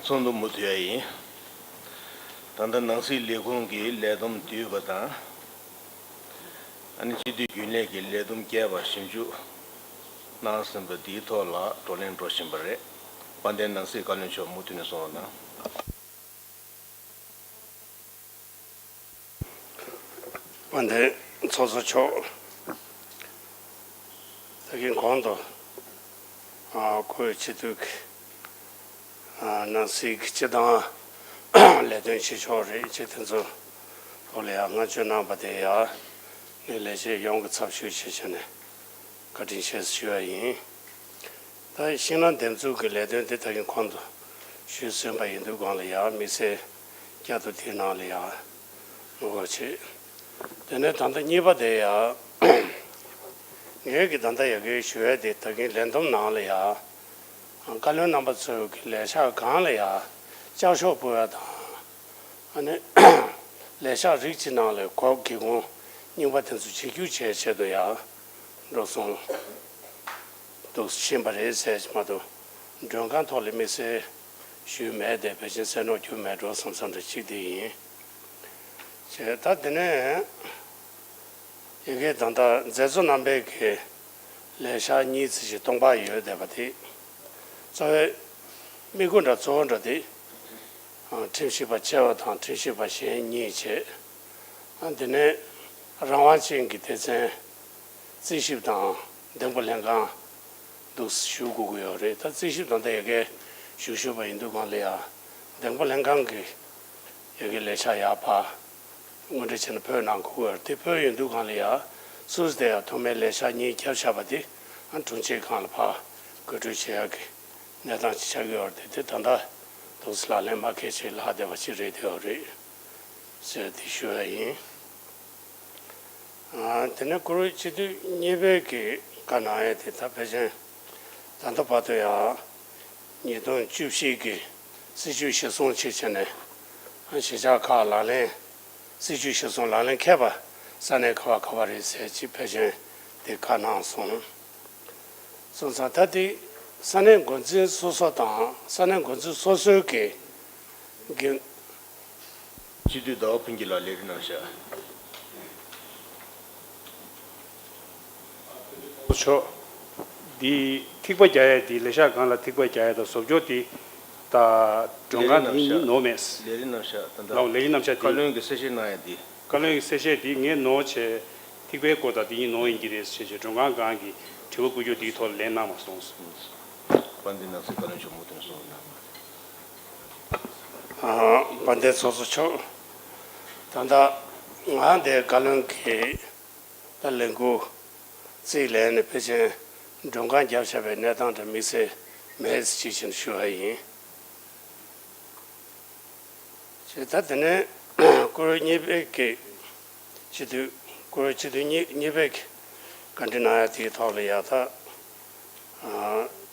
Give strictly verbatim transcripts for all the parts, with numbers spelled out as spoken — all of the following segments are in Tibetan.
ཚོགས་འདུ་མུ་མཐུད་ཡིན། ད་ལྟ་ནང་སྲིད་ལས་ཁུངས་ཀྱི་ལས་བསྡོམས་བསྡུས་པ་དང་། ཨ་ནི་སྤྱི་འཐུས་རྒྱུན་ལས་ཀྱི་ལས་བསྡོམས་བསྐྱལ་བ་ཞིབ་འཇུག་གནང་ཟིན་པ་འདིའི་ཐོག་ལ་བགྲོ་གླེང་འགྲོ་བཞིན་པ་རེད། དཔལ་ལྡན་ནང་སྲིད་བཀའ་བློན་མཆོག་མུ་མཐུད་ནས་གསུང་རོགས་གནང་། དཔལ་ལྡན་ཚོགས་གཙོ་མཆོག་ད་གིན་གོང་དུ་ཨ་ཁོའི་སྤྱི་འཐུས་ཀྱི་ཨ་ནང་སྲིད་ཀྱི་སྤྱི་བཏང་ལས་དོན་བྱེད་ཕྱོགས་རེད་ཅེས་དེ་ཚོ་ཐོག་ལ་ཡང་བསྔགས་བརྗོད་གནང་པ་དེ་ཡང་ངས་ལས་བྱེད་ཡོངས་ཀྱི་ཚབ་ཞུས་བྱས་བྱས་ནས་བཀའ་དྲིན་ཆེ་ཞུ་བ་ཡིན། ད་ཤིང་ནགས་འདེབས་འཛུགས་ཀྱི་ལས་དོན་དེ་ད་གིན་གོང་དུ་ཞུས་ཟིན་པ་ཡིན་དུས་སྒང་ལ་ཡང་དམིགས་བསལ་བསྐྱར་དུ་དེའི་ནང་ལ་ཡང་ངོ་རྒོལ་བྱེད། དེ་ནས་ད་ལྟ་གཉིས་པ་དེ་ཡང་ངས་ཀྱི་ད་ལྟ་ཡ་གི་ཞུ་ཡས་དེ་ད་གིན་ལས་བསྡོམས་ནང་ལ་ཡང་བཀའ་བློན་རྣམ་པ་ཚོའི་གི་ལས་ཤག་སྒང་ལ་ཡང་ལྕགས་ཤོག་སྤོ་ཡ་དང་། ཨ་ནི་ལས་ཤག་རིགས་གཅིག་ནང་ལ་གོ་སྒེའུ་ཁུང་རྙིང་པ་དེ་ཚོ་བརྗེ་སྒྱུར་བྱས་ཆེད་དུ་ཡང་འགྲོ་སོང་འདུག་ཕྱིན་པ་རེད་ཟེར་གྱི་མ་གཏོགས་མགྲོན་ཁང་ཐོག་ལ་དམིགས་བསལ་ཞུས་མེད་དེ་ཕལ་ཆེར་གསལ་ནོར་གྱུར་མེད་འགྲོ་བསམ་བསམ་འདྲ་གཅིག་དེ་ཡིན། བྱས་ད་དེ་ནས་ཡ་གི་ད་ལྟ་མཛད་གཙོ་རྣམ་པའི་གི་ལས་ཤག་གཉིས་ཙམ་ཞིག་སྟོང་པ་ཡོད་བསྡད་པ་དེ་གཙོ་བོའི་དམིགས་ཡུལ་འདྲ་གཙོ་བོ་འདྲ་དེ་ཁྲིམས་ཞིབ་པ་ཆེ་བ་དང་ཁྲིམས་ཞིབ་པ་གཞན་གཉིས་བྱས། དེ་ནས་རང་དབང་ཅན་གྱི་སྡེ་ཚན་རྩིས་ཞིབ་དང་འདེམས་བསྐོ་ལྷན་ཁང་འདུག་ཞུ་དགོས་ཀྱི་ཡོད་རེད། ད་རྩིས་ཞིབ་དང་ད་ཡ་གི་ཞུ་ཞུ་བ་ཡིན་དུས་སྒང་ལ་ཡ་འདེམས་བསྐོ་ལྷན་ཁང་གི་ཡ་གི་ལས་ཤག་ཡར་ཕར་དངོས་འབྲེལ་བྱས་ན་ཕུལ་གནང་དགོས་ཀྱི་ཡོད་རེད། དེ་ཕུལ་ཡོང་དུས་སྒང་ལ་ཡ་སུད་སི་དེ་ཡ་ཐོག་མའི་ལས་ཤག་གཉིས་བརྒྱབ་བཞག་པ་དེ་ཨ་དྲུང་ཆེ་སྒང་ལ་ཕར་བཀོད་སྒྲིག་བྱེད་ཡག་གི་གནས་སྟངས་ཅིག་ཆགས་ཀྱི་ཡོད་རེད། དེ་ད་ལྟ་འདུག་སེ་ལག་ལེན་མ་འཁེལ་ཆེད་ལྷག་བསྡད་པ་ཅིག་རེད་དེ་ཡོད་རེད་ཟེར་དེ་ཞུ་ཡ་ཡིན། ཨ་དེ་ནས་བཀུར་འོས་སྤྱི་འཐུས་གཉིས་པའི་གི་བཀའ་གནང་ཡ་དེ་ད་ཕལ་ཆེར་ད་ལྟ་བར་དུ་ཡང་ཉིས་སྟོང་བཅུ་བཞི་གི་སྲིད་བྱུས་གཞིར་བཟུང་བྱས་བྱས་ནས་གཞིས་ཆགས་ཁག་ལག་ལེན་སྲིད་བྱུས་གཞིར་བཟུང་ལག་ལེན་འཁེལ་བ་ས་གནས་ག་བ་ག་བ་རེད་ཟེར་ཅིག་ཕལ་ཆེར་དེ་བཀའ་གནང་སོང་། སོང་ཙང་ད་དེ་ས་གནས་འགོ་འཛིན་སོ་སོ་དང་ས་གནས་འགོ་འཛིན་སོ་སོའི་གི་གི་སྤྱི་འཐུས་ཟླ་བ་ཕུན་སྐྱིད་ལགས་ལས་རིམ་གནང་ཤག་ཆོག་འདི་ཐིགས་པ་རྒྱག་ཡས་འདི་ལས་ཤག་སྒང་ལ་ཐིགས་པ་རྒྱག་ཡས་དང་བཟོ་བཅོས་འདི་ད་མགྲོན་ཁང་འདི་གཉིས་ནོར་མེད། ལས་རིམ་གནང་ཤག་ད་ལྟ་ལའོ་ལས་རིམ་གནང་ཤག་འདི་བཀའ་བློན་གྱི་གསལ་བཤད་གནང་ཡས་འདི། བཀའ་བློན་གྱི་གསལ་བཤད་འདི་ངས་ནོར་བྱས་ཐིགས་པའི་སྐོར་དང་འདི་གཉིས་ནོར་ཡིན་གྱི་རེད་ཟེར་བྱས་མགྲོན་ཁང་སྒང་གི་དྲི་བ་བཀོད་རྒྱུ་འདིའི་ཐོག་ལ་ལན་གནང་མ་སོང་། དཔལ་ལྡན་ནང་སྲིད་བཀའ་བློན་མཆོག་མུ་མཐུད་གསུངས་གནང་། ཨ་དཔལ་ལྡན་ཚོགས་གཙོ་མཆོག་ད་ལྟ་ང་འདིར་བཀའ་བློན་གྱི་ད་ལས་འགུལ་རྩིས་ལེན་ནས་ཕལ་ཆེར་མགྲོན་ཁང་བརྒྱབ་བཞག་པའི་གནས་སྟངས་དེ་དམིགས་བསལ་མེད་ཅེས་བྱས་ནས་ཞུ་བ་ཡིན། ཞེས་ད་དེ་ནས་བཀུར་འོས་གཉིས་པའི་གི་སྤྱི་འཐུས་བཀུར་འོས་སྤྱི་འཐུས་གཉིས་གཉིས་པའི་གི་བཀའ་འདྲི་གནང་ཡ་དེའི་ཐོག་ལ་ཡ་ད་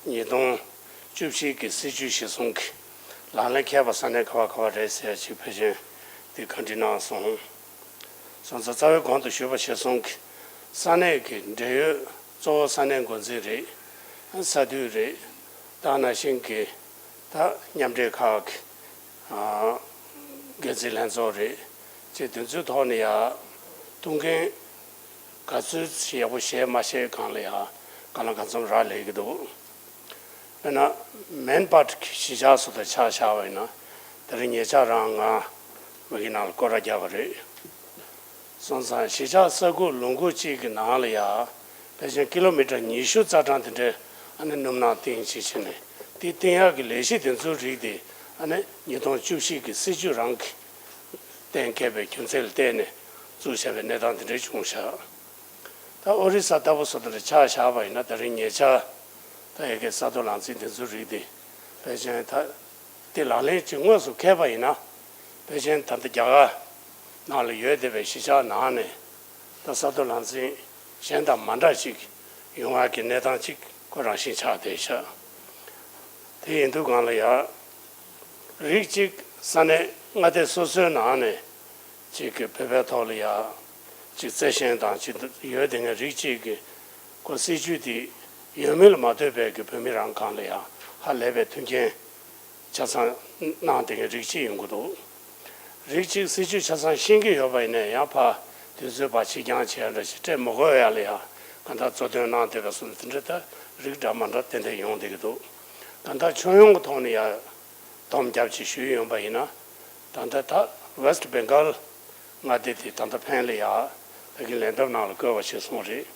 ཉིས་སྟོང་བཅུ་བཞི་གི་སྲིད་བྱུས་གཞིར་བཟུང་གི་ལག་ལེན་འཁེལ་བ་ས་གནས་ག་བ་ག་བ་རེད་ཟེར་ཡ་ཅིག་ཕལ་ཆེར་དེ་བཀའ་འདྲི་གནང་སོང་། སོང་ཙང་རྩ་བའི་གོང་དུ་ཞུས་པ་གཞིར་བཟུང་གི་ས་གནས་ཀྱི་འབྲེལ་ཡོད་གཙོ་བོ་ས་གནས་འགོ་འཛིན་རེད། ས་འཐུས་རེད། ད་ནང་བཞིན་གྱི་ད་མཉམ་འབྲེལ་ཁག་གི་འགན་འཛིན་ལྷན་ཚོགས་རེད། ཅེས་དེ་ཚོའི་ཐོག་ནས་ཡང་ཐུགས་འགན་ག་ཚོད་ཡག་པོ་བཞེས་མ་བཞེས་སྒང་ལ་ཡང་གང་ལ་གང་འཚམ་རག་ལས་ཀྱི་འདུག་དཔེར་ན་མེན་པཱར་གྱི་གཞིས་ཆགས་སུ་དང་ཆ་བཞག་པ་ཡིན་ན་དེ་རིང་ཉེ་ཆར་རང་ང་མ་གི་ནང་ལ་སྐོར་ར་བརྒྱབ་པ་རེད། སོང་ཙང་གཞིས་ཆགས་ས་ཁུག་ལུང་ཁུག་གཅིག་གི་ནང་ལ་ཡ་ཕལ་ཆེར་ཀི་ལོ་མི་ཊར་ཉི་ཤུ་རྩ་གྲངས་དེ་འདྲའི་ཨ་ནི་སྣུམ་ནག་བཏིང་བྱས་བྱས་ནས་དེ་བཏིང་ཡག་གི་ལས་གཞི་དེ་ཚོའི་རིགས་དེ་ཨ་ནི་ཉིས་སྟོང་བཅུ་བཞི་གི་སྲིད་བྱུས་རང་གི་གཏན་འཁེལ་བའི་རྒྱུ་མཚན་ལ་བརྟེན་ནས་བཙུགས་བྱས་པའི་གནས་སྟངས་དེ་འདྲ་བྱུང་བཞག་ད་ཨོ་རི་ས་ལྟ་བུ་སོགས་དེ་འདྲ་ཆ་བཞག་པ་ཡིན་ན་ད་རིང་ཉེ་ཆར་ད་ཡ་གི་ས་རྡོ་ལམ་འཛིན་དེ་ཚོའི་རིགས་དེ་ཕལ་ཆེར་ད་དེ་ལག་ལེན་གྱི་དངོས་སུ་འཁེལ་བ་ཡིན་ན་ཕལ་ཆེར་ད་ལྟ་རྒྱ་གར་ནང་ལ་ཡོད་བསྡད་པའི་གཞིས་ཆགས་ནང་ནས་ད་ས་རྡོ་ལམ་འཛིན་གཞན་དང་མ་འདྲ་ཞིག་ཡོང་ཡག་གི་གནས་སྟངས་ཅིག་ཁོ་རང་བཞིན་ཆགས་བསྡད་ཤག་དེ་ཡིན་དུས་སྒང་ལ་ཡ་རིགས་གཅིག་ས་གནས་མངའ་སྡེ་སོ་སོའི་ནང་ནས་ཅིག་གི་བོད་པའི་ཐོག་ལ་ཡ་ཅིག་བརྩེ་ཞེན་དང་ཅིག་ཡོད་དེ་ངས་རིགས་གཅིག་གི་ཁོ་སྲིད་བྱུས་དེ་ཡོད་མིན་ལ་མ་ལྟོས་པའི་གི་བོད་མི་རང་སྒང་ལ་ཡ་ཧ་ལས་པའི་མཐུན་རྐྱེན་ཆ་ཚང་ གནང་བསྡད་མཁན་རིགས་གཅིག་ཡོང་གི་འདུག་རིགས་གཅིག་སྲིད་ཇུས་ཆ་ཚང་ཤེས་ཀྱི་ཡོད་པ་ཡིན་ན་ཡང་ཕ་དུས་ཚོད་ཕར་ཕྱིར་འགྱངས་བྱས་འདྲ་ཞིག་སྤྲད་མི་དགོས་ཡ་ལ་ཡ་གང་ལྟར་གཙོ་འདོན་གནང་བསྡད་པ་སོང་དེ་འདྲ་ད་རིགས་འདྲ་མ་འདྲ་ཏན་ཏན་ཡོང་བསྡད་ཀྱི་འདུག་གང་ལྟར་ཁྱོན་ཡོངས་ཀྱི་ཐོག་ནས་ཡ་སྡོམ་རྒྱབ་ཅིག་ཞུས་ཡོང་པ་ཡིན་ན། ད་ལྟ་ད་West Bengal མངའ་སྡེ་དེ་ད་ལྟ་ཕན་ལ་ཡ་ད་གིན་ལན་འདེབས་ནང་ལ་བཀོད་པ་ཞིག་སོང་རེད།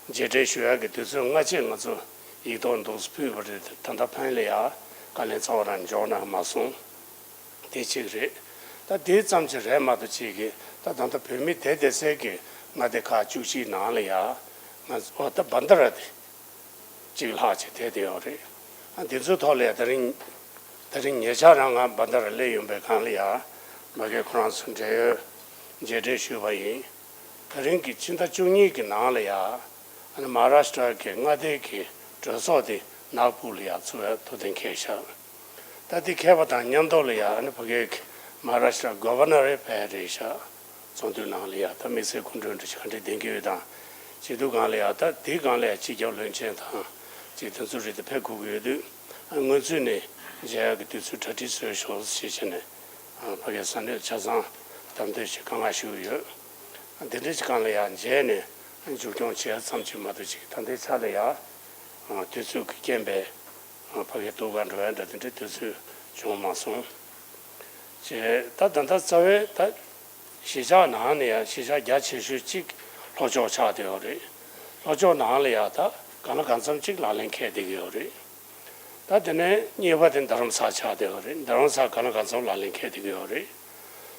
མཇལ་འཕྲད་ཞུ་ཡག་གི་དུས་ཚོད་སྔ་ཕྱི་ང་ཚོ་ཡིག་ཐོག་འདུག་སེ་ཕུལ་བ་རེད། ད་ལྟ་ཕན་ལ་ཡ་བཀའ་ལན་རྩ་བ་རང་འཇོག་གནང་མ་སོང་། དེ་གཅིག་རེད། ད་དེ་ཙམ་གྱི་རེད་མ་གཏོགས་གཅིག་གི་ད་ད་ལྟ་བོད་མི་དེ་དེ་སེ་གི་མངའ་སྡེ་ཁག་བཅུ་གཅིག་ནང་ལ་ཡ་ང་ཚོ་ད་བན་དྷ་ར་དེ། གཅིག་ལྷག་ཅིག་དེ་དེ་ཡོད་རེད། ཨ་འདི་ཚོའི་ཐོག་ལ་ཡ་དེ་རིང་དེ་རིང་ཉེ་ཆར་རང་ང་བན་དྷ་ར་སླེབས་ཡོང་པའི་སྒང་ལ་ཡ་མ་གི་ཁོ་རང་ཚོ་འབྲེལ་ཡོད་མཇལ་འཕྲད་ཞུས་པ་ཡིན། དེ་རིང་གི་ཕྱི་ཟླ་བཅུ་གཉིས་ཀྱི་ནང་ལ་ཡ་ཨ་ནི་མ་ཧཱ་རཱ་ཤི་ཏྲ་གི་མངའ་སྡེ་གི་གྲོས་ཚོགས་དེ་ནག་པུར་ལ་ཡ་ཚུགས་པའི་ཐུགས་གཏན་འཁེལ་ཤག་ད་དེ་འཁེལ་བ་དང་མཉམ་དུ་ལ་ཡ་ཨ་ནི་ཕ་གིའི་མ་ཧཱ་རཱ་ཤི་ཏྲ་གྷོ་ཝར་ནར་རེད་ཕེབས་རེད་ཤག་ཚོགས་འདུའི་ནང་ལ་ཡ་ད་དམིགས་བསལ་སྐུ་མགྲོན་འདྲ་ཞིག་ག་འདྲས་གདན་འཁེལ་ཡོད་དང་བྱེད་དུས་སྒང་ལ་ཡ་ད་དེའི་སྒང་ལ་ཡ་སྤྱི་ཁྱབ་བློན་ཆེན་དང་ཅིག་དེ་ཚོ་རེད་དེ་ཕེབས་དགོས་ཀྱི་ཡོད་དུས་སྔོན་ཚུད་ནས་མཇལ་ཡག་གི་དུས་ཚོད་གྲ་སྒྲིག་བཟོས་ཤོག་ཞེས་བྱས་ནས་ཕ་གིའི་ས་གནས་ཆ་ཚང་གཏམ་བསྟུན་ཞིག་བཀའ་མངགས་ཞུས་ཡོད། དེ་འདྲ་ཞིག་སྒང་ལ་ཡ་མཇལ་ནས་མཇུག་སྐྱོང་བྱས་ཙམ་ཅིག་མ་གཏོགས་ཅིག་ད་ལྟའི་ཆ་ལ་ཡ་དུས་ཚོད་ཀྱི་རྐྱེན་པས། ཕ་གིའི་ཐུགས་ཁག་འགྲོ་ཡ་འདྲ་དེ་འདྲའི་དུས་ཚོད་བྱུང་མ་སོང་། ཅེས་ད་ད་ལྟ་རྩ་བའི་ད་གཞིས་ཆགས་ནང་ནས་ཡང་གཞིས་ཆགས་རྒྱ་ཆེ་ཤོས་གཅིག་ལྷོ་ཕྱོགས་ཆགས་བསྡད་ཡོད་རེད། ལྷོ་ཕྱོགས་ནང་ལ་ཡང་ད་གང་ལ་གང་འཚམ་གཅིག་ལག་ལེན་འཁེལ་བསྡད་ཀྱི་ཡོད་རེད། ད་དེ་ནས་གཉིས་པ་དེ་རྡ་རམ་ས་ཆགས་བསྡད་ཡོད་རེད། རྡ་རམ་ས་གང་ལ་གང་འཚམ་ལག་ལེན་འཁེལ་བསྡད་ཀྱི་ཡོད་རེད།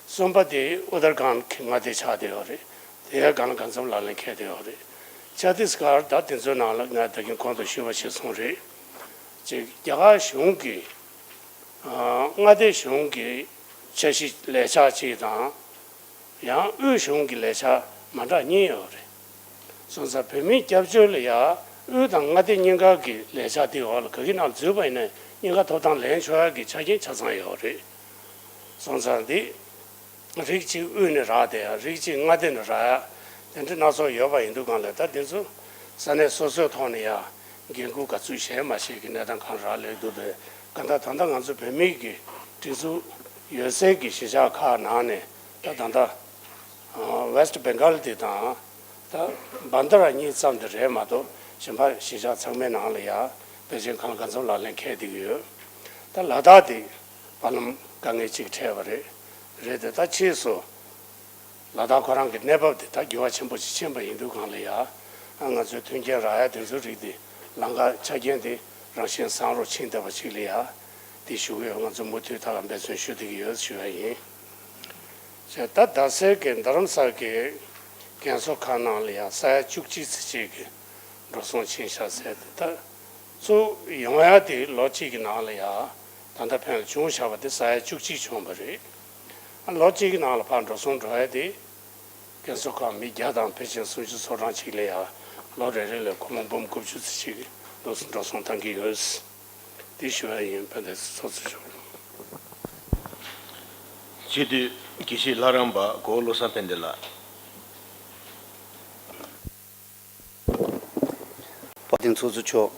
གསུམ་པ་དེ་ཨུ་ཏར་ཁཱན་གྱི་མངའ་སྡེ་ཆགས་བསྡད་ཡོད་རེད། དེ་ཡང་གང་ལ་གང་འཚམ་ལག་ལེན་འཁེལ་བསྡད་ཡོད་རེད། ཆ་ཏིས་གྷར་ད་དེ་ཚོའི་ནང་ལ་ང་ད་གིན་གོང་དུ་ཞུས་པ་ཞིག་སོང་རེད། ཅིག་རྒྱ་གར་གཞུང་གི་ཨ་མངའ་སྡེ་གཞུང་གི་འཆར་གཞི་ལས་འཆར་གཅིག་དང་། ཡང་དབུས་གཞུང་གི་ལས་འཆར་མ་འདྲ་གཉིས་ཡོད་རེད། སོང་ཙང་བོད་མིའི་སྐྱབས་བཅོལ་ལ་ཡང་དབུས་དང་མངའ་སྡེ་གཉིས་ཀ་གི་ལས་འཆར་དེའི་འོག་ལ་ག་གི་ནང་འཛུལ་བ་ཡིན་ན་གཉིས་ཀ་ཐོབ་ཐང་ལེན་ཆོག་ཡག་གི་ཆ་རྐྱེན་ཆ་ཚང་ཡོད་རེད། སོང་ཙང་འདི་རིགས་གཅིག་དབུས་ནས་རག་བསྡད་ཡ་རིགས་གཅིག་མངའ་སྡེ་ནས་རག་ཡ་དེ་འདྲ་སྣ་ཚོགས་ཡོད་པ་ཡིན་དུས་སྒང་ལ་ད་དེ་ཚོ་ས་གནས་སོ་སོའི་ཐོག་ནས་ཡ་འགན་ཁུར་ག་ཚོད་བཞེས་མ་བཞེས་ཀྱི་གནས་སྟངས་གང་རག་ལས་འདུག་དེ་ག་ད་ད་ལྟ་ང་ཚོ་བོད་མིའི་གི་སྒྲིག་འཛུགས་ཡོད་སའི་གི་གཞིས་ཆགས་ཁག་ནང་ནས་ད་ད་ལྟ་West Bengal དེ་དང་ད་བན་དྷ་ར་གཉིས་ཙམ་དེ་རེད་མ་གཏོགས་གཞན་པ་གཞིས་ཆགས་ཚང་མའི་ནང་ལ་ཡ་ཕལ་ཆེར་གང་ལ་གང་འཚམ་ལག་ལེན་འཁེལ་བསྡད་ཀྱི་ཡོད། ད་ལ་དྭགས་དེ་བར་ལམ་དཀའ་ངལ་ཅིག་འཕྲད་པ་རེད། རེད་དེ་ད་ཕྱིས་སུ་ལ་དྭགས་ཁོ་རང་གི་གནས་བབ་དེ་ད་འགྱུར་བ་ཆེན་པོ་ཞིག་ཕྱིན་པ་ཡིན་དུས་སྒང་ལ་ཡ། ང་ཚོའི་མཐུན་རྐྱེན་རག་ཡ་དེ་ཚོའི་རིགས་དེ་ལམ་ཁ་ཆ་རྐྱེན་དེ་རང་བཞིན་བཟང་རུ་ཕྱིན་བསྡད་པ་ཅིག་ལ་ཡ། དེ་ཞུ་གི་ཡོད། ང་ཚོ་མུ་མཐུད་ད་ལ་འབད་བརྩོན་ཞུ་བསྡད་ཀྱི་ཡོད་ཞུ་ཡ་ཡིན། བྱས་ད་རྡ་སའི་གི་རྡ་རམ་ས་ལ་གི་རྒན་གསོ་ཁང་ནང་ལ་ཡ་ས་ཡ་བཅུ་གཅིག་ཙམ་ཅིག་གི་འགྲོ་སོང་ཕྱིན་ཤག་ཟེར་དེ་ད། ཚུར་ཡོང་ཡ་དེ་ལོ་གཅིག་གི་ནང་ལ་ཡ། ད་ལྟ་ཕན་ལ་བྱུང་བཞག་པ་དེ་ས་ཡ་བཅུ་གཅིག་བྱུང་བ་རེད། ཨ་ལོ་གཅིག་གི་ནང་ལ་ཕར་འགྲོ་སོང་འགྲོ་ཡ་དེ། རྒན་གསོ་ཁང་མི་བརྒྱ་དང་ཕལ་ཆེར་སུམ་ཅུ་སོ་གྲངས་ཅིག་ལ་ཡ། ལོ་རེ་རེ་ལ་སྒོར་མོ་འབུམ་དགུ་བཅུ་ཙམ་ཅིག་འགྲོ་སོང་འགྲོ་སོང་བཏང་གི་ཡོད། དེ་ཞུ་ཡ་ཡིན། ཕན་ཐོགས་ཚོགས་གཙོ་མཆོག་སྤྱི་འཐུས་དགེ་བཤེས་ལྷ་རམས་པ་གོ་བོ་བློ་བཟང་ཕན་བདེ་ལགས། དཔལ་ལྡན་ཚོགས་གཙོ་མཆོག་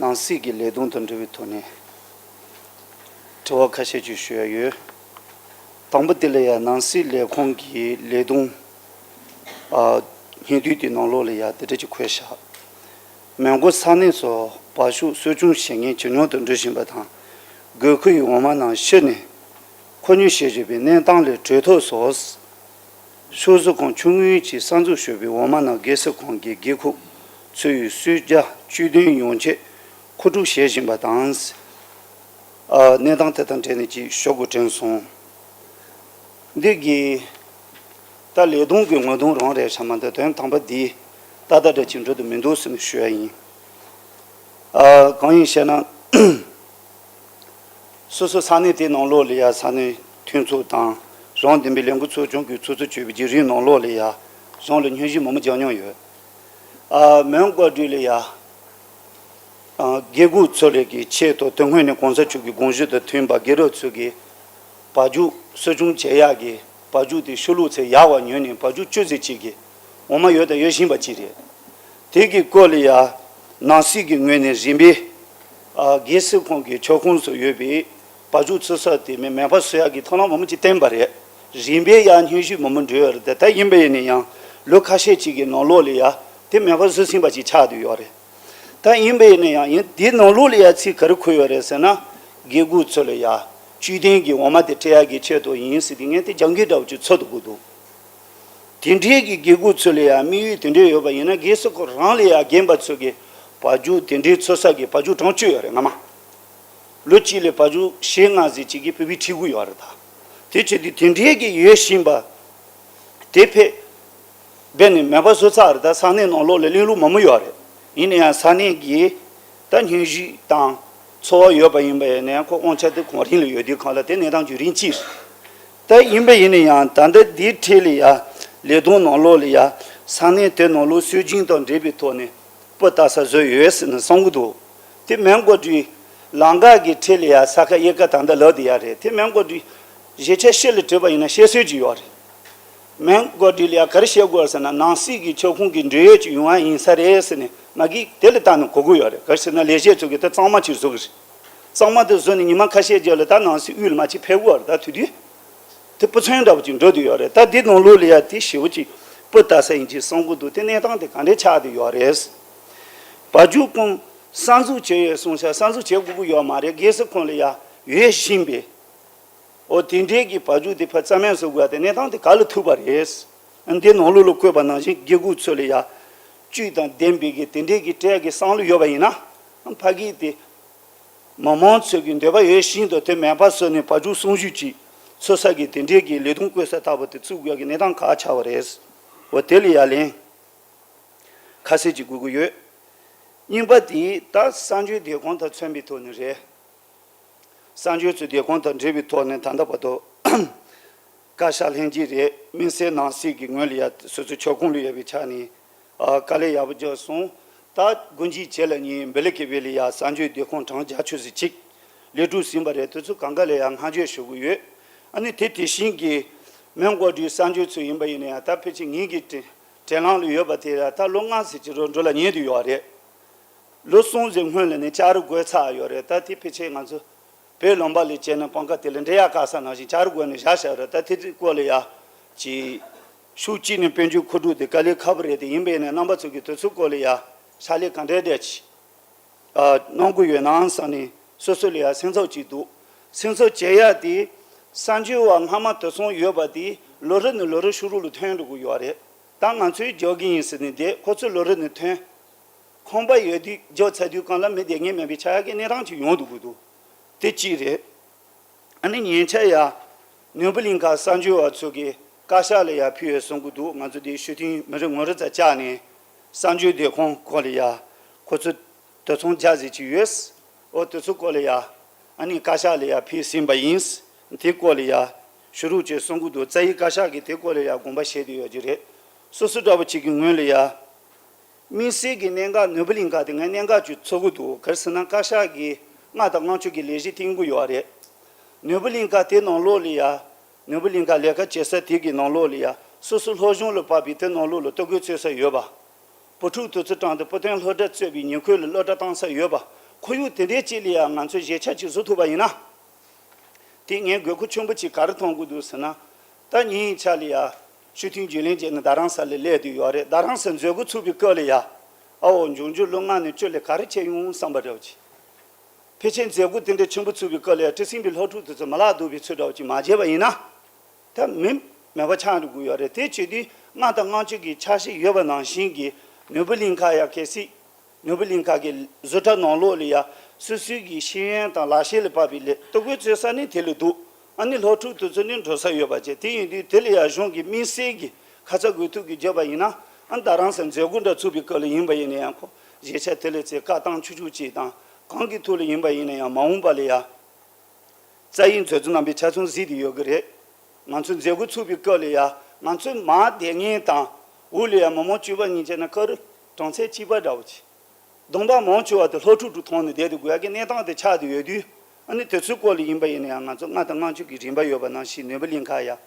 ནང་སྲིད་ཀྱི་ལས་དོན་དང་འབྲེལ་བའི་ཐོག་ནས་དྲི་བ་ཁ་ཤས་ཅིག་ཞུ་ཡ་ཡོད། དང་པོ་དེ་ལ་ཡང་ནང་སྲིད་ལས་ཁུངས་ཀྱི་ལས་དོན་ཨ་སྙིང་བསྡུས་དེ་ནང་ལོགས་ལ་ཡང་དེ་འདྲ་ཅིག་འཁོད་བཞག་མོན་གྷོ་ས་གནས་སུ་བ་ཕྱུགས་གསོ་སྐྱོང་བྱེད་མཁན་ཇེ་ཉུང་དུ་འགྲོ་བཞིན་པ་དང་། དགོས་མཁོ་ཡི་འོ་མ་རྣམས་ཕྱིར་ནས་མཁོ་མྱུལ་བྱེད་བཞིན་པའི་གནས་སྟངས་ལས་གྲོལ་ཐབས་སུ། ཕྱུགས་གསོ་ཁང་ཆུང་ངུའི་ཆེད་གསར་འཛུགས་ཞུས་པའི་འོ་མ་ནང་སྒེར་གསོ་ཁང་གི་དགོས་མཁོ་ཚོས་སུས་བརྒྱ་བཅུ་བདུན་ཡོང་ཆེད་མཁོ་སྒྲུབ་བྱེད་བཞིན་པ་དང་། ཨ་གནས་སྟངས་དེ་དང་འབྲེལ་ནས་ཅིག་ཞུ་དགོས་དྲན་སོང་། འདི་གི་ད་ལས་དོན་གྱི་དངོས་དོན་རང་རེད་ཤག་མ་གཏོགས་དོན་དམ་པ་འདི་ཏག་ཏག་འདྲ་ཅིག་འགྲོ་དུ་མི་འདུག་ཟེར་ནས་ཞུ་ཡ་ཡིན། ཨ་གང་ཡིན་ཞེ་ན། སོ་སོ་ས་གནས་དེའི་ནང་ལོགས་ལ་ཡ་ས་གནས་མཐུན་ཚོགས་དང་རང་བདེན་པའི་ལས་འགུལ་ཚོགས་ཆུང་གི་ཚོགས་གཙོ་བྱས་པའི་རྒྱུན་རིང་ནང་ལོགས་ལ་ཡ་གཞུང་ལ་སྙན་ཞུ་མང་པོ་རྒྱག་མྱོང་ཡོད། ཨ་མོན་བཀའ་འགྲུལ་ལ་ཡ་ཨ་དགེ་སྐོས་ཚོ་ལས་ཀྱི་ཆེད་དུ་དོན་དངོས་ནས་གོང་ས་མཆོག་གི་དགོངས་གཞི་དང་མཐུན་པ་དགེ་སློབ་ཚོ་གི་བ་རྒྱུག་གསོ་སྐྱོང་བྱེད་ཡག་གི་བ་རྒྱུག་དེ་ཤུལ་ལུགས་ཚད་ཡག་པ་ཉོས་ནས་བ་རྒྱུག་བཅུ་ཙམ་ཅིག་གི་འོ་མ་ཡོད་དང་ཡོད་བཞིན་པ་ཅིག་རེད། དེ་གི་སྐོར་ལ་ཡ་ནང་སྲིད་ཀྱི་ངོས་ནས་རིམ་པས་ཨ་སྒེར་གསོ་ཁང་གི་ཁྱབ་ཁོངས་སུ་ཡོད་པའི་ བ་ཕྱུགས་ཚོ་ས་དེ་མིན་མེད་པ་བཟོ་ཡག་གི་ཐབས་ལམ་མང་པོ་ཅིག་བསྟན་པ་རེད། རིམ་པས་ཡང་སྙན་ཞུ་མང་པོ་འབྲེལ་ཡོད་རེད། དེ་ལྟར་ཡིན་པ་ཡིན་ན་ཡང་ལོ་ཁ་ཤས་ཅིག་གི་ནང་ལོགས་ལ་ཡ་དེ་མེད་པ་བཟོ་ཟིན་པ་ཅིག་ཆགས་བསྡད་ཡོད་རེད། ད་ཡིན་པ་ཡིན་ན་ཡང་ཡིན་དེའི་ནང་ལོགས་ལ་ཡ་ཚིག་ག་རེ་འཁོད་ཡོད་རེད་ཟེར་ན། དགེ་སྒོ་ཚོ་ལ་ཡ་བཅུད་ལྡན་གྱི་འོ་མ་དེ་སྤྲད་ཡག་གི་ཆེད་དུ་ཡིན་ཟེར་དེ་ངས་དེ་སྦྱང་གི་འདྲ་བོ་ཅིག་ཚོར་འདུག་གི་འདུག་དེ་འདྲའི་གི་དགེ་སྒོ་ཚོ་ལ་ཡང་དམིགས་ཡུལ་དེ་འདྲའི་ཡོད་པ་ཡིན་ན། རྒན་ས་ཁོ་རང་ལ་ཡང་རྒན་པ་ཚོ་གི་བ་ཕྱུགས་དེ་འདྲའི་ཚོ་ས་གི་བ་ཕྱུགས་གྲངས་བཅུ་ཡོད་རེད། སྔ་མ་ལོ་གཅིག་ལ་བ་ཕྱུགས་བཞི་ལྔ་ཟེར་གཅིག་གི་བི་བི་ཁྲི་དགུ་ཡོད་རེད། ད་དེ་བྱས་དུས་དེ་འདྲའི་གི་ཡོད་བཞིན་པ་དེ་ཕེ་བས་ནས་མེད་པ་བཟོ་ཚར་རེད། ད་ས་གནས་ནང་ལོགས་ལ་གླེང་ལུགས་མང་པོ་ཡོད་རེད། ཡིན་ན་ཡང་ས་གནས་ཀྱི་ད་སྙན་ཞུ་དང་ཚོར་བ་ཡོད་པ་ཡིན་པ་ཡིན་ན་ཡང་ཁོ་དབང་ཆ་དེ་གོང་རིམ་ལ་ཡོད་དུས་གང་ལ་དེ་གནས་སྟངས་བརྒྱུད་རིམ་གཅིག་རེད། ད་ཡིན་པ་ཡིན་ན་ཡང་ད་ལྟ་འདིའི་ཁྲོད་ལ་ཡ་ལས་དོན་ནང་ལོགས་ལ་ཡ་ས་གནས་དེ་ནང་ལོགས་སྲོལ་རྒྱུན་དང་འབྲེལ་བའི་ཐོག་ནས་སྤུ་ལྟ་ས་བཟོས་ཡོད་ཟེར་ནས་གསུང་གི་འདུག་དེ་མོན་གྷོ་ཊའི་ལམ་ཁ་གི་ཁྲོད་ལ་ཡ་ས་ཁ་གཡས་ཁ་ད་ལྟ་ལབ་བསྡད་ཡ་རེད། དེ་མོན་གྷོ་ཊའི་གཞིས་ཆགས་ཤིག་ལ་དྲིས་པ་ཡིན་ན་བཤད་སྲོལ་ཅིག་ཡོད་རེད། མོན་གྷོ་ཊའི་ལ་ཡ་ག་རེ་བཤད་དགོས་ཟེར་ན། ནང་སྲིད་ཀྱི་ཁྱབ་ཁོངས་ཀྱི་འབྲེལ་ཡོད་ཅིག་ཡོང་བ་ཡིན་ས་རེད་ཟེར་ནས་མ་གི་དེ་ལ་ལྟ་ནས་གོ་གི་ཡོད་རེད། ག་རེ་ཟེར་ན་ལས་བྱེད་ཚོ་གིས་ད་གཙང་མ་ཅིག་བཟོ་གི་རེད། གཙང་མ་དེ་བཟོས་ནས་ཉི་མ་ཁ་ཤས་རྗེས་ལ་ད་ནང་སྲིད་དབུས་ལ་མར་ཅིག་ཕེབས་དགོས་རེད། ད་དུས་དུས་དེ་སྤུ་མཚོན་འདྲ་པོ་ཅིག་འགྲོ་བསྡད་ཡོད་རེད། ད་འདི་ནང་ལོགས་ལ་ཡ་དེ་ཞེ་པོ་ཅིག་སྤུ་ལྟ་ས་ཡིན་ཅིག་གསུང་གི་འདུག་དེ་གནས་སྟངས་དེ་ག་འདྲས་ཆགས་བསྡད་ཡོད་རེད། བ་ཕྱུགས་ཀུན་གསར་འཛུགས་བྱས་ཡོད་གསུང་ཤག་གསར་འཛུགས་བྱེད་དགོས་ཀྱི་ཡོད་མ་རེད། རྒན་ས་ཁོང་ལ་ཡ་ཡོད་བཞིན་པའི་འོ་དེ་འདྲའི་གི་བ་ཕྱུགས་དེ་ཕར་རྩ་མེད་བཟོ་དགོས་ཡ་དེ་གནས་སྟངས་དེ་ག་ལ་ཐུག་པ་རེད། འདི་ནང་ལོགས་ལ་བཀོད་པ་ནང་བཞིན་དགེ་སྒོ་ཚོ་ལ་ཡ་བཅུད་དང་ལྡན་པའི་གི་དེ་འདྲའི་གི་སྤྲད་གི་བསམ་བློ་ཡོད་པ་ཡིན་ན། ཕ་གི་དེ་མི་མང་ཚོས་ཀྱི་འདོད་པ་ཡོད་བཞིན་དུ་དེ་མེད་པ་བཟོས་ནས་བ་ཕྱུགས་སྲུང་བཞུད་ཀྱི་ཚོ་ས་གི་དེ་འདྲའི་གི་ལས་དོན་བཀོད་ས་ལྟ་བུ་དེ་བཙུགས་དགོས་ཀྱི་གནས་སྟངས་ག་ཆགས་པ་རེད། འོ་དེ་ལ་ཡ་ལན་ཁ་གསལ་ཅིག་དགོས་ཀྱི་ཡོད། གཉིས་པ་དེ་ད་གསར་འགྱུར་བདེ་ཁོངས་དང་མཚོན་པའི་ཐོག་ནས་རེད། གསར་འགྱུར་ཚོའི་བདེ་ཁོངས་དང་འབྲེལ་བའི་ཐོག་ནས་ད་ལྟ་བར་དུ་བཀའ་ཤག་ལྷན་རྒྱས་རེད། དམིགས་བསལ་ནང་སྲིད་ཀྱི་ངོས་ལ་ཡ་སོ་སོའི་ཁྱབ་ཁོངས་ལ་ཡོད་པའི་ཆ་ནས་ཨ་དཀའ་ལས་ཡག་པོ་བརྒྱབ་སོང་། ད་དགུན་གྱི་བྱེད་ལ་ཉིན་བི་ལི་ཀི་བི་ལ་ཡ་གསར་འགྱུར་བདེ་ཁོངས་གྲངས་བརྒྱད་ཅུ་ཟིན་ཅིག་ལས་གྲུབ་ཟིན་པ་རེད། དེ་ཚོ་གང་ག་ལ་ཡ་བསྔགས་བརྗོད་ཞུ་གི་ཡོད། ཨ་ནི་དེ་དེ་བཞིན་གྱི་མོན་གྷོ་ཊའི་གསར་འགྱུར་ཚོ་ཡིན་པ་ཡིན་ན་ཡང་ད་ཕལ་ཆེར་ངེད་ཀྱི་དྲན་དྲན་ལམ་ལ་ཡོད་པ་དེ་ལ་ད་ལོ་ལྔ་ཙམ་ཅིག་རོ་འགྲོ་ལ་ཉེ་དུ་ཡོད་རེད། ལོ་གསུམ་ཙམ་སྔོན་ལ་ནས་ལྕགས་རི་བགོས་ཚར་ཡོད་རེད། ད་དེ་ཕལ་ཆེར་ང་ཚོ་བོད་ལུང་པ་ལ་བྱས་ན་སྤང་ཁ་དེ་ལ་འགྲེང་ཡག་བཀག་ས་ནང་བཞིན་ལྕགས་རི་བགོས་ནས་བཞག་བཞག་རེད། ད་དེ་དེ་སྐོར་ལ་ཡ་ཅིག་ཤུགས་གཅིག་ནས་དཔལ་འབྱོར་མཁོ་སྒྲུབ་དེ་དཀའ་ལས་ཁག་པོ་རེད། དེ་ཡིན་པས་ན་རྣམ་པ་ཚོ་གིས་དེ་ཚོའི་སྐོར་ལ་ཡ་ཕྱག་ལས་ག་འདྲས་འདྲས་ཅིག་ཨ་གནང་དགོས་ཡོད་ནའང་བསམ་ནས་སོ་སོ་ལ་ཡ་སེམས་འཚབ་ཅིག་འདུག་སེམས་འཚབ་བྱེད་ཡ་དེ་གསར་འགྱུར་བ་སྔ་མ་དེ་ཚོ་ཡོད་པ་དེ་ལོ་རེ་ནས་ལོ་རེ་ཕྱི་རོལ་ལ་ཐོན་འགྲོ་གི་ཡོད་རེད། ད་ང་ཚོས་རྒྱག་གི་ཡིན་ཟེར་ནས་བསྡད། ཁོ་ཚོས་ལོ་རེ་ནས་ཐོན། ཁང་པ་ཡོད་དུས་རྒྱག་ཚར་དུས་གང་ལ་མི་བསྡད་མཁན་མེད་པའི་ཆགས་ཡག་གི་གནས་སྟངས་ཅིག་ཡོང་འདུག་གི་འདུག་དེ་གཅིག་རེད། ཨ་ནི་ཉེ་ཆར་ཡ་ནོར་བུ་གླིང་ཁ་གསར་འགྱུར་བ་ཚོ་གིས་བཀའ་ཤག་ལ་ཡ་ཕུལ་ཡོད་གསུང་གི་འདུག་ང་ཚོ་དེའི་ཞུ་མཐུན་མི་རེ་ངོ་རེ་ཙམ་བཅར་ནས་གསར་འགྱུར་བདེ་ཁོངས་སྐོར་ལ་ཡ་ཁོ་ཚོ་དུད་ཚང་བརྒྱ་ཟེར་གྱི་ཡོད། འོ་དེ་ཚོ་སྐོར་ལ་ཡ་ཨ་ནི་བཀའ་ཤག་ལ་ཡ་ཕུལ་ཟིན་པ་ཡིན། དེ་སྐོར་ལ་ཡ་ཞུ་རོགས་བྱེད་གསུང་གི་འདུག་རྩ་ཡི་བཀའ་ཤག་གིས་དེ་སྐོར་ལ་ཡ་དགོངས་པ་བཞེས་བསྡད་ཡོད་ཀྱི་རེད། སོ་སོ་འདྲ་པོ་ཅིག་གི་ངོས་ལ་ཡ། དམིགས་བསལ་གྱི་གནད་འགག་ནོར་བུ་གླིང་ཁ་དེ་ངས་གནད་འགག་ཅིག་ཚོར་གི་འདུག་ག་རེ་ཟེར་ན་བཀའ་ཤག་གིས་ལྔ་དང་ལྔ་བཅུ་གི་ལས་གཞི་བཏིང་གི་ཡོད་རེད། ནོར་བུ་གླིང་ཁ་དེ་ནང་ལོགས་ལ་ཡ། ནོར་བུ་གླིང་ཁ་ལས་ཀ་བྱེད་ས་དེ་གི་ནང་ལོགས་ལ་ཡ། སོ་སོ་སློབ་སྦྱོང་ལ་དཔག་པའི་དེ་ནང་ལོགས་ལ་ལྟོ་གོས་བཙོང་ས་ཡོད་པ། བུ་ཕྲུག་དེ་ཚོ་དྲངས་ཏེ་བུ་སྟོན་སློབ་གྲྭ་གཙོས་པའི་ཉེ་འཁོར་ལ་སློབ་གྲྭ་བཏང་ས་ཡོད་པ། ཁོར་ཡུག་དེ་འདྲའི་ཅིག་ལ་ཡ་ང་ཚོས་གཞིས་ཆགས་ཅིག་བཟོ་ཐུབ་པ་ཡིན་ན། དེ་ངས་དགོས་མཁོ་ཆེན་པོ་ཅིག་ག་རེ་མཐོང་གི་འདུག་ཟེར་ན། ད་ཉིན་ཡིན་ཆ་ལ་ཡ། ཞུ་མཐུན་བརྒྱུད་ལེན་བྱས་ནས་རྡ་རམ་ས་ལ་སླེབས་བསྡད་ཡོད་རེད། རྡ་རམ་ས་མཛད་སྒོ་ཚུགས་པའི་སྐབས་ལ་ཡ། ཨ་འོ་འབྱུང་འགྱུར་ལོ་ལྔ་ནས་བཅུ་ལ་ག་རེ་བྱས་ཡོང་བསམ་པ་འདྲ་བོ་ཅིག་ཕལ་ཆེར་མཛད་སྒོ་དེ་འདྲ་ཆེན་པོ་ཚུགས་པའི་སྐབས་ལ་ཡ་བྲེལ་ཟིང་པའི་སློབ་ཕྲུག་དེ་ཚོ་མ་ལག་རྡོག་པའི་ཚུལ་འདྲ་བོ་ཅིག་མ་བྱས་པ་ཡིན་ན། ད་མི་མེད་པ་ཆགས་འགྲོ་གི་ཡོད་རེད། དེ་བྱེད་དུས་ལྔ་དང་ལྔ་བཅུ་གི་འཆར་གཞི་ཡོད་པ་ནང་བཞིན་གྱི་ནོར་བུ་གླིང་ཁ་ཡ་གལ་སྲིད། ནོར་བུ་གླིང་ཁ་གི་བཟོ་གྲྭ་ནང་ལོགས་ལ་ཡ་སོ་སོའི་གི་ཤེས་ཡོན་དང་ལག་ཤེས་ལ་དཔག་པའི་ལས་ལྟོ་གོས་བཙོང་ས་ནི་དེ་ལ་འདུག་ཨ་ནི་སློབ་ཕྲུག་དེ་ཚོ་ནི་འགྲོ་ས་ཡོད་པ་བྱས། དེ་ཡིན་དུས་དེ་ལ་ཡ་གཞུང་གི་དམིགས་བསལ་གྱི་ཁ་ཚ་དགོས་གཏུགས་ཀྱི་བརྒྱབ་པ་ཡིན་ན། ཨ་རྡ་རམ་ས་མཛད་སྒོ་འདྲ་ཚུགས་པའི་སྐབས་ལ་ཡིན་པ་ཡིན་ན་ཡང་ཁོ་གཞིས་ཆགས་དེ་ལ་ཚེ་བཀའ་བཏང་ཆུག་ཆུག་ཅིག་དང་གང་གི་ཐོག་ལ་ཡིན་པ་ཡིན་ན་ཡང་མ་འོངས་པ་ལ་ཡ། རྩ་ཡི་མཛད་གཙོ་རྣམ་པའི་ཆ་ཚང་གཟིགས་ཏེ་ཡོད་ཀྱི་རེད། ང་ཚོ་མཛད་སྒོ་ཚུགས་པའི་སྐབས་ལ་ཡ་ང་ཚོའི་མར་བསྡད་མཁན་དང་འོག་ལ་ཡ་མི་མང་བཅུ་པ་གཉིས་བྱས་ན་ཁ་རུ་གྲངས་ཚད་གཅིག་པ་འདྲ་བོ་ཅིག་གདོང་པ་མང་ཆེ་བ་དེ་སློབ་ཕྲུག་དྲུག་མཐོང་ནས་བསྡད་དེ་དགོས་ཡ་གི་གནས་སྟངས་དེ་ཆགས་བསྡད་ཡོད་དུས། ཨ་ནི་དེ་ཚོའི་སྐོར་ལ་ཡིན་པ་ཡིན་ན་ཡང་ང་ཚོ་ལྔ་དང་ལྔ་བཅུ་གི་རིམ་པ་ཡོད་པ་ནང་བཞིན་ནོར་བུ་གླིང་ཁ་ཡ།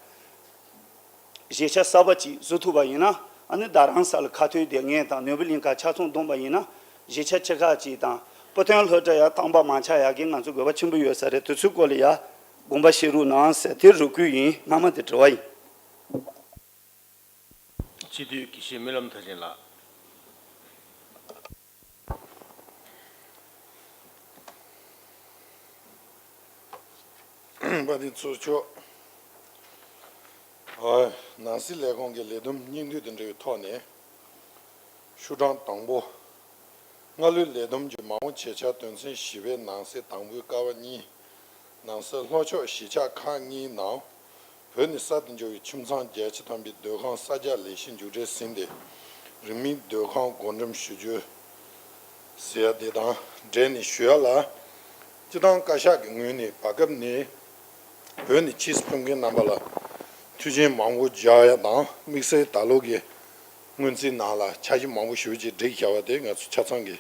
གཞིས་ཆགས་གསར་པ་ཅིག་བཟོ་ཐུབ་པ་ཡིན་ན། ཨ་ནི་རྡ་རམ་ས་ལ་ཁ་ཐོན་བསྡད་མཁན་དང་ནོར་བུ་གླིང་ཁ་ཆ་ཚང་བསྡོམས་པ་ཡིན་ན། གཞིས་ཆགས་ཆེ་ཁག་ཅིག་དང་ སྤོ་ཐོན་སློབ་གྲྭ་ཡ་དང་པ་མ་ཆགས་ཡག་གི་ང་ཚོ་དགོས་པ་ཆེན་པོ་ཡོད་ས་རེད། དེ་ཚོའི་སྐོར་ལ་ཡ་དགོངས་པ་བཞེས་རོགས་གནང་ཟེར་དེ་རེ་སྐུལ་ཡིན། སྔ་མ་དེ་དྲི་བ་ཡིན། སྤྱི་འཐུས་དགེ་བཤེས་སྨོན་ལམ་མཐར་ཕྱིན་ལགས། དཔལ་ལྡན་ཚོགས་གཙོ། ཨ། ནང་སྲིད་ལས་ཁུངས་ཀྱི་ལས་བསྡོམས་སྙིང་བསྡུས་དང་འབྲེལ་བའི་ཐོག་ནས། ཤོག་གྲངས་དང་པོ། སྔ་ལོའི་ལས་བསྡོམས་ཀྱི་མ་འོངས་བྱེད་འཆར་དོན་ཚན་བཞི་པའི་ནང་གསེས་དང་པོའི་ཀ་བ་གཉིས། ནང་གསེས་ལྷོ་ཕྱོགས་གཞིས་ཆགས་ཁག་གཉིས་ནང་བོད་ནས་གསར་དུ་འབྱོར་བའི་ཁྱིམ་ཚང་བརྒྱད་ཅུ་ཐམ་པའི་སྡོད་ཁང་གསར་རྒྱག་ལས་གཞི་མཇུག་སྒྲིལ་ཟིན་ཏེ། རིང་མིན་སྡོད་ཁང་བགོ་འགྲེམས་ཞུ་རྒྱུ་ཟེར་ཡ་དེ་དང་འབྲེལ་ནས་ཞུ་ཡ་ལ། སྤྱི་བཏང་བཀའ་ཤག་གི་ངོས་ནས་བར་སྐབས་ནས་བོད་ནས་ཕྱིས་སུ་ཕེབས་མཁན་རྣམ་པ་ལ་མཐུན་རྐྱེན་མང་པོ་སྦྱར་ཡ་དང་། དམིགས་བསལ་ད་ལོ་གི་སྔོན་རྩིས་ནང་ལ་འཆར་གཞི་མང་པོ་ཞེ་པོ་ཅིག་བསྒྲིགས་བཞག་པ་དེ་ང་ཚོ་ཆ་ཚང་གིས་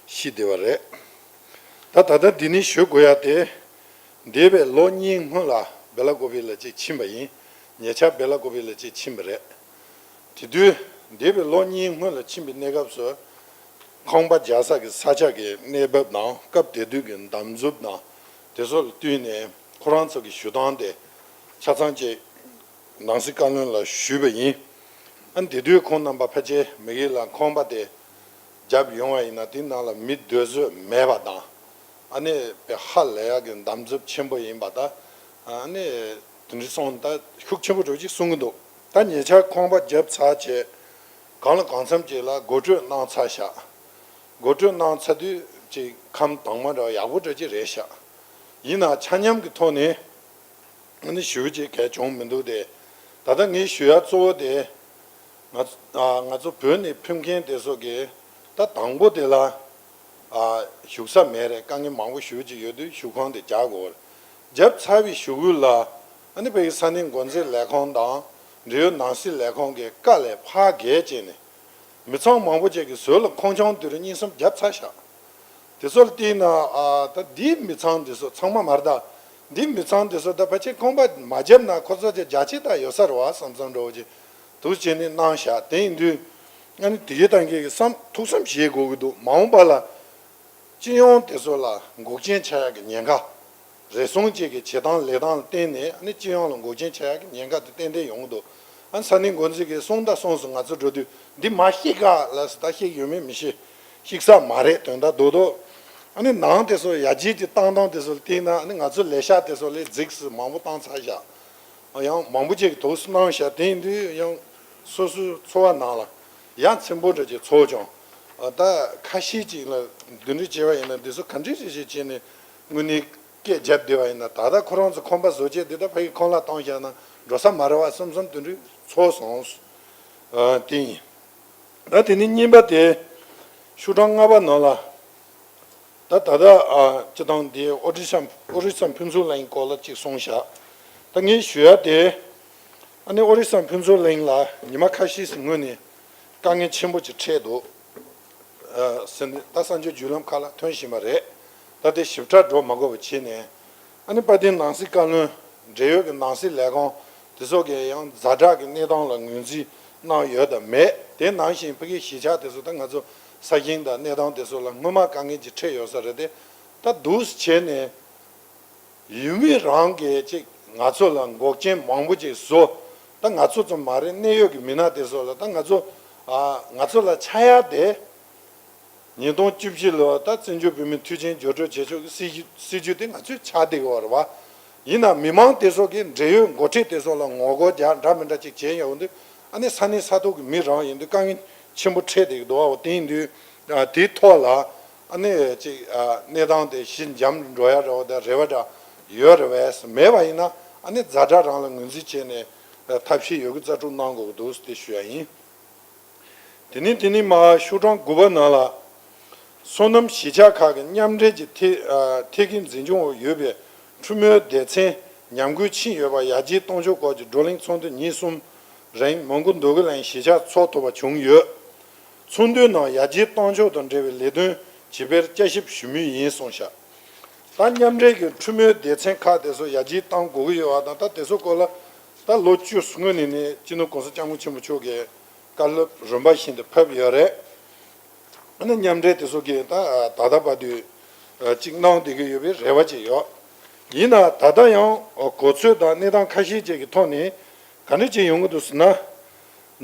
ཤེས་བསྡད་པ་རེད། ད་ད་ལྟ་འདི་ནས་ཞུ་དགོས་ཡ་དེ། འདས་པའི་ལོ་གཉིས་སྔོན་ལ་སྦེ་ལ་ཀོ་པི་ལ་ཅིག་ཕྱིན་པ་ཡིན། ཉེ་ཆར་སྦེ་ལ་ཀོ་པི་ལ་ཅིག་ཕྱིན་པ་རེད། དེ་དུས་འདས་པའི་ལོ་གཉིས་སྔོན་ལ་ཕྱིན་པའི་གནས་སྐབས་སུ། ཁང་པ་རྒྱག་ས་གི་ས་ཆ་གི་གནས་བབ་དང་སྐབས་དེ་དུས་ཀྱི་འདེམས་འཛུགས་དང་དེ་ཚོ་ལ་བསྟུན་ནས་ཁོ་རང་ཚོ་གི་ཞུ་སྟངས་དེ་ཆ་ཚང་ཅིག་ནང་སྲིད་བཀའ་བློན་ལ་ཞུས་པ་ཡིན། ཨ་ནི་དེ་དུས་ཁོང་རྣམ་པ་ཕལ་ཆེར་མི་གི་ལ་ཁང་པ་དེ་རྒྱབ་ཡོང་བ་ཡིན་ན་དེ་ནང་ལ་མི་སྡོད་བཟོད་མེད་པ་དང་། ཨ་ནི་དཔེ་ཧ་ལས་ཡག་གི་འདེམས་འཛུགས་ཆེན་པོ་ཡིན་པ་དང་། ཨ་ནི་དེ་འདྲ་སོང་ད་ཤུགས་ཆེན་པོ་འགྲོ་ཅིག་གསུང་གི་འདུག་ད་ཉེ་ཆར་ཁང་པ་བརྒྱབ་ཚར་རྗེས་གང་ལ་གང་འཚམ་ཅིག་ལ་སྒོ་སྤྲོད་གནང་ཚར་ཤག་སྒོ་སྤྲོད་གནང་ཚར་དུས་ཅིག་ཁམས་དྭངས་མ་འདྲ་བ་ཡག་པོ་འདྲ་ཅིག་རེད་ཤག་ཡིན་ན་ཆ་མཉམ་གྱི་ཐོག་ནས། ཨ་ནི་ཞུ་རྒྱུ་གལ་བྱུང་མི་འདུག་སྟེ། ད་ལྟ་ངས་ཞུ་ཡ་གཙོ་བོ་དེ། ང་ཚོ་ཨ་ང་ཚོ་བོད་ནས་ཕེབས་མཁན་དེ་ཚོ་གིས་ད་དང་པོ་དེ་ལ་ཨ་བཞུགས་ས་མེད་རེད། དཀའ་ངལ་མང་པོ་ཞེ་པོ་ཅིག་ཡོད་དུས་བཞུགས་ཁང་དེ་རྒྱག་དགོས་རེད། བརྒྱབ་ཚར་བའི་གཞུག་གུ་ལ་ཨ་ནི་བོད་ཀྱི་ས་གནས་འགོ་འཛིན་ལས་ཁང་དང་འབྲེལ་ཡོད་ནང་སྲིད་ལས་ཁང་གི་བཀའ་ལས་ཕར་བརྒལ་བྱས་ནས། མི་ཚང་མང་པོ་ཅིག་གིས་ཟུར་ལ་ཁང་ཆུང་དེ་རུ་གཉིས་གསུམ་བརྒྱབ་ཚར་ཤག་དེ་ཚོ་ལ་བལྟས་ན་ཨ་ད་འདིའི་མི་ཚང་དེ་ཚོ་ཚང་མ་མ་རེད་ད། འདིའི་མི་ཚང་དེ་ཚོ་ད་ཕལ་ཆེར་ཁང་པ་མ་བརྒྱབ་ན་ཁོ་ཚོ་ཅིག་རྒྱ་ཆེ་ད་ཡོད་ས་རེད་བ་བསམ་བསམ་འདྲ་བོ་ཅིག་འདུག་བྱས་ནས་གནང་ཤག་དེ་ཡིན་དུས་ཨ་ནི་དེ་གའི་ཏང་གི་བསམ་ཐུགས་བསམ་བཞེས་དགོས་ཀྱི་འདུག་མ་འོངས་པ་ལ་སྤྱི་ཡོངས་དེ་ཚོ་ལ་འགོག་རྐྱེན་ཆགས་ཡག་གི་ཉེན་ཁ། རེ་ཟུང་གཅིག་གི་བྱེད་སྟངས་ལས་སྟངས་ལ་བརྟེན་ནས་ཨ་ནི་སྤྱི་ཡོངས་ལ་འགོག་རྐྱེན་ཆགས་ཡག་གི་ཉེན་ཁ་དེ་ཏན་ཏན་ཡོང་གི་འདུག་ཨ་ནི་ས་གནས་འགོ་འཛིན་གྱིས་གསུངས་ད་གསུངས་སོང་། ང་ཚོ་འགྲོ་དུས་འདི་མ་བཤིག་ག་ལ་ཟེར། ད་བཤིག་ཡོད་མེད་མི་ཤེས། བཤིག་ས་མ་རེད་དོན་དག་རྡོག་རྡོག་ཨ་ནི་ནང་དེ་ཚོ་ཡར་རྒྱས་ཀྱི་བཏང་སྟངས་དེ་ཚོ་ལ་བལྟས་ན་ཨ་ནི་ང་ཚོ་ལས་ཤག་དེ་ཚོ་ལས་རྫིག་སི་མང་པོ་བཏང་ཚར་བཞག་ཡང་མང་པོ་ཅིག་གིས་དོགས་སུ་གནང་བཞག་དེ་ཡིན་དུས་ཡང་སོ་སོའི་འཚོ་བ་ནང་ལ་ཡ་མཚན་པོ་འདྲ་ཅིག་ཚོར་བྱུང་། ད་ཁ་ཤས་ཅིག་ལ་འདི་འདྲ་བྱས་པ་ཡིན་ན་འདི་ཚོ་ག་འདྲ་ཞིག་ཞིག་བྱས་ནས་དངོས་གནས། སྐད་རྒྱབ་བསྡད་པ་ཡིན་ན་ད་ལྟ་ཁོ་རང་ཚོ་ཁང་པ་བཟོ་བྱས་འདི་ད་ཕ་གི་ཁང་གླ་བཏང་བཞག་ན་འགྲོ་ས་མ་རེད་བ་བསམ་བསམ་དེ་འདྲ་ཚོར་སོང་། ཨ་དེ་ཡིན། ད་དེ་ནས་གཉིས་པ་དེ་ཤོག་གྲངས་ལྔ་པ་ནང་ལ་ད་ད་ལྟ་ཨ་སྤྱི་བཏང་འདི་ཨོ་རི་ས་ཨོ་རི་ས་ཕུན་ཚོགས་གླིང་སྐོར་ལ་གཅིག་གསུངས་བཞག་ད་ངས་ཞུ་ཡ་དེ་ཨ་ནི་ཨོ་རི་ས་ཕུན་ཚོགས་གླིང་ལ་ཉི་མ་ཁ་ཤས་སྔོན་ནས་དཀའ་ངལ་ཆེན་པོ་ཅིག་འཕྲད་འདུག་ཟེར་ནས་ད་གསར་འགྱུར་བརྒྱུད་ལམ་ཁག་ལ་ཐོན་བཞིན་པ་རེད། ད་དེ་ཞིབ་ཕྲ་འགྲོ་མ་དགོས་པ་བྱས་ནས་ཨ་ནི་དཔལ་ལྡན་ནང་སྲིད་བཀའ་བློན་འབྲེལ་ཡོད་ཀྱི་ནང་སྲིད་ལས་ཁང་དེ་ཚོ་གིས་ཡང་ཛ་དྲག་གི་གནས་སྟངས་ལ་ངོས་འཛིན་གནང་ཡོད་དམ་མེད། དེ་ནང་བཞིན་ཕ་གིའི་གཞིས་ཆགས་དེ་ཚོ་ད་ང་ཚོ་ས་ཞིང་དང་གནས་སྟངས་དེ་ཚོ་ལ་སྔོན་མ་དཀའ་ངལ་ཅིག་འཕྲད་ཡོད་ས་རེད་དེ། ད་འདུག་སེ་བྱས་ནས། ཡུལ་མི་རང་གིས་ཅིག་ང་ཚོ་ལ་འགོག་རྐྱེན་མང་པོ་ཅིག་བཟོ། ད་ང་ཚོ་ཙམ་མ་རེད། གནད་ཡོད་ཀྱི་མི་སྣ་དེ་ཚོ་ལ་ད་ང་ཚོ་ཨ་ང་ཚོ་ལ་ཆགས་ཡ་དེ། ཉིས་སྟོང་བཅུ་བཞི་ལོ་ད་བཙན་བྱོལ་བོད་མིའི་མཐུན་རྐྱེན་སྦྱོར་སྤྲོད་བྱེད་ཕྱོགས་ཀྱི་སྲིད་ཇུས་སྲིད་ཇུས་དེ་ང་ཚོས་ཆགས་བསྡད་ཀྱི་ཡོད་རེད་བ། ཡིན་ནའང་མི་མང་དེ་ཚོ་གིས་འབྲེལ་ཡོད་འགོ་ཁྲིད་དེ་ཚོ་ལ་ངོ་རྒོལ་རྒྱག་འདྲ་མི་འདྲ་ཅིག་བྱས་ཡོང་དུས་ཨ་ནི་ས་གནས་ས་ཐོག་གི་མི་རང་ཡིན་དུས་དཀའ་ངལ་ཆེན་པོ་འཕྲད་བསྡད་ཀྱི་འདུག་བ། དེ་ཡིན་དུས་ཨ་དེའི་ཐོག་ལ། ཨ་ནི་ཅིག་ཨ་གནས་སྟངས་དེ་ཞི་འཇམ་འགྲོ་ཡ་འདྲ་བོ་དང་རེ་བ་འདྲ་ཡོད་རེད་བས། མེད་པ་ཡིན་ན་ཨ་ནི་ཛ་དྲག་རང་ལ་ངོས་འཛིན་བྱས་ནས་ཨ་ཐབས་ཤེས་ཡོད་རྒུ་རྩལ་སྤྲུགས་གནང་དགོས་ཀྱི་འདུག་དེ་ཞུ་ཡ་ཡིན། དེ་ནས་དེ་ནས་མར་ཤོག་གྲངས་དགུ་པ་ནང་ལ། སོ་ནམ་གཞིས་ཆགས་ཁག་གི་མཉམ་འབྲེལ་གྱི་ཐད་ཨ་ཐད་ཀའི་འཛིན་སྐྱོང་འོག་ཡོད་པའི་ཁྲུ་མོའི་སྡེ་ཚན་ཉམས་རྒུད་ཕྱིན་ཡོད་པ་ཡར་རྒྱས་གཏོང་ཕྱོགས་སྐོར་གྱི་བགྲོ་གླེང་ཚོགས་འདུ་ཉིན་གསུམ་རིང་མོན་གྷོ་འདོད་རྒུ་གླིང་གཞིས་ཆགས་འཚོགས་ཐུབ་པ་བྱུང་ཡོད། ཚོགས་འདུའི་ནང་ཡར་རྒྱས་གཏོང་ཕྱོགས་དང་འབྲེལ་བའི་ལས་དོན་ཇི་སྤེལ་བསྐྱར་ཞིབ་ཞུ་མུས་ཡིན་གསུངས་བཞག་ད་མཉམ་འབྲེལ་གྱི་ཁྲུ་མོའི་སྡེ་ཚན་ཁག་དེ་ཚོ་ཡར་རྒྱས་གཏང་དགོས་ཀྱི་ཡོད་པ་དང་ད་དེ་ཚོ་སྐོར་ལ་ད་ལོ་བཅུ་སྔོན་ནས་ནས་སྤྱི་ནོར་༸གོང་ས་༸སྐྱབས་མགོན་ཆེན་པོ་མཆོག་གིས་བཀའ་སློབ་རིམ་པ་བཞིན་དུ་ཕེབས་ཡོད་རེད། ཨ་ནི་མཉམ་འབྲེལ་དེ་ཚོ་གིས་ད་ད་ལྟ་བར་དུ་ ཅིག་གནང་བསྡད་ཀྱི་ཡོད་པའི་རེ་བ་ཅིག་ཡོད། ཡིན་ན་ད་ལྟ་ཡང་གོ་ཚོད་དང་གནས་སྟངས་ཁ་ཤས་ཅིག་གི་ཐོག་ནས་ག་འདྲ་ཅིག་ཡོང་གི་འདུག་ཟེར་ན།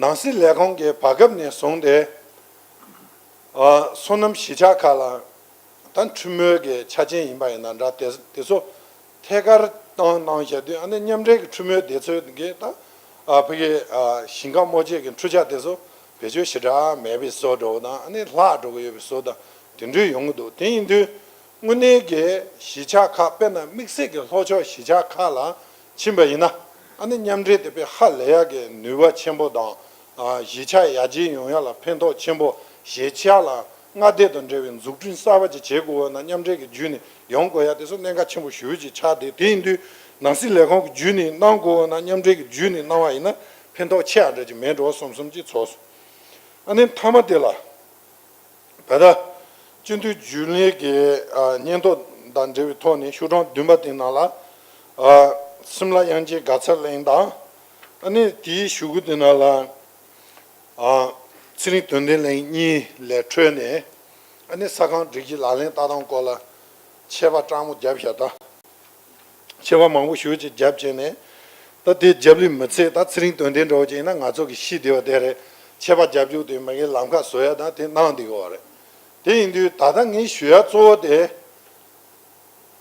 ནང་སྲིད་ལས་ཁུངས་ཀྱི་བར་སྐབས་ནས་བཟུང་སྟེ། ཨ། སོ་ནམ་གཞིས་ཆགས་ཁག་ལ་ད་འཕྲུལ་མོལ་གྱི་ཆ་རྐྱེན་ཡིན་པ་ཡིན་ན་འདྲ། དེ་དེ་ཚོ་ཐད་ཀར་བཏང་གནང་བཞག་དུས། ཨ་ནི་མཉམ་འབྲེལ་གྱི་འཕྲུལ་མོལ་དེ་ཚོ་གི་ད། ཨ། ཕ་གི། ཨ། ཞིང་ཁ་རྨོ་བྱེད་ཀྱི་འཕྲུལ་ཆས་དེ་ཚོ་བེད་སྤྱོད་ཞེ་དྲག་མེད་པའི་བཟོ་འདྲ་བོ་དང་། ཨ་ནི་ལྷག་འགྲོ་གི་ཡོད་པའི་བཟོ་དང་དེ་འདྲ་ཡོང་གི་འདུག་དེ་ཡིན་དུས་དངོས་གནས་ཀྱི་གཞིས་ཆགས་ཁག། དཔེར་ན་དམིགས་བསལ་གྱི་ལྷོ་ཕྱོགས་གཞིས་ཆགས་ཁག་ལ་ཕྱིན་པ་ཡིན་ན། ཨ་ནི་མཉམ་འབྲེལ་དེ་དཔེ་ཧ་ལས་ཡག་གི་ནུས་པ་ཆེན་པོ་དང་། ཨ། གཞིས་ཆགས་ཡར་རྒྱས་ཡོང་ཡག་ལ་ཕན་ཐོགས་ཆེན་པོ། གཞིས་ཆགས་ལ་མངའ་སྡེ་དང་འབྲེལ་བའི་འཛུགས་སྐྲུན་གསར་པ་ཅིག་བྱེད་དགོས་ན་མཉམ་འབྲེལ་གྱི་བརྒྱུད་ནས་ཡོང་དགོས་ཡག་དེ་ཚོ་གནད་འགག་ཆེན་པོ་ཞེ་པོ་ཅིག་ཆགས་བསྡད། དེ་ཡིན་དུས་ནང་སྲིད་ལས་ཁུངས་ཀྱི་བརྒྱུད་ནས་གནང་དགོས་ན་མཉམ་འབྲེལ་གྱི་བརྒྱུད་ནས་གནང་བ་ཡིན་ན་ཕན་ཐོགས་ཆེ་བ་འདྲ་ཅིག་མེད་འགྲོ་བསམ་བསམ་ཅིག་ཚོར་སོང་། ཨ་ནི་མཐའ་མ་དེ་ལ། ད་ལྟ་སྤྱི་འཐུས་རྒྱུན་ལས་ཀྱི། ཨ། སྙན་ཐོ་དང་འབྲེལ་བའི་ཐོག་ནས་ཤོག་གྲངས་བདུན་པ་དེ་ནང་ལ། ཨ། སིམ་ལ་དབྱངས་ཅན་དགའ་ཚལ་གླིང་དང་། ཨ་ནི་དེའི་གཞུག་གུ་དེ་ནང་ལ། ཨ། ཚེ་རིང་དོན་ལྡན་གླིང་གཉིས་ལས་འཕྲོས་ནས། ཨ་ནི་ས་ཁང་སྒྲིག་གཞི་ལག་ལེན་བསྟར་སྟངས་སྐོར་ལ་ཆད་པ་སྤྲང་མོ་བརྒྱབ་བཞག་ད། ཆད་པ་མང་པོ་ཞེ་པོ་ཅིག་བརྒྱབ་བྱས་ནས། ད་དེ་རྒྱབ་ལུས་མི་ཚད། ད་ཚེ་རིང་དོན་ལྡན་འདྲ་བོ་ཅིག་ཡིན་ན་ང་ཚོ་གི་གཞི་དེ་བ་དེ་རེད། ཆད་པ་རྒྱབ་རྒྱུ་དེ་མ་གི་ལམ་ཁ་བཟོ་ཡ་དང་དེ་གནང་བསྡད་ཡོད་རེད། དེ་ཡིན་དུས་ད་ལྟ་ངས་ཞུ་ཡ་གཙོ་བོ་དེ།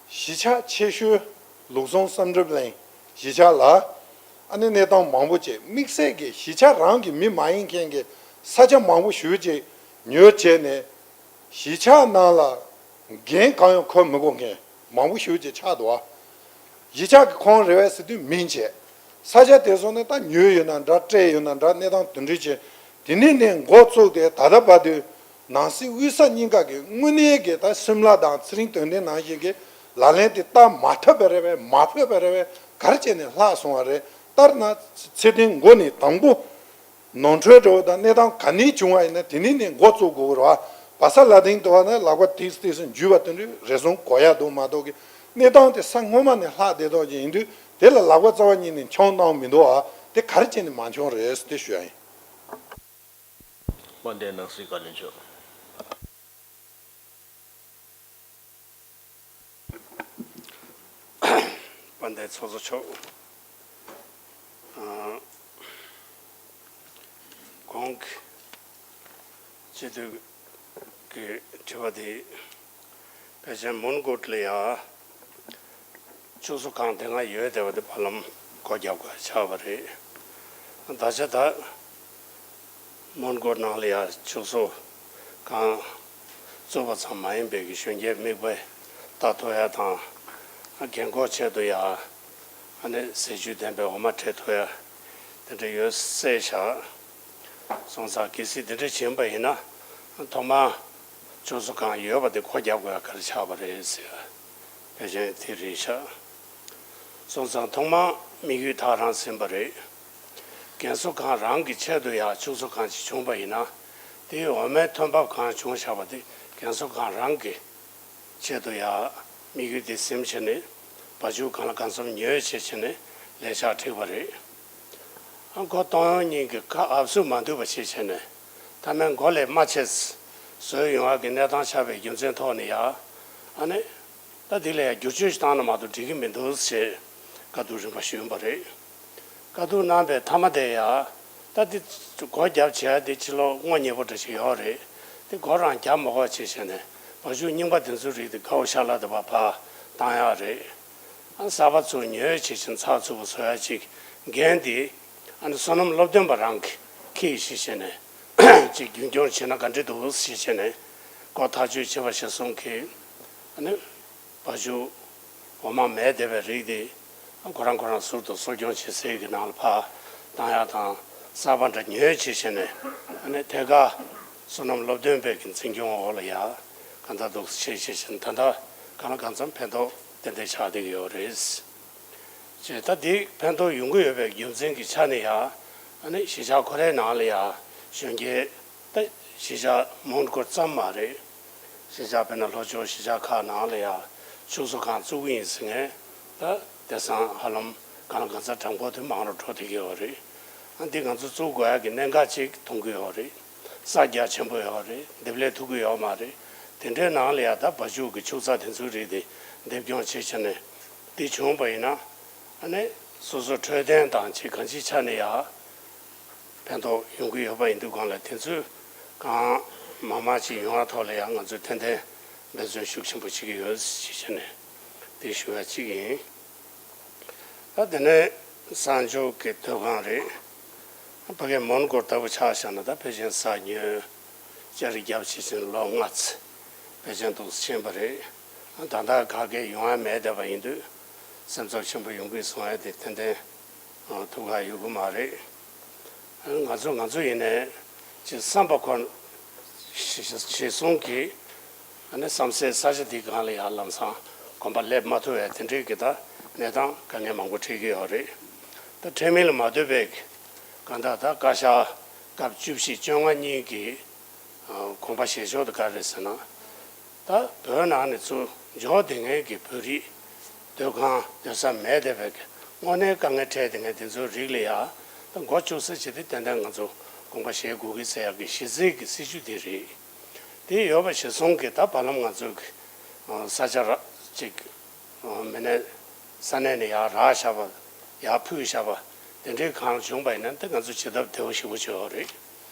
གཞིས་ཆགས་ཆེ་ཤོས་ལུགས་ཟུང་བསམ་གྲུབ་གླིང་གཞིས་ཆགས་ལ། ཨ་ནི་གནས་སྟངས་མང་པོ་ཅིག་དམིགས་བསལ་གྱི་གཞིས་ཆགས་རང་གི་མི་མ་ཡིན་མཁན་གྱི་ས་ཆ་མང་པོ་ཞེ་པོ་ཅིག་ཉོས་བྱས་ནས། གཞིས་ཆགས་ནང་ལ་འགན་གང་ཡང་འཁུར་མི་དགོས་མཁན་མང་པོ་ཞེ་པོ་ཅིག་ཆགས་འདུག་བ། གཞིས་ཆགས་ཀྱི་ཁོངས་རེད་པས་ཟེར་དུས་མིན་བྱས། ས་ཆ་དེ་ཚོ་ནས་ད་ཉོས་ཡོད་ན་འདྲ། སྤྲད་ཡོད་ན་འདྲ། གནས་སྟངས་དེ་འདྲ་བྱས། དེ་ནས་ནས་འགོ་བཙུགས་ཏེ་ད་ལྟ་བར་དུ་ནང་སྲིད་དབུས་ས་གཉིས་ཀ་གི་དངོས་གནས་ཀྱི་ད་སིམ་ལ་དང་ཚེ་རིང་དོན་ལྡན་ནང་བཞིན་གྱི་ལག་ལེན་དེ་བསྟར་མ་ཐུབ་པ་རེད་པས། མ་ཕོད་པ་རེད་པས། ག་རེ་བྱས་ནས་ལྷག་སོང་བ་རེད། ལྟར་ན་ཚེ་བརྟན་མགོ་ནས་དང་པོ། ནོར་འཁྲུལ་འགྲོ་བ་དང་གནས་སྟངས་ག་ནས་བྱུང་བ་ཡིན་ན་དེ་ནས་ནས་འགོ་བཙུགས་དགོས་རེད་བ། བ་ས་ལ་དིང་དུ་བ་ན་ལག་པ་ཏིག་ཏིག་སེ་འཇུས་པ་དེ་འདྲའི་རེ་ཟུང་གོ་ཡ་འདུག་མ་གཏོགས་ཀྱི། གནས་སྟངས་དེ་ས་སྔོན་མ་ནས་ལྷག་བསྡད་ཐོག་ཅིག་ཡིན་དུས་དེ་ལ་ལག་པ་རྩ་བ་ཉིད་ནས་འཆང་གནང་མི་འདུག་ཨ། དེ་ག་རེ་བྱས་ནས་མ་འཆང་རེད་ཟེར་དེ་ཞུ་ཡ་ཡིན། དཔལ་ལྡན་ནང་སྲིད་བཀའ་བློན་མཆོག་དཔལ་ལྡན་ཚོགས་གཙོ་མཆོག་ཨ། གོང་གི་སྤྱི་འཐུས་ཀྱི་དྲི་བ་དེ་ཕལ་ཆེར་མོན་གྷོ་ལ་ཡ་ཕྱུགས་གསོ་ཁང་དེ་སྔ་ཡོད་བསྡད་པ་དེ་བར་ལམ་སྒོ་བརྒྱབ་དགོས་ཆགས་པ་རེད། ད་ཆ་ད་མོན་གྷོ་ནང་ལ་ཡ་ཕྱུགས་གསོ་ཁང་བཙུགས་པ་ཙམ་མ་ཡིན་པའི་གི་གཞོན་སྐྱེས་མིག་དཔེ་ལྟ་ཐུབ་ཡ་དང་། རྒན་འཁོགས་ཆེད་དུ་ཡ་ཨ་ནི་ཟས་བཅུད་ལྡན་པའི་འོ་མ་སྤྲད་ཐུབ་ཡ་དེ་འདྲ་ཡོད་གསལ་བཞག་སོང་ཙང་གལ་སྲིད་དེ་འདྲ་བྱིན་པ་ཡིན་ན་ཐོག་མར་ཕྱུགས་གསོ་ཁང་ཡོད་པ་དེ་སྒོ་རྒྱག་དགོས་ཡ་ག་རེ་ཆགས་པ་རེད་ཟེར་ཡ། ཕལ་ཆེར་དེ་རེད་ཤག་སོང་ཙང་ཐོག་མར་དམིགས་ཡུལ་ཐག་རང་ཟིན་པ་རེད། རྒན་གསོ་ཁང་རང་གི་ཆེད་དུ་ཡ་ཕྱུགས་གསོ་ཁང་ཅིག་བྱུང་པ་ཡིན་ན། དེའི་འོ་མའི་ཐོན་འབབ་གང་བྱུང་བཞག་པ་དེ་རྒན་གསོ་ཁང་རང་གི་ཆེད་དུ་ཡ་དམིགས་ཡུལ་དེ་ཟིན་བྱས་ནས་བ་ཕྱུགས་གང་ལ་གང་འཚམ་ཉོས་བྱས་བྱས་ནས་ལས་འཆར་བསྒྲིགས་པ་རེད། ཨ། མགོ་གཏོང་ཡོང་མཁན་གྱི་ཁ་ཨབ་སུ་མ་འདུས་པ་བྱས་བྱས་ནས་མཐའ་མའི་མགོ་ལས་མ་ཆད་བཟོས་ཡོང་བ་གི་གནས་སྟངས་ཆགས་པའི་རྒྱུ་མཚན་ཐོག་ནས་ཡ། ཨ་ནི། ད་འདི་ལ་ཡང་བསྒྱུར་བཅོས་ཤིག་བཏང་ན་མ་གཏོགས་འགྲིག་གི་མི་འདུག་ཅེས་བཀའ་བསྡུར་རིམ་པ་ཞུས་པ་རེད། བཀའ་བསྡུར་གནང་པའི་མཐའ་མ་དེ་ཡང་ད་འདི་སྒོ་བརྒྱབ་བྱས་འདི་ཕྱི་ལོགས་སྔོ་ཉེས་པོ་འདྲ་ཞིག་ཡོད་རེད། འདི་སྒོ་རང་བརྒྱབ་མ་དགོས་ཅེས་བྱས་ནས་བ་ཕྱུགས་རྙིང་པ་དེ་ཚོའི་རིགས་དེ་དགའ་བོ་ཤ་ལ་དེ་བ་ཕར་བཏང་ཡག་རེད། ཨ། གསར་པ་ཚུར་ཉོས་བྱས་ཕྱིན་ཚགས་ཚུད་པོ་བཟོ་ཡག་ཅིག་འགན་འདི་ཨ་ནི་སོ་ནམ་སློབ་སྟོན་པ་རང་གིས་འཁྱེར་ཞིག་བྱས་ནས་ཅིག་རྒྱུན་སྐྱོང་བྱས་ན་ག་འདྲ་འདུག་ཞིག་བྱས་ནས་སྒོ་ཐག་གཅོད་བྱེད་པ་ཞིག་གསུང་གིས། ཨ་ནི། བ་ཕྱུགས་འོ་མ་མེད་བསྡད་པའི་རིགས་དེ་ཁོ་རང་ཁོ་རང་ཟུར་དུ་གསོ་སྐྱོང་བྱེད་སའི་གི་ནང་ལ་ཕར་བཏང་ཡག་དང་། གསར་པ་འདྲ་ཉོས་བྱས་བྱས་ནས་ཨ་ནི་ཐད་ཀར་སོ་ནམ་སློབ་སྟོན་པའི་གི་འཛིན་སྐྱོང་འོག་ལ་ཡ་གང་ལྟར་འདུག་བྱས་བྱས་བྱས་ནས་ད་ལྟ་གང་ལ་གང་འཚམ་ཕན་ཐོགས་ཏན་ཏན་ཆགས་བསྡད་ཀྱི་ཡོད་རེད། བྱས་ད་འདི་ཕན་ཐོགས་ཡོང་གི་ཡོད་པའི་རྒྱུ་མཚན་གྱི་ཆ་ནས་ཡ་ཨ་ནི་གཞིས་ཆགས་ཁོ་རའི་ནང་ལ་ཡ་གཞོན་སྐྱེས་ད་གཞིས་ཆགས་མོན་གྷོ་ཙམ་མ་རེད། གཞིས་ཆགས་དཔེར་ན་ལྷོ་ཕྱོགས་གཞིས་ཆགས་ཁག་ནང་ལ་ཡང་ཕྱུགས་གསོ་ཁང་བཙུགས་ཀྱི་ཡིན་ཟེར་མཁན་ད་དེང་སང་ཧ་ལམ་གང་ལ་གང་འཚམ་གྲངས་འབོར་དེ་མང་རུ་འགྲོ་བསྡད་ཀྱི་ཡོད་རེད། ཨ། འདི་ང་ཚོ་བཙུགས་དགོས་ཡག་གི་གནད་འགག་ཅིག་མཐོང་གི་ཡོད་རེད། ས་རྒྱ་ཆེན་པོ་ཡོད་རེད། འདེབས་ལས་ཐུབ་ཀྱི་ཡོད་མ་རེད། དེ་འདྲའི་ནང་ལ་ཡང་ད་བ་ཕྱུགས་ཀྱི་ཕྱུགས་རྩྭ་དེ་ཚོའི་རིགས་དེ་འདེབས་སྐྱོང་བྱེད་བྱས་ནས་དེ་བྱུང་བ་ཡིན་ན་ཨ་ནི་སོ་སོ་འཕྲོད་བསྟེན་དང་ཅིག་གང་ཅིའི་ཆ་ནས་ཡང་ཕན་ཐོགས་ཡོང་གི་ཡོད་པ་ཡིན་དུས་གང་ལ་དེ་ཚོའི་གང་མང་མང་ཅིག་ཡོང་བ་ཐོག་ལ་ཡང་ང་ཚོས་ཏན་ཏན་འབད་བརྩོན་ཤུགས་ཆེན་པོ་བྱེད་ཀྱི་ཡོད་ཅེས་བྱས་ནས་དེ་ཞུ་བ་གཅིག་ཡིན། ད་དེ་ནས་གསང་སྤྱོད་ཀྱི་སྡོད་ཁང་རེད། ཕ་གིའི་མོན་གྷོ་ལྟ་བུ་ཆ་བཞག་ན་ད་ཕལ་ཆེར་ཟ་ཉལ་ལྕགས་རི་རྒྱབ་བྱས་ཙང་ལོ་ལྔ་ཙམ་ཕལ་ཆེར་འདུག་ཕྱིན་པ་རེད། ད་ལྟ་ག་གེ་ཡོང་ཡ་མེད་བསྡད་པ་ཡིན་དུས་སེམས་འཚབ་ཆེན་པོ་ཡོང་གི་སོང་ཡ་དེ་ཏན་ཏན་ཐུགས་ཁག་ཡོད་གི་མ་རེད། ང་ཚོ་ང་ཚོ་ཡིན་ནའི་ཅིག་བསམ་པ་ཁོ་ཞེ་བསྲུང་གིས་ཨ་ནི་བསམ་སའི་ས་ཆ་འདི་སྒང་ལ་ཡང་ལམ་སང་གོམ་པ་སླེབས་མ་ཐུབ་པའི་དེ་འདྲའི་གི་ད་གནས་སྟངས་དཀའ་ངལ་མང་པོ་འཕྲད་ཀྱི་ཡོད་རེད། ད་འཕྲད་མིན་ལ་མ་ལྟོས་པའི་གང་ལྟར་ད་བཀའ་ཤག་སྐབས་བཅུ་བཞི་བཅོ་ལྔ་གཉིས་ཀྱི་དགོངས་པ་བཞེས་ཕྱོགས་དེ་ག་རེ་རེད་ཟེར་ན། ད་བོད་ནང་ནས་ཚུར་འབྱོར་བསྡད་མཁན་གྱི་བོད་རིགས་སྡོད་ཁང་སྡོད་ས་མེད་བསྡད་པའི་དངོས་གནས་དཀའ་ངལ་འཕྲད་བསྡད་མཁན་དེ་ཚོའི་རིགས་ལ་ཡང་ད་མགོ་བཙུགས་ས་བྱས་ཏེ་ཏན་ཏན་ང་ཚོ་དགོངས་པ་བཞེས་དགོས་ཀྱི་ཟེར་ཡག་གི་གཞི་རྩའི་གི་སྲིད་ཇུས་དེ་རེད། དེ་ཡོད་པ་གཞིར་བཟུང་གིས་ད་བར་ལམ་ང་ཚོའི་གི་ས་ཆ་ར་ཅིག་མི་སྣ་ས་གནས་ནས་ཡར་རག་བཞག་པ་ཡར་ཕུད་བཞག་པ་དེ་འདྲའི་གང་བྱུང་བ་ཡིན་ན་ད་ང་ཚོ་བྱེད་ཐབས་བདེ་པོ་ཞེ་པོ་བྱེད་ཡོད་རེད།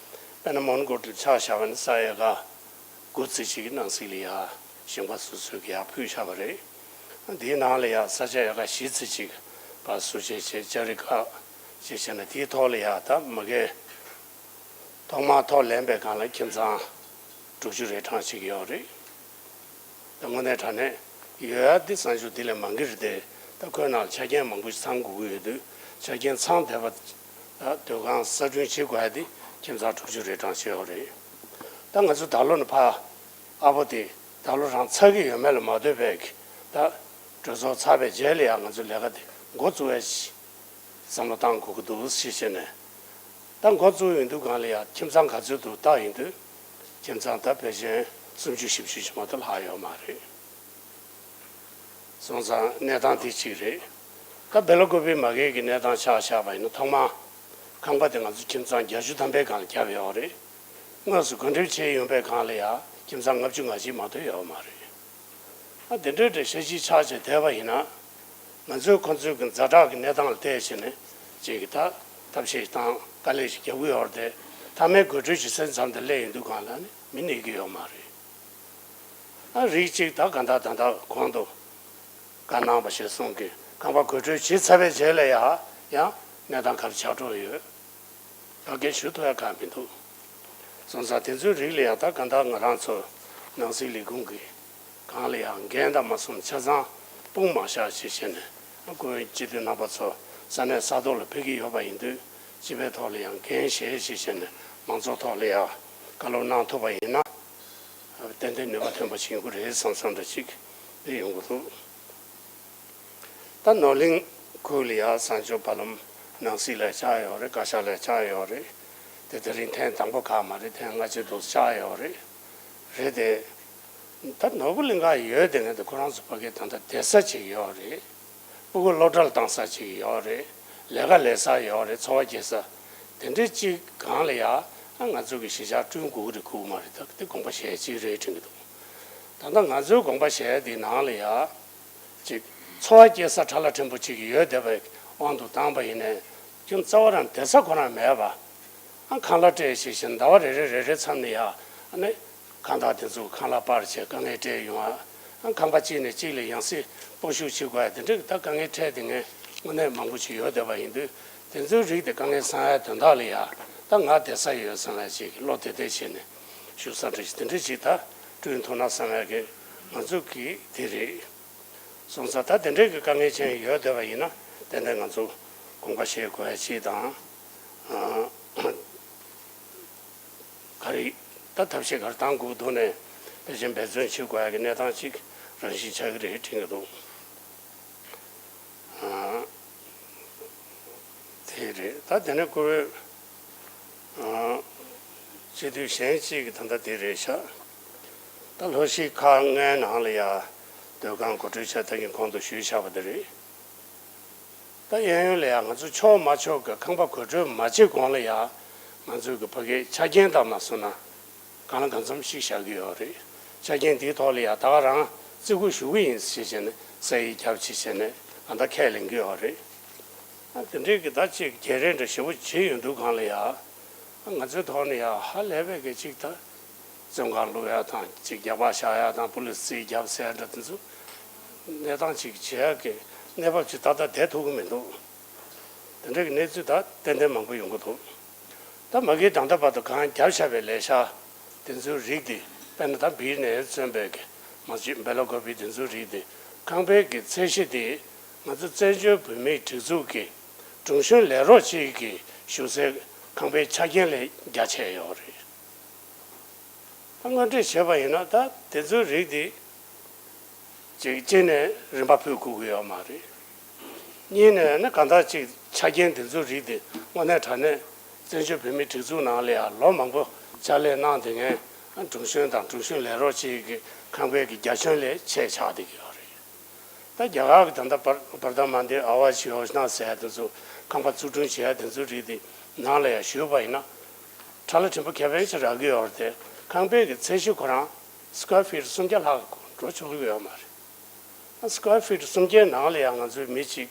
དཔེར་ན་མོན་གྷོ་དུ་ཆ་བཞག་པ་ན་ས་ཡ་ག་དགུ་ཙམ་ཅིག་གི་ནང་གསེས་ལ་ཡ་ཞིང་པ་སོ་སོས་ཀྱི་ཡ་ཕུལ་བཞག་པ་རེད། དེའི་ནང་ལ་ཡ་ས་ཆ་ཡ་ག་བཞི་ཙམ་ཅིག་ཕར་བཟོ་བཅོས་བྱས་ལྕགས་རི་བཀག་བྱས་བྱས་ནས་དེའི་ཐོག་ལ་ཡ་ད་མ་གི་ཐོག་མར་ཐོག་ལེན་པའི་སྒང་ལ་ཁྱིམ་ཚང་དྲུག་ཅུ་རེ་གྲངས་ཅིག་ཡོད་རེད། ད་དངོས་གནས་དྲང་གནས་ཡོད་ཡ་འདི་གསང་སྤྱོད་འདི་ལས་མང་གི་རེད་དེ། ད་ཁོའི་ནང་ཆ་རྐྱེན་མང་པོ་ཞིག་ཚང་དགོས་ཀྱི་ཡོད་དུས་ཆ་རྐྱེན་ཚང་བསྡད་པ་ད་སྡོད་ཁང་གསར་སྐྲུན་བྱེད་དགོས་ཡ་འདི་ཁྱིམ་ཚང་དྲུག་ཅུ་རེ་གྲངས་ཅིག་ཡོད་རེད། ད་ང་ཚོ་ད་ལོ་ནས་ཕར་ཨ་ཕོ་དེ་ད་ལོ་རང་ཚར་གྱི་ཡོད་མེད་ལ་མ་ལྟོས་པའི་ད་གྲོས་ཚོགས་ཚར་བའི་རྗེས་ལ་ཡང་ང་ཚོ་ལས་ཀ་དེ་འགོ་བཙུགས་ཡ་ཞིག་བསམ་བློ་བཏང་དགོས་ཀྱི་འདུག་ཞེས་བཤད་ནས། ད་འགོ་བཙུགས་ཡོང་དུས་སྒང་ལ་ཡང་ཁྱིམ་ཚང་ག་ཚོད་འདུག་བལྟ་ཡོང་དུས་ཁྱིམ་ཚང་ད་ཕལ་ཆེར་སུམ་ཅུ་བཞི་བཅུ་ཞིག་མ་གཏོགས་ལྷག་ཡོད་མ་རེད། སོང་ཙང་གནས་སྟངས་དེ་གཅིག་རེད། ད་སྦེ་ལ་ཀུ་པེ་མ་གི་གི་གནས་སྟངས་ཆ་བཞག་པ་ཡིན་ན་ཐོག་མར་ཁང་པ་དེ་ང་ཚོ་ཁྱིམ་ཚང་བརྒྱད་ཅུ་ཐམ་པའི་སྒང་ལ་བརྒྱབ་ཡོད་རེད། དངོས་སུ་གོ་སྒྲིག་བྱས་ཡོང་པའི་སྒང་ལ་ཡང་ཁྱིམ་ཚང་ལྔ་བཅུ་ང་གཅིག་མ་གཏོགས་ཡོད་མ་རེད། ཨ་དེ་འདྲའི་འདྲ་ཤ་ཤི་ཆགས་བྱས་བསྡད་པ་ཡིན་ན། ང་ཚོས་ཁོ་ཚོའི་གི་ཛ་དྲག་གི་གནས་སྟངས་ལ་བལྟས་བྱས་ནས་ཅིག་གི་ད་ཐབས་ཤེས་དང་དཀའ་ལས་ཤིག་རྒྱག་གི་ཡོད་རེད་དེ། མཐའ་མའི་དགོད་བྲོའི་གཞི་རྩའི་མཚམས་དེ་སླེབས་ཡོང་དུས་སྒང་ལ་ནི་མི་གནས་ཀྱི་ཡོད་མ་རེད། ཨ་རིགས་གཅིག་ད་ག་ད་ད་ད་གོང་དུ་བཀའ་གནང་བ་ཞིག་གསུང་གི་ཁང་པ་དགོད་བྲོའི་གཞི་ཚར་བའི་རྗེས་ལ་ཡང་ཡང་གནས་སྟངས་ག་རེ་ཆགས་འགྲོ་ཡོད། ད་གས་ཞུ་ཐུབ་ཡ་གང་མི་འདུག་སོང་ཙང་དེ་ཚོའི་རིགས་ལ་ཡང་ད་ག་འདྲ་ང་རང་ཚོ་ནང་སྲིད་ལས་ཁུངས་ཀྱི་སྒང་ལ་ཡང་འགན་དང་མ་སོམ་ཆ་ཚང་སྤུངས་མ་བཞག་ཞེས་བཤད་ནས་སྐུ་ངོ་སྤྱི་འཐུས་རྣམ་པ་ཚོ་ས་གནས་ས་ཐོག་ལ་ཕེབས་ཀྱི་ཡོད་པ་ཡིན་དུས་སྤྱི་པའི་ཐོག་ལ་ཡང་འགན་བཞེས་ཞེས་བཤད་ནས་མང་ཚོགས་ཐོག་ལ་ཡང་བཀའ་སློབ་གནང་ཐུབ་པ་ཡིན་ན་ཏན་ཏན་ནུས་པ་ཐོན་པ་ཞིག་ཡོང་གི་རེད་བསམ་བསམ་འདྲ་ཅིག་དེ་ཡོང་གི་འདུག་ད་ནོར་གླིང་ཁུལ་ལ་ཡ་གསང་སྤྱོད་བར་ལམ་ནང་སྲིད་ལ་ཆགས་ཡོད་རེད། བཀའ་ཤག་ལ་ཆགས་ཡོད་རེད། དེ་དེ་རིང་ཐེངས་དང་པོ་ཁག་མ་རེད། ཐེངས་ལྔ་བཅུ་དུ་ཆགས་ཡོད་རེད། རེད་དེ། ད་ནོར་བུ་གླིང་ཁ་ཡོད་དེ་ངས་དེ་ཁོ་རང་ཚོ་ཕ་གི་ད་ལྟ་བསྡད་ས་ཅིག་ཡོད་རེད། སྤུ་གུ་སློབ་གྲྭ་ལ་བཏང་ས་ཅིག་ཡོད་རེད། ལས་ཀ་ལས་ས་ཡོད་རེད། འཚོ་བ་སྐྱེལ་ས། དེ་འདྲའི་ཅིག་སྒང་ལ་ཡ་ང་ཚོ་གི་གཞིས་ཆགས་བསྐྲུན་དགོས་ཀྱི་རེད་དགོས་ཀྱི་མ་རེད། ད་དེ་དགོངས་པ་བཞེས་ཅིག་རེད་དྲན་གྱི་འདུག་ད་ལྟ་ང་ཚོའི་དགོངས་པ་བཞེས་དེའི་ནང་ལ་ཡ། ཅིག་འཚོ་བ་སྐྱེལ་ས་ཕྲ་ལ་ཕྲན་བུ་ཅིག་ཡོད་བསྡད་པའི་དབང་དུ་བཏང་པ་ཡིན་ནའི་ཁྱོད་རྩ་བ་རང་བསྡད་ས་ཁོ་རང་མེད་པ། ཨ་ཁང་གླ་སྤྲད་ཞེས་བཞིན་ཟླ་བ་རེ་རེ་རེ་རེ་མཚམས་ནས་ཡ་ཨ་ནི་ཁང་བདག་དེ་ཚོ་ཁང་གླ་སྤར་བྱས་དཀའ་ངལ་འཕྲད་ཡོང་ཨ། ཨ་ཁང་པ་གཅིག་ནས་གཅིག་ལ་ཡང་སྲིད་སྤོ་བཤུག་བྱེད་དགོས་ཡ་དེ་འདྲ་གི་ད་དཀའ་ངལ་འཕྲད་དེ་ངས་དངོས་གནས་མང་པོ་ཞིག་ཡོད་བསྡད་པ་ཡིན་དུས་དེ་ཚོའི་རིགས་དེ་དཀའ་ངལ་སེལ་ཡ་དོན་དག་ལ་ཡ་ད་ང་བསྡད་ས་ཡོད་བསམ་ཡ་ཅིག་བློ་བདེ་བདེ་བྱས་ནས་བཞུགས་ས་འདྲ་ཞིག་དེ་འདྲ་ཅིག་ད་བསྐྲུན་ཐུབ་ན་བསམ་ཡ་གི་ང་ཚོ་གི་དེ་རེད། སོང་ཙང་ད་དེ་འདྲའི་གི་དཀའ་ངལ་ཅན་ཡོད་བསྡད་པ་ཡིན་ན་ཏན་ཏན་ང་ཚོ་དགོངས་པ་བཞེས་དགོས་ཡ་ཅིག་དང་། ག་རེ་ད་ཐབས་ཤེས་ག་རེ་གཏང་དགོས་འདུག་ནས་ཕལ་ཆེར་འབད་བརྩོན་བྱེད་དགོས་ཡ་གི་གནས་སྟངས་ཅིག་རང་བཞིན་ཆགས་ཀྱི་རེད་དྲན་གྱི་འདུག་དེ་རེད། ད་དེ་ནས་ཁོ་བོས་སྤྱི་འཐུས་གཞན་གཅིག་གི་ད་ལྟ་དེ་རེད་ཤག་ད་ལྷོ་གཞིས་ཁག་ལྔའི་ནང་ལ་ཡ་སྡོད་ཁང་གོ་སྒྲིག་བྱས་ད་གིན་གོང་དུ་ཞུས་བཞག་པ་དེ་རེད། ད་གཡས་གཡོན་ལ་ཡ་ང་ཚོ་ཆོག་མ་ཆོག་གི་ཁང་པ་གོ་སྒྲིག་མ་བྱེད་གོང་ལ་ཡ་ང་ཚོའི་གི་ཕ་གིའི་ཆ་རྐྱེན་དང་མ་སོང་ན་གང་ལ་གང་འཚམ་ཞིག་བཞག་གི་ཡོད་རེད། ཆ་རྐྱེན་དེའི་ཐོག་ལ་ཡང་ད་ག་རང་བརྩི་བཀུར་ཞུ་གི་ཡིན་ཞེས་བྱས་ནས་ས་ཡིག་བརྒྱབ་ཅེས་བྱས་ནས་ཨ་ད་ཁས་ལེན་གྱི་ཡོད་རེད། ཨ་དེ་འདྲའི་གི་ད་ཅིག་རྒྱ་རེ་འདྲ་ཞེ་པོ་བྱེད་ཡོང་དུས་སྒང་ལ་ཡང་ང་ཚོའི་ཐོག་ནས་ཡང་ཧ་ལས་པའི་གི་ཅིག་ད་བཙོན་ཁང་བླུག་ཡ་དང་ཅིག་རྒྱག་པ་བཞག་ཡ་དང་པུ་ལིས་རྩིས་རྒྱབ་ཟེར་འདྲ་དེ་ཚོ་གནས་སྟངས་ཅིག་བྱེད་ཡ་གི་གནས་བབ་ཅིག་ད་ལྟ་བསྡད་ཐུབ་ཀྱི་མི་འདུག་དེ་འདྲ་གི་གནས་ཚུལ་ད་ཏན་ཏན་མང་པོ་ཡོང་གི་འདུག་ད་མ་གིའི་ད་ལྟ་བར་དུ་གང་བརྒྱབ་བཞག་པའི་ལས་འཆར་དེ་ཚོའི་རིགས་དེ་དཔེར་ན་ད་བིར་ནས་བཙོན་པའི་གི་མ་གཅིག་སྦེ་ལ་ཀོ་པི་དེ་ཚོའི་རིགས་དེ་ཁང་པའི་གི་ཚད་གཞི་དེ་ང་ཚོ་བཙན་བྱོལ་བོད་མིའི་སྒྲིག་འཛུགས་ཀྱི་དྲུང་གཞོན་ལས་རོགས་གཅིག་གི་བཞུགས་སའི་ཁང་པའི་ཆ་རྐྱེན་ལས་རྒྱ་ཆེ་ཡོད་རེད། ད་དངོས་འབྲེལ་བྱས་པ་ཡིན་ན་ད་དེ་ཚོའི་རིགས་དེ་ཅིག་གཅིག་ནས་རིན་པ་ཕུལ་དགོས་ཀྱི་ཡོད་མ་རེད། གཉིས་ནས་ནི་གང་ལྟར་ཅིག་ཆ་རྐྱེན་དེ་ཚོའི་རིགས་དེ་དངོས་གནས་དྲང་གནས་བཙན་བྱོལ་བོད་མིའི་སྒྲིག་འཛུགས་ནང་ལ་ཡང་ལོ་མང་པོ་ཕྱག་ལས་གནང་བསྡད་མཁན་དྲུང་གཞོན་དང་དྲུང་གཞོན་ལས་རོགས་གཅིག་གི་ཁང་པའི་གི་རྒྱ་ཁྱོན་ལས་ཆེ་ཆགས་བསྡད་ཀྱི་ཡོད་རེད། ད་རྒྱ་གར་གྱི་ད་ལྟ་བར་བར་ཐ་མན་དི་ཨ་ཝ་ཇི་ཡོ་ཇ་ན་ཟེར་ཡ་དེ་ཚོ་ཁང་པ་འཛུགས་སྐྲུན་བྱེད་ཡ་དེ་ཚོའི་རིགས་དེ་ནང་ལ་ཡང་ཞུས་པ་ཡིན་ན་ཁྲ་ལ་ཕྲན་བུ་ཁེ་ཕན་ཅིག་རག་གི་ཡོད་རེད་དེ། ཁང་པའི་གི་ཚད་གཞི་ཁོ་རང་སི་ཀོ་ཡར་ཕིཊ་སུམ་བརྒྱ་ལྷག་འགྲོ་ཆོག་གི་ཡོད་མ་རེད། སི་ཀོ་ཡར་ཕིཊ་སུམ་བརྒྱའི་ནང་ལ་ཡང་ང་ཚོའི་མི་གཅིག་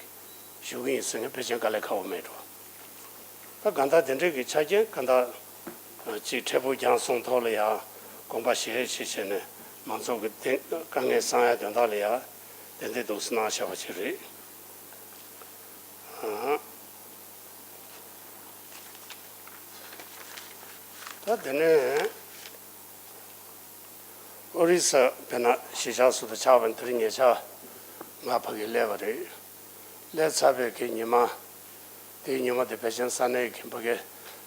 བཞུགས་ཀྱི་ཡིན་ཟེར་མཁན་ཕལ་ཆེར་དཀའ་ལས་ཁག་པོ་མེད་འགྲོ། ད་གང་ལྟར་དེ་འདྲའི་གི་ཆ་རྐྱེན་གང་ལྟར་ཅིག་འཕྲལ་ཕུགས་རྒྱང་སོང་ཐོག་ལ་ཡང་དགོངས་པ་བཞེས་ཞེས་བྱས་ནས་མང་ཚོགས་ཀྱི་དེ་དཀའ་ངལ་སེལ་ཡ་དོན་དག་ལ་ཡང་ཏན་ཏན་འདུག་སེ་གནང་བཞག་པ་ཅིག་རེད། ཨ། ད་དེ་ནས་ཨོ་རི་ས་དཔེར་ན་གཞིས་ཆགས་སུ་དུ་ཆགས་པ་ནི་དེ་རིང་ཉེ་ཆར་ང་ཕ་གིར་སླེབས་པ་རེད། སླེབས་ཚར་བའི་གི་ཉི་མ། དེའི་ཉི་མ་དེ་ཕལ་ཆེར་ས་གནས་ཀྱི་ཕ་གི་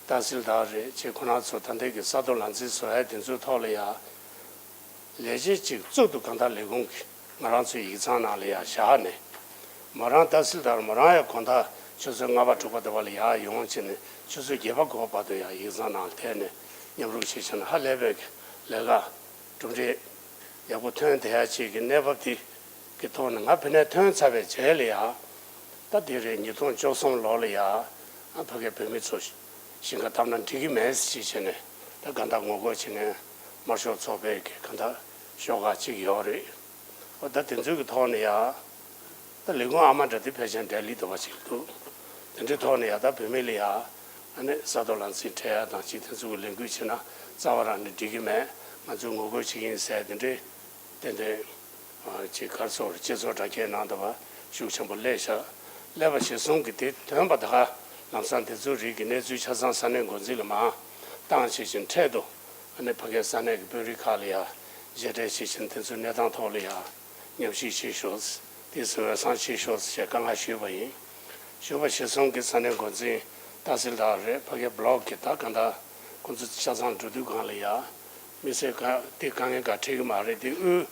ཏ་སིལ་དར་རེད་ཅེས་ཁོ་རང་ཚོ་ད་ལྟའི་གི་ས་རྡོ་ལམ་འཛིན་བཟོ་ཡ་དེ་ཚོའི་ཐོག་ལ་ཡ། ལས་བྱེད་ཅིག་གཙུག་ཏུ་གང་ལྟར་ལས་ཁུངས་ཀྱི་ང་རང་ཚོའི་ཡིག་ཚང་ནང་ལ་ཡ་བཞག་ནས། མོ་རང་ཏ་སིལ་དར་མོ་རང་ཡ་དགོང་དག་ཆུ་ཚོད་ལྔ་པ་དྲུག་པ་དེ་བ་ལ་ཡར་ཡོང་བྱས་ནས་ཆུ་ཚོད་བརྒྱད་པ་དགུ་པ་བར་དུ་ཡ་ཡིག་ཚང་ནང་ལ་བསྡད་ནས་མཉམ་རུབ་བྱས་བྱས་ནས་ཧ་ལས་པའི་ལས་ཀ་གྲུབ་འབྲས་ཡག་པོ་ཐོན་བསྡད་ཡ་ཅིག་གི་གནས་བབ་དེ་གི་ཐོག་ནས་ང་ཕ་ནས་ཐོན་ཚར་བའི་རྗེས་ལ་ཡ། ད་དེ་རེད། ཉིས་སྟོང་བཅུ་གསུམ་ལོ་ལ་ཡ་ཨ་ཕ་གིའི་བོད་མི་ཚོ་ཞིང་ཁ་བཏབ་ན་འགྲིག་གི་མེད་ཅེས་བྱས་ནས་ད་གང་ལྟར་ངོ་རྒོལ་བྱེད་མཁན་དམར་ཤོག་ཚོགས་པའི་གི་གང་ལྟར་ཤོག་ཁག་ཅིག་ཡོད་རེད། ཨོ་ད་དེ་ཚོའི་གི་ཐོག་ནས་ཡ་ད་ལས་ཁུངས་ཨ་མ་འདྲ་དེ་ཕལ་ཆེར་ལྡི་ལི་དུ་བ་ཅིག་འདུག་དེ་འདྲའི་ཐོག་ནས་ཡ་ད་བོད་མི་ལ་ཡ་ཨ་ནི་ས་རྡོ་ལམ་འཛིན་སྤྲད་ཡ་དང་ཅིག་དེ་ཚོའི་གི་ལས་འགུལ་བྱེད་ན་རྩ་བ་རང་ནས་འགྲིག་གི་མེད། ང་ཚོས་ངོ་རྒོལ་བྱེད་ཀྱི་ཡིན་ཟེར་དེ་འདྲའི། ཏན་ཏན་ཅིག་ག་རེ་ཟེར་དགོས་རེད། སྤྱི་ཚོགས་དྲ་རྒྱའི་ནང་དུ་བ་ཤུགས་ཆེན་པོ་སླེབས་ཤག་སླེབས་པ་གཞིར་བཟུང་གི་དེ་ཐོན་པ་ད་ག་ལམ་སང་དེ་ཚོའི་རིགས་ཀྱི་གནས་ཚུལ་ཆ་ཚང་ས་གནས་འགོ་འཛིན་ལ་མར་བཏང་བྱས་ཤིང་འཕྲལ་དུ་ཨ་ནི་ཕ་གིའི་ས་གནས་ཀྱི་དཔོན་རིགས་ཁག་ལ་ཡ་མཇལ་འཕྲད་བྱས་ཤིང་དེ་ཚོའི་གནས་སྟངས་ཐོག་ལ་ཡ་མཉམ་ཞུགས་བྱེད་ཤོག་དེ་ཚོ་འོས་འཚམ་བྱེད་ཤོག་ཅེས་བཀའ་མངགས་ཞུས་པ་ཡིན། ཞུས་པ་གཞིར་བཟུང་གི་ས་གནས་འགོ་འཛིན་ཏ་སིལ་དར་རེད། ཕ་གིའི་བློག་གི་ད་ག་འདྲ་ཁོང་ཚོ་ཆ་ཚང་འགྲོ་དུས་སྒང་ལ་ཡ། དམིགས་བསལ་ག་དེ་དཀའ་ངལ་ག་འཕྲད་ཀྱི་མ་རེད། དེ་དབུས་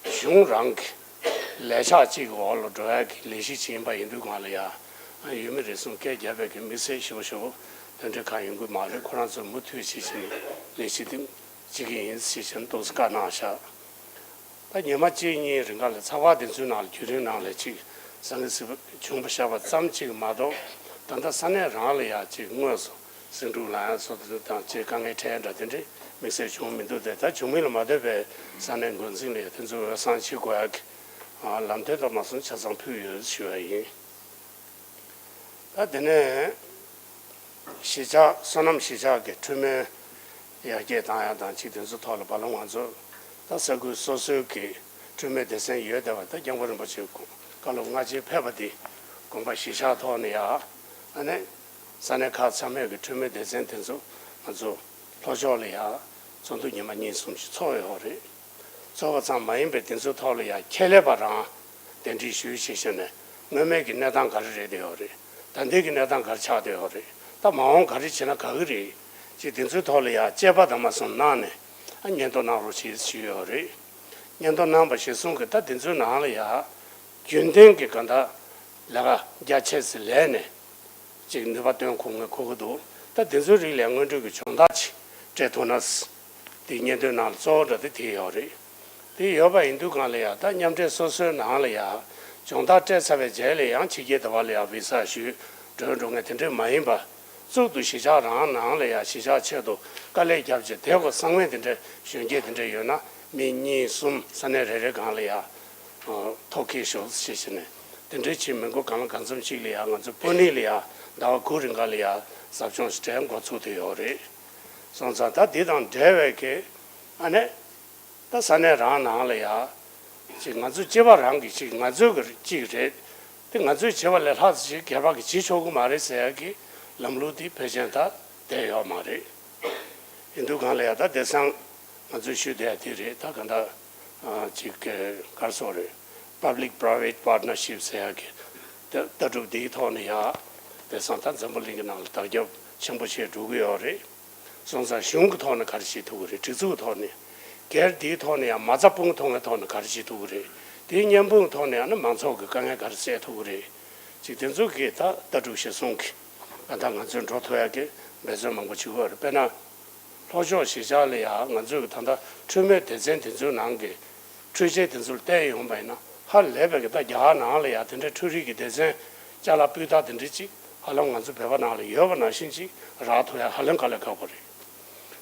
གཞུང་རང་གི་ལས་འཆར་གཅིག་གི་འོག་ལ་འགྲོ་ཡ་གི་ལས་གཞི་ཅིག་ཡིན་པ་ཡིན་དུས་སྒང་ལ་ཡ། ཡུལ་མི་རེ་ཟུང་སྐད་རྒྱབ་པའི་གི་དམིགས་བསལ་ཞེ་པོ་ཞེ་པོ་དོན་འབྲས་གང་ཡོང་གི་མ་རེད། ཁོ་རང་ཚོ་མུ་མཐུད་བྱེད་བཞིན་ལས་གཞི་དེ་བྱེད་ཀྱི་ཡིན་ཟེར་བཞིན་ཏོག་ཙམ་བཀའ་གནང་བཞག་ད་ཉི་མ་གཅིག་གཉིས་རིང་ག་ལ་ཚགས་པར་དེ་ཚོའི་ནང་ལ་བརྒྱུད་རིམ་ནང་ལ་ཅིག་ཟང་ངེ་ཟིང་བྱུང་བ་བཞག་པ་ཙམ་ཅིག་མ་གཏོགས། ད་ལྟ་ས་གནས་རང་ལ་ཡ་ཅིག་དངོས་སུ་ཟིང་འཁྲུག་ལངས་ཡ་སོགས་དེ་ཚོ་དང་ཅིག་དཀའ་ངལ་འཕྲད་ཡ་འདྲ་དེ་འདྲའི་དམིགས་བསལ་བྱུང་མི་འདུག་སྟེ། ད་བྱུང་མིན་ལ་མ་ལྟོས་པའི་ས་གནས་འགོ་འཛིན་ལ་ཡ་དེ་ཚོ་འོས་འཚམ་བྱེད་དགོས་ཡ་གི་ལམ་སྟོན་དང་མ་སོང་ཆ་ཚང་ཕུལ་ཡོད་ཞུ་བ་ཡིན། ད་དེ་ནས་གཞིས་ཆགས་སོ་ནམ་གཞིས་ཆགས་ཀྱི་འཕྲུལ་མོ་ཡར་རྒྱས་བཏང་ཡ་དང་ཅིག་དེ་ཚོ་ཐོག་ལ་བར་ལམ་ང་ཚོ་ད་ས་ཁུལ་སོ་སོའི་གི་འཕྲུལ་མོའི་སྡེ་ཚན་ཡོད་བསྡད་པ། ད་སྐྱབས་མགོན་རིན་པོ་ཆེ་བཀའ་སློབ་སྔ་རྗེས་ཕེབས་པ་དེ་དགོངས་པ་གཞིར་བཞག་ཐོག་ནས་ཡ་ཨ་ནི་ས་གནས་ཁག་ཚང་མས་གི་འཕྲུལ་མོའི་སྡེ་ཚན་དེ་ཚོ་ང་ཚོ་ལྷོ་ཕྱོགས་ལ་ཡ་ཚོགས་འདུ་ཉི་མ་གཉིས་གསུམ་ཞིག་ཚོགས་ཡོད་རེད། ཚོགས་པ་ཙམ་མ་ཡིན་པའི་དེ་ཚོའི་ཐོག་ལ་ཡང་ཁྱད་ལས་པ་རང་གདན་འདྲེན་ཞུས་བྱས་བྱས་ནས་སྔོན་མའི་གི་གནས་སྟངས་ག་རེ་རེད་བསྡད་ཡོད་རེད། ད་ལྟའི་གི་གནས་སྟངས་ག་རེ་ཆགས་བསྡད་ཡོད་རེད། ད་མ་འོངས་ག་རེ་བྱས་ན་དགའ་གི་རེད། ཅེས་དེ་ཚོའི་ཐོག་ལ་ཡང་དཔྱད་པ་དང་མ་སོང་གནང་ནས་ཨ་སྙན་ཐོ་གནང་རོགས་ཞེས་ཞུས་ཡོད་རེད། སྙན་ཐོ་གནང་བ་གཞིར་བཟུང་གི་ད་དེ་ཚོའི་ནང་ལ་ཡང་རྒྱུན་ལྡན་གྱི་ག་འདྲ་ལས་ཀ་རྒྱ་ཆེ་ཙམ་ལས་ནས་ཅིག་ནུས་པ་བཏོན་དགོས་ངེས་གོ་གི་འདུག་ད་དེ་ཚོའི་རིགས་ལ་སྔོན་འགྲོའི་གི་སྦྱོང་བརྡར་ཅིག་སྤྲད་ཐུབ་ན། དེ་སྙན་ཐོའི་ནང་ལ་གཙོ་བོ་འདྲ་དེ་དེ་ཡོད་རེད། དེ་ཡོད་པ་ཡིན་དུས་སྒང་ལ་ཡང་ད་མཉམ་འབྲེལ་སོ་སོའི་ནང་ལ་ཡང་སྦྱོང་བརྡར་སྤྲད་ཚར་བའི་རྗེས་ལ་ཡང་ཕྱི་རྒྱལ་དུ་བ་ལ་ཡང་བི་ས་ཞུས་འགྲོ་འགྲོ་མཁན་དེ་འདྲས་མ་ཡིན་པ། གཙུག་ཏུ་གཞིས་ཆགས་རང་ནང་ལ་ཡང་གཞིས་ཆགས་ཆེད་དུ་དཀའ་ལས་བརྒྱབ་བྱས་དེ་གོ་གསང་བའི་དེ་འདྲས་གཞོན་སྐྱེས་དེ་འདྲས་ཡོད་ན་ མི་གཉིས་གསུམ་ས་གནས་རེ་རེ་སྒང་ལ་ཡ་ཐོ་བཀོད་ཞོག་ཅེས་བྱས་ནས་དེ་འདྲའི་ཆེད་མི་མགོ་གང་ལ་གང་འཚམ་ཅིག་ལ་ཡ་ང་ཚོ་སྤུ་ནི་ལ་ཡ་ཟླ་བ་དགུ་རིང་ག་ལ་ཡ་ཟབ་སྦྱོང་ཞིག་སྤྲད་འགོ་ཚུགས་བསྡད་ཡོད་རེད། སོང་ཙང་ད་འདི་དང་འབྲེལ་བའི་གི་ཨ་ནི། ད་ས་གནས་རང་ནང་ལ་ཡ། ཅིག་ང་ཚོ་སྐྱེས་པ་རང་གི་ཅིག་ང་ཚོའི་གི་ཅིག་རེད། དེ་ང་ཚོས་བྱས་པ་ལས་ལྷག་ཅིག་སྒེར་པ་གི་བྱེད་ཆོག་གི་མ་རེད་ཟེར་ཡ་གི་ལམ་ལུགས་དེ་ཕལ་ཆེར་ད་བསྡད་ཡོད་མ་རེད། ཡིན་དུས་གང་ལ་ཡ་ད་དེང་སང་ང་ཚོས་ཞུས་བསྡད་ཡ་དེ་རེད། ད་ག་འདྲ་ཅིག་ག་རེ་ཟེར་དགོས་རེད། Public Private Partnership ཟེར་ཡ་གི་ད་ལྟ་གྲུབ་འདིའི་ཐོག་ནས་ཡ། དེང་སང་ད་འཛམ་བུ་གླིང་གི་ནང་ལ་དར་ཁྱབ་ཆེན་པོ་བྱས་འགྲོ་གི་ཡོད་རེད། སོང་ཙང་གཞུང་གི་ཐོག་ནས་ག་རེ་བྱེད་ཐུབ་ཀྱི་རེད། སྒྲིག་འཛུགས་ཐོག་ནས། སྒེར་འདིའི་ཐོག་ནས་ཡང་མ་རྩ་སྤུངས་ཐོག་ནས་ཐོག་ནས་ག་རེ་བྱེད་ཐུབ་ཀྱི་རེད། དེའི་བརྙན་ཕུང་ཐོག་ནས་ཡང་ན་མང་ཚོགས་ཀྱི་དཀའ་ངལ་ག་རེ་སེལ་ཐུབ་ཀྱི་རེད། ཅིག་དེ་ཚོ་གི་ད་ལྟ་གྲུབ་གཞིར་བཟུང་གི་ད་ལྟ་ང་ཚོས་འགྲོ་ཐུབ་ཡག་གི་འབད་བརྩོན་མང་པོ་བྱེད་དགོས་རེད། དཔེར་ན། ལྷོ་ཕྱོགས་གཞིས་ཆགས་ལ་ཡང་ང་ཚོས་ད་ལྟ་འཕྲུལ་མའི་སྡེ་ཚན་དེ་ཚོའི་ནང་གི་འཕྲུལ་ཆས་དེ་ཚོར་བལྟས་ཡོང་བ་ཡིན་ན་ཧ་ལས་པའི་གི་ད་རྒྱ་གར་ནང་ལ་ཡང་དེ་འདྲའི་འཕྲུལ་རིག་གི་སྡེ་ཚན་ཅ་ལག་སྤུས་དག་དེ་འདྲ་ཅིག་ཧ་ལམ་ང་ཚོ་བོད་པ་ནང་ལ་ཡོད་པ་ནང་བཞིན་ཅིག་རག་ཐུབ་ཡ་ཧ་ལམ་དཀའ་ལས་ཁག་པོ་རེད།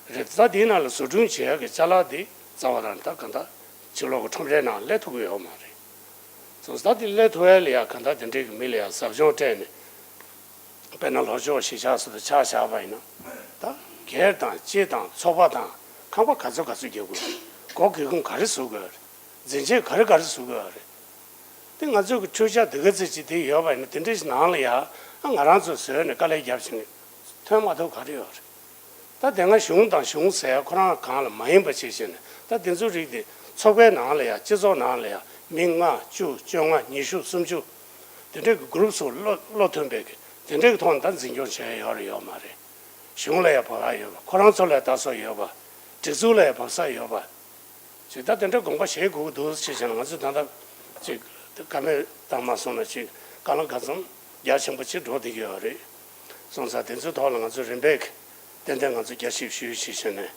རེད། ད་དེའི་ནང་ལ་བཟོ་སྐྲུན་བྱེད་ཡ་གི་ཅ་ལག་དེ་རྩ་བ་རང་ད་ག་ད་ཕྱི་ལོགས་གི་ཁྲོམ་རའི་ནང་སླེབས་ཐུབ་ཀྱི་ཡོད་མ་རེད། སོང་ཙང་ད་དེ་སླེབས་ཐུབ་ཡ་ལ་ཡ་ག་ད་དེ་འདྲའི་གི་མི་ལ་ཡ་ཟབ་སྦྱོང་སྤྲད་ནས། དཔེར་ན་ལྷོ་ཕྱོགས་གཞིས་ཆགས་སུ་ཆ་བཞག་པ་ཡིན་ན། ད་སྒེར་དང་སྤྱི་དང་ཚོགས་པ་དང་ཁང་པ་ག་ཚོད་ག་ཚོད་རྒྱག་དགོས་རེད། སྒོ་སྒེའུ་ཁུང་ག་རེ་བཟོ་དགོས་རེད། འཛིན་ཆས་ག་རེ་ག་རེ་བཟོ་དགོས་རེད། དེ་ང་ཚོས་ཀྱི་འཕྲུལ་ཆ་འདི་ག་ཚོད་ཅིག་དེ་ཡོད་པ་ཡིན་ན་དེ་འདྲའི་ཞིག་ནང་ལ་ཡ་ང་རང་ཚོས་བཟོས་ནས་དཀའ་ལས་བརྒྱབ་བྱས་ནས་ཐོན་མ་ཐུབ་ག་རེ་ཡོད་རེད། ད་དེ་སྔ་གཞུང་དང་གཞུང་ཟེར་ཡ་ཁོ་རང་གང་ལ་མ་ཡིན་པ་བྱས་བྱས་ནས་ད་དེ་ཚོའི་རིགས་དེ་ཚོགས་པའི་ནང་ལ་ཡ་སྤྱི་ཚོགས་ནང་ལ་ཡ་མི་ལྔ་བཅུ་བཅོ་ལྔ་ཉི་ཤུ་སུམ་ཅུ། དེ་འདྲའི་གི་གུ་རུབ་སུ་བློ་བློ་མཐུན་པའི་གི་དེ་འདྲའི་གི་ཐོག་ནས་ད་འཛིན་སྐྱོང་བྱས་ཡོད་རེད་ཡོད་མ་རེད། གཞུང་ལ་ཡང་བབ་ཡག་ཡོད་པ། ཁོ་རང་ཚོ་ལ་ཡང་ད་གཟོད་ཡོད་པ། སྒྲིག་འཛུགས་ལ་ཡང་བབ་ས་ཡོད་པ། ཅིག་ད་དེ་འདྲའི་དགོངས་པ་བཞེས་དགོས་ཀྱི་འདུག་ཅེས་བྱས་ན་ང་ཚོས་ད་ལྟ་ཅིག་བཀའ་མོལ་བཏང་མ་སོང་ན་ཅིག་གང་ལ་གང་འཚམ་རྒྱ་ཆེན་པོ་ཅིག་འགྲོ་བསྡད་ཀྱི་ཡོད་རེད། སོང་ཙང་དེ་ཚོའི་ཐོག་ལ་ང་ཚོ་རིམ་པས་ཏན་ཏན་ང་ཚོ་རྒྱ་ཞིབ་ཞུས་ཅེས་བྱས་ནས་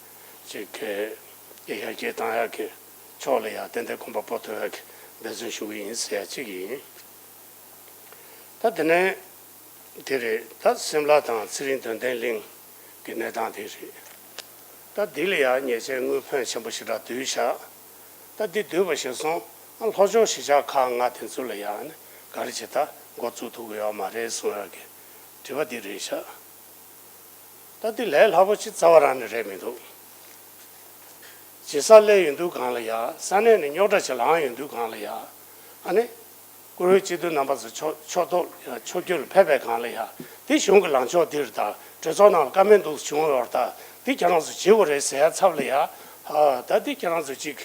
ཅིག་གི་ཡར་རྒྱས་བཏང་ཡག་གི་ཕྱོགས་ལ་ཡང་ཏན་ཏན་གོམ་པ་སྤོ་ཐུབ་ཡག་གི་འབད་བརྩོན་ཞུ་གི་ཡིན་ཟེར་ཡག་ཅིག་ཡིན། ད་དེ་ནས་དེ་རེད། ད་སིམ་ལ་དང་ཚེ་རིང་དོན་ལྡན་གླིང་གི་གནས་སྟངས་དེ་རེད། ད་འདི་ལ་ཡང་ཉེས་ཆད་དངུལ་ཕོན་ཆེན་པོ་ཞེ་དྲག་བསྡུས་བཞག་ད་འདི་བསྡུས་པ་ཞིག་སོང་ཨ་ལྷོ་ཕྱོགས་གཞིས་ཆགས་ཁག་ལྔ་དེ་ཚོ་ལ་ཡང་ནི་ག་རེ་བྱེད་ད་འགོ་བཙུགས་ཐུབ་ཀྱི་ཡོད་མ་རེད་གསུང་ཡག་གི་དྲི་བ་འདི་རེད་ཤག་ད་འདི་ལས་སླ་པོ་ཅིག་རྩ་བ་རང་ནས་རེད་མི་འདུག་ཇེ་ས་སླེབས་ཡོང་དུས་གང་ལ་ཡ། ས་གནས་ནས་རྙོག་དྲ་ཅིག་ལངས་ཡོང་དུས་གང་ལ་ཡ། ཨ་ནི། བཀུར་འོས་སྤྱི་འཐུས་རྣམ་པ་ཚོ་ཕྱོགས་ཕྱོགས་གཏོགས་ཕྱོགས་བསྒྱུར་ལ་ཕེབས་པའི་གང་ལ་ཡ། འདི་གཞུང་གི་ལངས་ཕྱོགས་འདིར་དང་གྲོས་ཚོགས་ནང་ལ་བཀའ་མོལ་འདུག་བྱུང་ཡོད་རེད་ད། འདི་ཁྱེད་རང་ཚོ་བྱེད་དགོས་རེད་ཟེར་ཡ་ཚབ་ལ་ཡ། ཨ་ད་འདི་ཁྱེད་རང་ཚོ་ཅིག་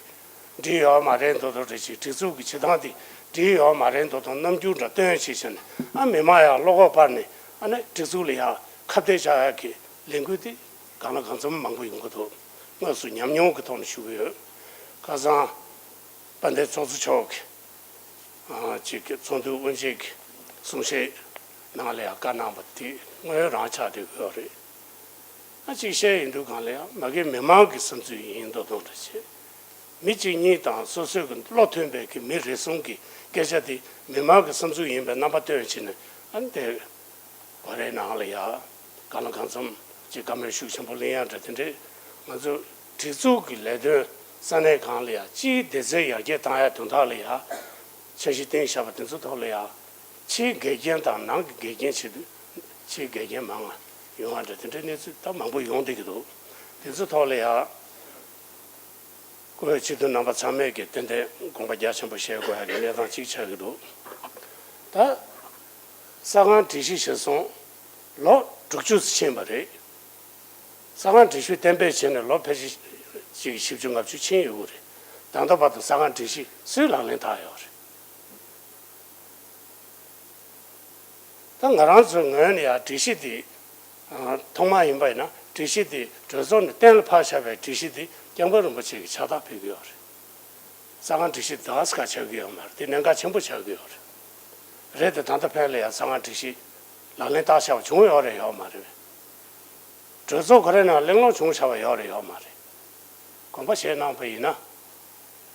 འགྲིག་ཡོད་མ་རེད་མདོག་མདོག་རེད་ཅིག་སྒྲིག་འཛུགས་ཀྱི་བྱེད་སྟངས་འདི་འགྲིག་ཡོད་མ་རེད་མདོག་མདོག་རྣམ་འགྱུར་འདྲ་སྟོན་བྱེད་བྱས་ནས་ཨ་མི་མང་ཡ་བློ་ཁོག་སྤར་ནས་ཨ་ནི་སྒྲིག་འཛུགས་ལ་ཡ་ཁ་གཏད་བཅག་ཡ་གི་ལས་འགུལ་འདི་གང་ལ་གང་འཚམ་མང་པོ་ཡོང་གི་འདུག་དངོས་སུ་ཉམས་མྱོང་གི་ཐོག་ནས་ཞུ་གི་ཡོད། ཁ་སང་དཔལ་ལྡན་ཚོགས་གཙོ་མཆོག་གིས། ཅིག་གི་ཚོགས་འདུའི་དབུ་འབྱེད་ཀྱི་གསུང་བཤད་ནང་ལ་ཡང་བཀའ་གནང་བ་དེ་དངོས་ཡོད་རང་ཆགས་བསྡད་ཡོད་རེད། ཨ་ཅིག་བཤད་ཡིན་དུས་གང་ལ་ཡང་མ་གི་མི་མང་གི་བསམ་ཚུལ་ཡིན་མདོག་མདོག་འདྲ་བྱས། མི་གཅིག་གཉིས་དང་སོ་སོའི་གི་བློ་མཐུན་པའི་གི་མི་རེ་ཟུང་གི་སྐད་ཆ་དེ་མི་མང་གི་བསམ་ཚུལ་ཡིན་པའི་རྣམ་པ་སྟོན་བྱས་ནས་ཨ་ནི་དེ། བ་རའི་ནང་ལ་ཡ། གང་ལ་གང་འཚམ་གྱི་བཀའ་མོལ་ཤུགས་ཆེན་པོ་གླེང་ཡ་འདྲ་དེ་འདྲས་ང་ཚོ་སྒྲིག་འཛུགས་ཀྱི་ལས་དོན་ས་གནས་གང་ལ་ཡ་སྤྱིའི་སྡེ་ཚན་ཡར་རྒྱས་བཏང་ཡ་དོན་དག་ལ་ཡ། འཆར་གཞི་བཏིང་བཞག་པ་དེ་ཚོ་ཐོག་ལ་ཡ། ཕྱིའི་འགལ་རྐྱེན་དང་ནང་གི་འགལ་རྐྱེན་བྱེད་དུས་ཕྱིའི་འགལ་རྐྱེན་མང་ང་ཡོང་བ་འདྲ་དེ་འདྲའི་གནས་ཚུལ་ད་མང་པོ་ཡོང་བསྡད་ཀྱི་འདུག་དེ་ཚོ་ཐོག་ལ་ཡ། བཀུར་འོས་སྤྱི་འཐུས་རྣམ་པ་ཚང་མས་ཀྱི་ཏན་ཏན་དགོངས་པ་རྒྱ་ཆེན་པོ་བཞེས་དགོས་ཡ་གི་གནས་སྟངས་གཅིག་ཆགས་ཀྱི་འདུག་ད། ས་ཁང་སྒྲིག་གཞི་གཞིར་བཟུང་ལོ་དྲུག་ཅུ་ཙམ་ཕྱིན་པ་རེད། ས་ཁང་སྒྲིག་གཞི་གཏན་འབེབས་བྱས་ནས་ལོ་ཕལ་ཆེར་ཅིག་བཞི་བཅུ་ལྔ་བཅུ་ཕྱིན་ཡོད་ཀྱི་རེད། ད་ལྟ་བར་དུ་ས་ཁང་སྒྲིག་གཞི་སུས་ལག་ལེན་བསྟར་ཡོད་རེད། ད་ང་རང་ཚོའི་ངོས་ནས་ཡང་སྒྲིག་གཞི་འདི། ཐོག་མ་ཡིན་པ་ཡིན་ན་སྒྲིག་གཞི་འདི་གྲོས་ཚོགས་ནས་གཏན་ལ་ཕབ་བཞག་པའི་སྒྲིག་གཞི་འདི་སྐྱབས་མགོན་རིན་པོ་ཆེ་གིས་ཕྱག་རྟགས་ཕུལ་གྱི་ཡོད་རེད། ས་ཁང་སྒྲིག་གཞི་དག་ས་ཁ་ཆགས་ཀྱི་ཡོད་མ་རེད། འདི་གནད་འགག་ཆེན་པོ་ཆགས་ཀྱི་ཡོད་རེད། རེད་དེ་ད་ལྟ་ཕན་ལ་ཡང་ས་ཁང་སྒྲིག་གཞི་ལག་ལེན་བསྟར་བཞག་པ་བྱུང་ཡོད་རེད་ཡོད་མ་རེད། གྲོས་ཚོགས་ཁོ་རའི་ནང་གླེང་སློང་བྱུང་བཞག་པ་ཡོད་རེད་ཡོད་མ་རེད། དགོངས་པ་བཞེས་གནང་བ་ཡིན་ན།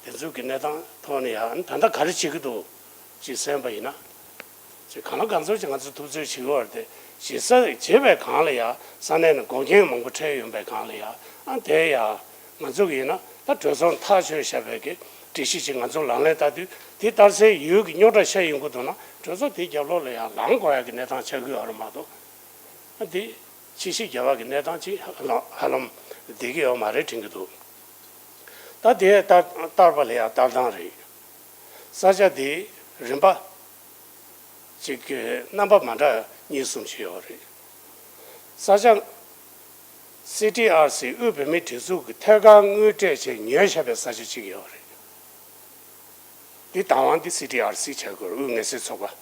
དེ་ཚོའི་གི་གནས་སྟངས་ཐོག་ནས་ཡང་ད་ལྟ་ག་རེ་བྱེད་ཀྱི་འདུག་ཅེས་གསན་པ་ཡིན་ན། ཅེས་གང་ལ་གང་འཚམ་ཅིག་ང་ཚོས་ཐུབ་ཚོད་བྱེད་ཀྱི་ཡོད་རེད་དེ་བྱེད་ས་བྱེད་པའི་སྒང་ལ་ཡང་ས་གནས་ནས་འགོག་རྐྱེན་མང་པོ་འཕྲད་ཡོང་པའི་སྒང་ལ་ཡང་ཨ་དེ་ཡང་ང་ཚོ་གི་ཡིན་ན་ ད་གྲོས་ཚོགས་ཐག་ཆོད་བཞག་པའི་གི་སྒྲིག་གཞི་ཅིག་ང་ཚོ་ལག་ལེན་བསྟར་དུས་དེ་བསྟར་སའི་ཡུལ་གྱི་རྙོག་དྲ་ཤ་ཡོང་གི་འདུག་ན་གྲོས་ཚོགས་དེའི་རྒྱབ་ལོགས་ལ་ཡང་ལངས་དགོས་ཡ་གི་གནས་སྟངས་ཆགས་ཀྱི་ཡོད་རེད་མ་གཏོགས། ཨ་འདི་ཕྱི་བཤིག་རྒྱབ་པ་གི་གནས་སྟངས་ཅིག་ཧ་ལམ་ཧ་ལམ་བསྡད་ཀྱི་ཡོད་མ་རེད་དྲན་གྱི་འདུག་ད་དེ་ལྟར་བསྟར་བ་ལ་ཡང་ལྟར་སྟངས་རེད། ས་ཆ་དེའི་རིམ་པ་ཅིག་གི་རྣམ་པ་མ་འདྲ་གཉིས་གསུམ་ཅིག་ཡོད་རེད། ས་ཆ་སི་ཊི་ཨར་སི་དབུས་བོད་མིའི་སྒྲིག་འཛུགས་ཀྱི་ཐད་ཀར་དངུལ་སྤྲད་བྱས་ཉོས་བཞག་པའི་ས་ཆ་གཅིག་ཡོད་རེད། འདི་བདག་དབང་འདི་སི་ཊི་ཨར་སི་བྱ་དགོས་རེད། དབུས་ངལ་སེལ་ཚོགས་པ།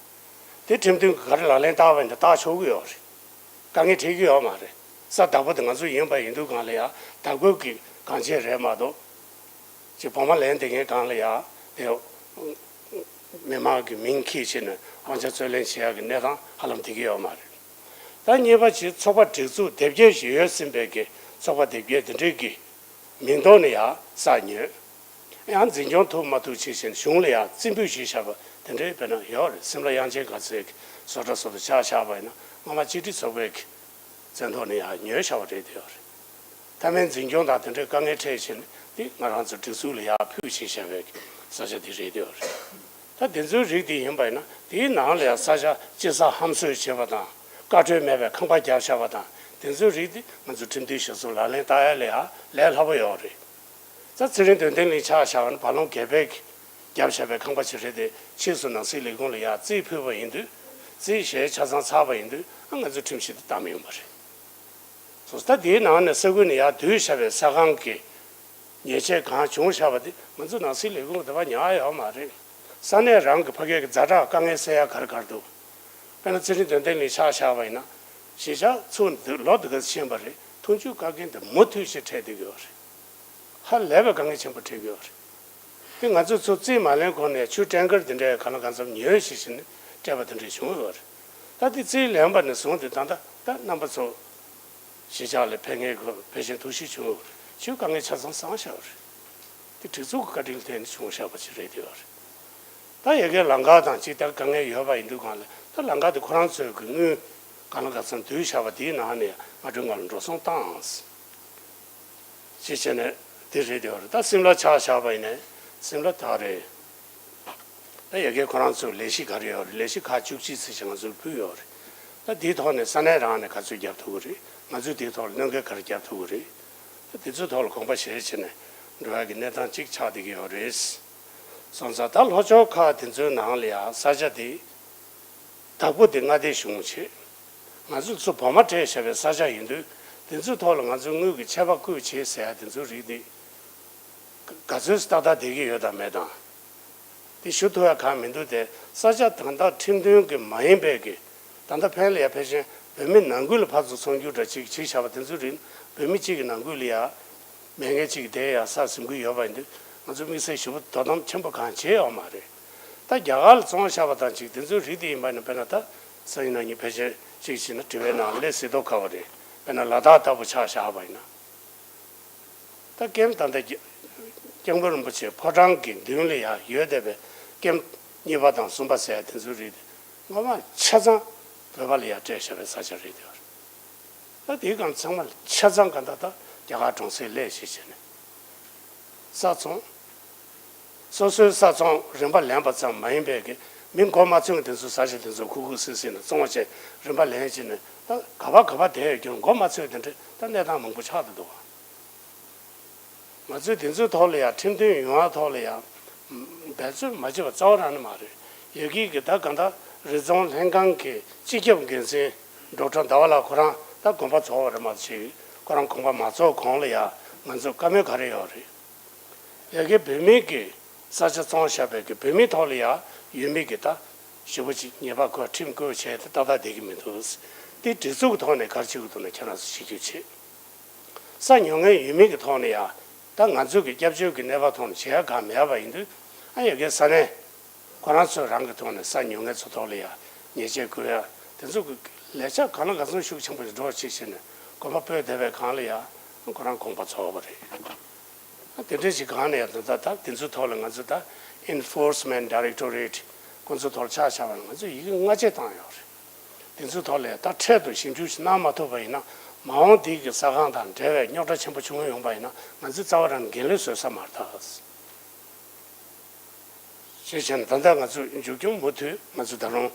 དེ་ཁྲིམས་མཐུན་གྱི་ག་རེ་ལག་ལེན་བསྟར་བ་ཡིན་ད་བསྟར་ཆོག་གི་ཡོད་རེད། དཀའ་ངལ་འཕྲད་ཀྱི་ཡོད་མ་རེད། ས་བདག་པོ་དེ་ང་ཚོ་ཡིན་པ་ཡིན་དུས་སྒང་ལ་ཡ་བདག་པོ་གི་གང་བྱས་རེད་མ་གཏོགས། ཅིག་བོགས་མ་ལེན་བསྡད་མཁན་སྒང་ལ་ཡ་དེ་མི་མང་གི་མིང་འཁྱེར་བྱས་ནས་དབང་ཆ་རྩོད་ལེན་བྱེད་ཡག་གི་གནས་སྟངས་ཧ་ལམ་བསྡད་ཀྱི་ཡོད་མ་རེད། ད་གཉིས་པ་ཅིག་ཚོགས་པ་སྒྲིག་འཛུགས་སྡེ་བརྒྱད་ཞིག་ཡོད་ཟིན་པའི་གི་ཚོགས་པ་སྡེ་བརྒྱད་དེ་འདྲའི་གི་མིང་ཐོག་ནས་ཡང་ས་ཉོས། ཡང་འཛིན་སྐྱོང་ཐུབ་མ་ཐུབ་བྱས་ཤིང་གཞུང་ལ་ཡང་རྩིས་འབུལ་ཞུས་བཞག་པ་དེ་འདྲའི་དཔེར་ན་ཡོད་རེད། སིམ་ལ་དབྱངས་ཅན་དགའ་ཚལ་གྱི་བཟོ་གྲྭ་སོགས་ལ་ཆ་བཞག་པ་ཡིན་ན་སྔོན་མ་གཅིག་སྒྲིལ་ཚོགས་པའི་གི་མཚན་ཐོག་ནས་ཡང་ཉོས་བཞག་པ་རེད་དེ་ཡོད་རེད། མཐའ་མའི་འཛིན་སྐྱོང་དང་དེ་འདྲའི་དཀའ་ངལ་འཕྲད་ཕྱིན་འདི་ང་རང་ཚོ་སྒྲིག་འཛུགས་ལ་ཡར་ཕུལ་བྱས་བཞག་པའི་ས་ཆ་འདི་རེད་དེ་ཡོད་རེད། ད་དེ་ཚོའི་རིགས་དེ་ཡིན་པ་ཡིན་ན་དེའི་ནང་ལ་ཡང་ས་ཆ་སྤྱི་བསགས་ཧམ་བཟོས་བྱས་པ་དང་བཀའ་འཁྲོལ་མེད་པའི་ཁང་པ་བརྒྱབ་བཞག་པ་དང་དེ་ཚོའི་རིགས་དེ་ང་ཚོ་ཁྲིམས་མཐུན་གཞི་བཟུང་ལག་ལེན་བསྟར་ཡ་ལ་ཡང་ལས་སླ་པོ་ཡོད་རེད། ད་ཚེ་རིང་དོན་ལྡན་གླིང་ཆ་བཞག་པ་ན་བར་ལུང་དགེ་འཕེལ་གྱིས་བརྒྱབ་བཞག་པའི་ཁང་པ་ཞིག་རེད་དེ་ཕྱིས་སུ་ནང་སྲིད་ལས་ཁུངས་ལ་ཡང་རྩིས་ཕུལ་བ་ཡིན་དུས་རྩིས་གཞལ་ཆ་ཚང་ཚར་བ་ཡིན་དུས་ཨ་ང་ཚོ་ཁྲིམས་གཞི་དེ་བཏང་མི་ཡོང་བ་རེད། སོ་ད་དེའི་ནང་ནས་ས་ཁུལ་ནས་ཡར་བསྡུས་བཞག་པའི་ས་ཁང་གི་ཉེས་ཆད་གང་བྱུང་བཞག་པ་དེ་ང་ཚོ་ནང་སྲིད་ལས་ཁུངས་དེ་བ་ཉར་ཡོད་མ་རེད། ས་གནས་རང་གི་ཕ་གིའི་གི་ཛ་དྲག་དཀའ་ངལ་སེལ་ཡ་ག་རེ་ག་རེ་འདུག་དཔེར་ན་ཚེ་རིང་དོན་ལྡན་གླིང་ཆ་བཞག་པ་ཡིན་ན་གཞིས་ཆགས་ཚུགས་འདུག་ལོ་འདི་ག་ཕྱིན་པ་རེད། འཐུང་ཆུའི་བཀག་རྐྱེན་དེ་མུ་མཐུད་བྱས་འཕྲད་བསྡད་ཀྱི་ཡོད་རེད། ཧ་ལས་པའི་དཀའ་ངལ་ཆེན་པོ་འཕྲད་ཀྱི་ཡོད་རེད། དེ་ང་ཚོས་ཚུར་རྩིས་མ་ལེན་གོང་ནས་ཆུ་ཊེང་ཀར་དེ་འདྲའི་གང་ལ་གང་འཚམ་ཉོས་ཤིག་བྱས་ནས་སྤྲད་པ་དེ་འདྲ་བྱུང་ཡོད་རེད། ད་དེ་རྩིས་ལེན་པ་ནས་བཟུང་སྟེ་ད་ལྟ་ད་རྣམ་པ་ཚོ་གཞིས་ཆགས་ལ་ཕན་ངེས་དགོས་ཕལ་ཆེར་ཐུགས་གཤིས་བྱུང་ཡོད་རེད། ཆུའི་དཀའ་ངལ་ཆ་ཚང་སངས་བཞག་ཡོད་རེད། དེ་སྒྲིག་འཛུགས་ཀྱི་བཀའ་དྲིན་ལ་བརྟེན་ནས་བྱུང་བཞག་པ་ཞིག་རེད་དེ་ཡོད་རེད། ད་ཡ་གིའི་ལམ་ཁ་དང་ཅིག་ལྟར་དཀའ་ངལ་ཡོད་པ་ཡིན་དུས་གང་ལ་ད་ལམ་ཁ་དེ་ཁོ་རང་ཚོའི་གི་དངུལ་གང་ལ་གང་འཚམ་བསྡུས་བཞག་པ་དེའི་ནང་ནས་མ་གྲོན་ཁང་ལ་འགྲོ་སོང་བཏང་། ཅེས་བྱས་ནས་འདི་རེད་དེ་ཡོད་རེད། ད་སིམ་ལ་ཆ་བཞག་པ་ཡིན་ནའི་སིམ་ལ་ད་རེད། ད་ཡ་གིའི་ཁོ་རང་ཚོའི་ལས་གཞི་ག་རེ་ཡོད་རེད། ལས་གཞི་ཁག་བཅུ་གཅིག་ཙམ་ཞིག་ང་ཚོར་ཕུལ་ཡོད་རེད། ད་འདིའི་ཐོག་ནས་ས་གནས་རང་ནས་ག་ཚོད་རྒྱབ་ཐུབ་ཀྱི་རེད། ང་ཚོས་འདིའི་ཐོག་ལ་གནོད་འགེལ་ག་རེ་རྒྱབ་ཐུབ་ཀྱི་རེད། ད་འདི་ཚོའི་ཐོག་ལ་དགོངས་པ་བཞེས་བྱས་ནས་འགྲོ་ཡ་གི་གནས་སྟངས་གཅིག་ཆགས་བསྡད་ཀྱི་ཡོད་རེད། སོང་ཙང་ད་ལྷོ་ཕྱོགས་ཁག་དེ་ཚོའི་ནང་ལ་ཡང་ས་ཆ་དེ་བདག་པོ་དེ་མངའ་སྡེ་གཞུང་བྱེད། ང་ཚོས་ཚུར་བོགས་མ་སྤྲད་བཞག་པའི་ས་ཆ་ཡིན་དུས་དེ་ཚོའི་ཐོག་ལ་ང་ཚོས་དངུལ་གྱི་ཆད་པ་བཀོད་བྱེད་ཟེར་ཡ་དེ་ཚོའི་རིགས་དེ་ག་ཚོད་ཏག་ཏག་བསྡད་ཀྱི་ཡོད་དང་མེད་དང་། དེ་ཞུ་ཐུབ་ཡ་གང་མི་འདུག་སྟེ་ས་ཆ་ད་ལྟ་ཁྲིམས་མཐུན་གྱི་མ་ཡིན་པའི་གི་ད་ལྟ་ཕན་ལ་ཡ་ཕལ་ཆེར་བོད་མི་ནང་ཁུལ་ལ་ཕར་ཚུར་ཚོང་རྒྱུ་འདྲ་ཅིག་བྱས་བཞག་པ་དེ་ཚོའི་རིགས་བོད་མི་གཅིག་གི་ནང་ཁུལ་ལ་ཡ་མེད་མཁན་གཅིག་གི་དེ་ཡ་ས་ཟིན་གྱི་ཡོད་པ་ཡིན་དུས་ང་ཚོ་དམིགས་བསལ་ཞེ་པོ་དོ་དམ་ཆེན་པོ་གང་བྱས་ཡོད་མ་རེད། ད་རྒྱ་གར་ལ་བཙོང་བཞག་པ་དང་ཅིག་དེ་ཚོའི་རིགས་དེ་ཡིན་པ་ཡིན་ན་དཔེར་ན་ད་སང་ཉིན་གནངས་ཉིན་ཕལ་ཆེར་ཅིག་བྱས་ན་དྲི་བའི་ནང་སླེབས་སྲིད་མདོག་ཁ་པོ་རེད། དཔེར་ན་ལ་དྭགས་ལྟ་བུ་ཆ་བཞག་པ་ཡིན་ན། ད་ཀེམ་ད་ལྟ་སྐྱབས་མགོན་རིན་པོ་ཆེ་ཕོ་བྲང་གི་མདུན་ལ་ཡང་ཡོད་བསྡད་པའི་ཀེམ་གཉིས་པ་དང་གསུམ་པ་ཟེར་ཡ་དེ་ཚོའི་རིགས་དེ་སྔོན་མ་ཆ་ཚང་བོད་པ་ལ་ཡང་སྤྲད་བཞག་པའི་ས་ཆ་རེད་དེ། ད་དེའི་སྒང་ཚང་མ་ཆ་ཚང་ག་ད་ལྟ་རྒྱ་གར་གྲོང་གསེབ་སླེབས་ཤིག་བྱས་ནས་ས་ཚོང་། སོ་སོའི་ས་ཚོང་རིན་པ་ལེན་པ་ཙམ་མ་ཡིན་པའི་གི་མི་མགོ་མ་ཚོས་དེ་ཚོ་ས་ཆ་དེ་ཚོ་ཁུག་ཁུག་སིལ་སིལ་ནས་བཙོང་བྱས་རིན་པ་ལེན་བྱས་ནས་ད་ག་པ་ག་པ་བསྡད་ཡོད་རྒྱུ་མགོ་མ་ཚོས་དེ་འདྲ་ད་གནས་སྟངས་མང་པོ་ཆགས་བསྡད་འདུག་ང་ཚོས་དེ་ཚོའི་ཐོག་ལ་ཡང་ཁྲིམས་མཐུན་ཡོང་བ་ཐོག་ལ་ཡང་འབད་རྩོལ་མ་བྱས་པ་རྩ་བ་རང་ནས་མ་རེད། ཡ་གི་གི་ད་ག་ད་རི་རྫོང་ལྷན་ཁང་གི་སྤྱི་ཁྱབ་འགན་འཛིན་ཌོག་ཊར་ཟླ་བ་ལགས་ཁོ་རང་ད་དགོངས་པ་རྫོགས་པ་རེད་མ་གཏོགས་ཁོ་རང་དགོངས་པ་མ་རྫོགས་གོང་ལ་ཡང་ང་ཚོ་བཀའ་མོལ་ག་རེ་ཡོད་རེད། ཡ་གི་བོད་མི་གི་ས་ཆ་བཙོང་བཞག་པའི་གི་བོད་མི་ཐོག་ལ་ཡང་ཡུལ་མི་གི་ད་ཞེ་པོ་ཅིག་ཉེས་པ་བཀོད་ཁྲིམས་བཀོད་བྱས་ཏེ་ཏག་ཏག་བསྡད་ཀྱི་མི་འདུག་དེ་སྒྲིག་འཛུགས་ཀྱི་ཐོག་ནས་ག་རེ་བྱེད་དགོས་འདུག་ན་ཁྱེད་རང་ཚོ་ཤེས་རྒྱུ་བྱེད། ས་ཉོ་མཁན་ཡུལ་མི་གི་ཐོག་ནས་ཡང་ད་ང་ཚོ་གི་སྐྱབས་བཅོལ་གྱི་གནས་བབ་ཐོག་ནས་བྱེད་ཡ་གང་མེད་པ་ཡིན་དུས་ཨ་ཡ་གི་ས་གནས་ཁོ་རང་ཚོ་རང་གི་ཐོག་ནས་ས་ཉོ་མཁན་ཚོ་ཐོག་ལ་ཡང་ཉེས་ཆད་བཀོད་ཡ་དེ་ཚོ་གི་ལས་འཆར་གང་ལ་གང་འཚམ་ཤུགས་ཆེན་པོ་ཞིག་འགྲོ་བྱེད་བྱས་ནས་དགོངས་པ་སྤོས་བསྡད་པའི་སྒང་ལ་ཡང་ཁོ་རང་དགོངས་པ་རྫོགས་པ་རེད། དེ་འདྲ་ཞིག་གང་ནས་ཡང་ད་ད་དེ་ཚོའི་ཐོག་ལ་ང་ཚོ་ད་Enforcement Directorate ཁོ་ཚོའི་ཐོག་ལ་ཆ་བཞག་པ་ན་ང་ཚོས་ཡི་གེ་སྔ་རྗེས་བཏང་ཡོད་རེད། དེ་ཚོའི་ཐོག་ལ་ད་འཕྲལ་དུ་ཞིབ་འཇུག་ཞིག་གནང་མ་ཐུབ་པ་ཡིན་ན་ མ་འོངས་དེ་གི་ས་ཁང་དང་འབྲེལ་བའི་རྙོག་དྲ་ཆེན་པོ་བྱུང་ཡོང་པ་ཡིན་ན་ང་ཚོས་རྩ་བ་རང་འགན་ལེན་བཟོ་ས་མ་རེད་ད། ཞེས་བྱས་ན་ད་ལྟ་ང་ཚོས་མཇུག་སྐྱོང་མུ་མཐུད་ང་ཚོས་ད་རུང་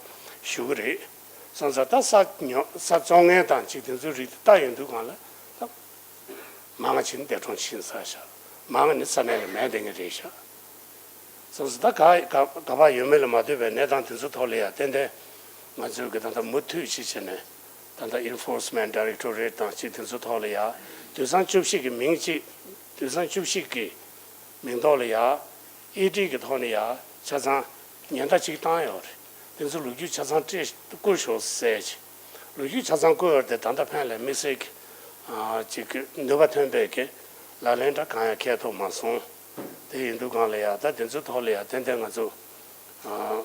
ཞུ་གི་རེད། སོང་ཙང་ད་ས་ཉོ་ས་བཙོང་མཁན་དང་ཅིག་དེ་ཚོའི་རིགས་དེ་ལྟ་ཡོང་དུས་སྒང་ལ་ད་མང་ཆེ་ནི་འདས་གྲོངས་ཕྱིན་ཚར་ཤག་མང་ནི་ས་གནས་ལ་མེད་བསྡད་མཁན་རེད་ཤག་སོང་ཙང་ད་ག་ག་ག་པར་ཡོད་མེད་ལ་མ་ལྟོས་པའི་གནས་སྟངས་དེ་ཚོ་ཐོག་ལ་ཡ་ཏན་ཏན་ང་ཚོས་གི་ད་ལྟ་མུ་མཐུད་ཅིག་བྱས་ནས་ད་ལྟ་Enforcement Directorate དང་ཅིག་དེ་ཚོ་ཐོག་ལ་ཡ་དུས་སང་བཅུ་བཞི་གི་མིང་ཅིག་དུས་སང་བཅུ་བཞི་གི་མིང་ཐོག་ལ་ཡ་ཨི་ཌི་གི་ཐོག་ནས་ཡ་ཆ་ཚང་ཉེན་བརྡ་གཅིག་བཏང་ཡོད་རེད། དེ་ཚོ་ལོ་རྒྱུས་ཆ་ཚང་སྤྲད་བསྐུར་ཤོག་ཟེར་ཅིག་ལོ་རྒྱུས་ཆ་ཚང་བསྐུར་ཡོད་རེད་དེ་ད་ལྟ་ཕན་ལས་དམིགས་བསལ་གྱི་ཨ་ཅིག་གི་ནུས་པ་ཐོན་པའི་གི་ལག་ལེན་འདྲ་གང་ཡང་འཁེལ་ཐུབ་མ་སོང་། དེ་ཡིན་དུས་སྒང་ལ་ཡ་ད་དེ་ཚོའི་ཐོག་ལ་ཡ་ཏན་ཏན་ང་ཚོ་ཨ།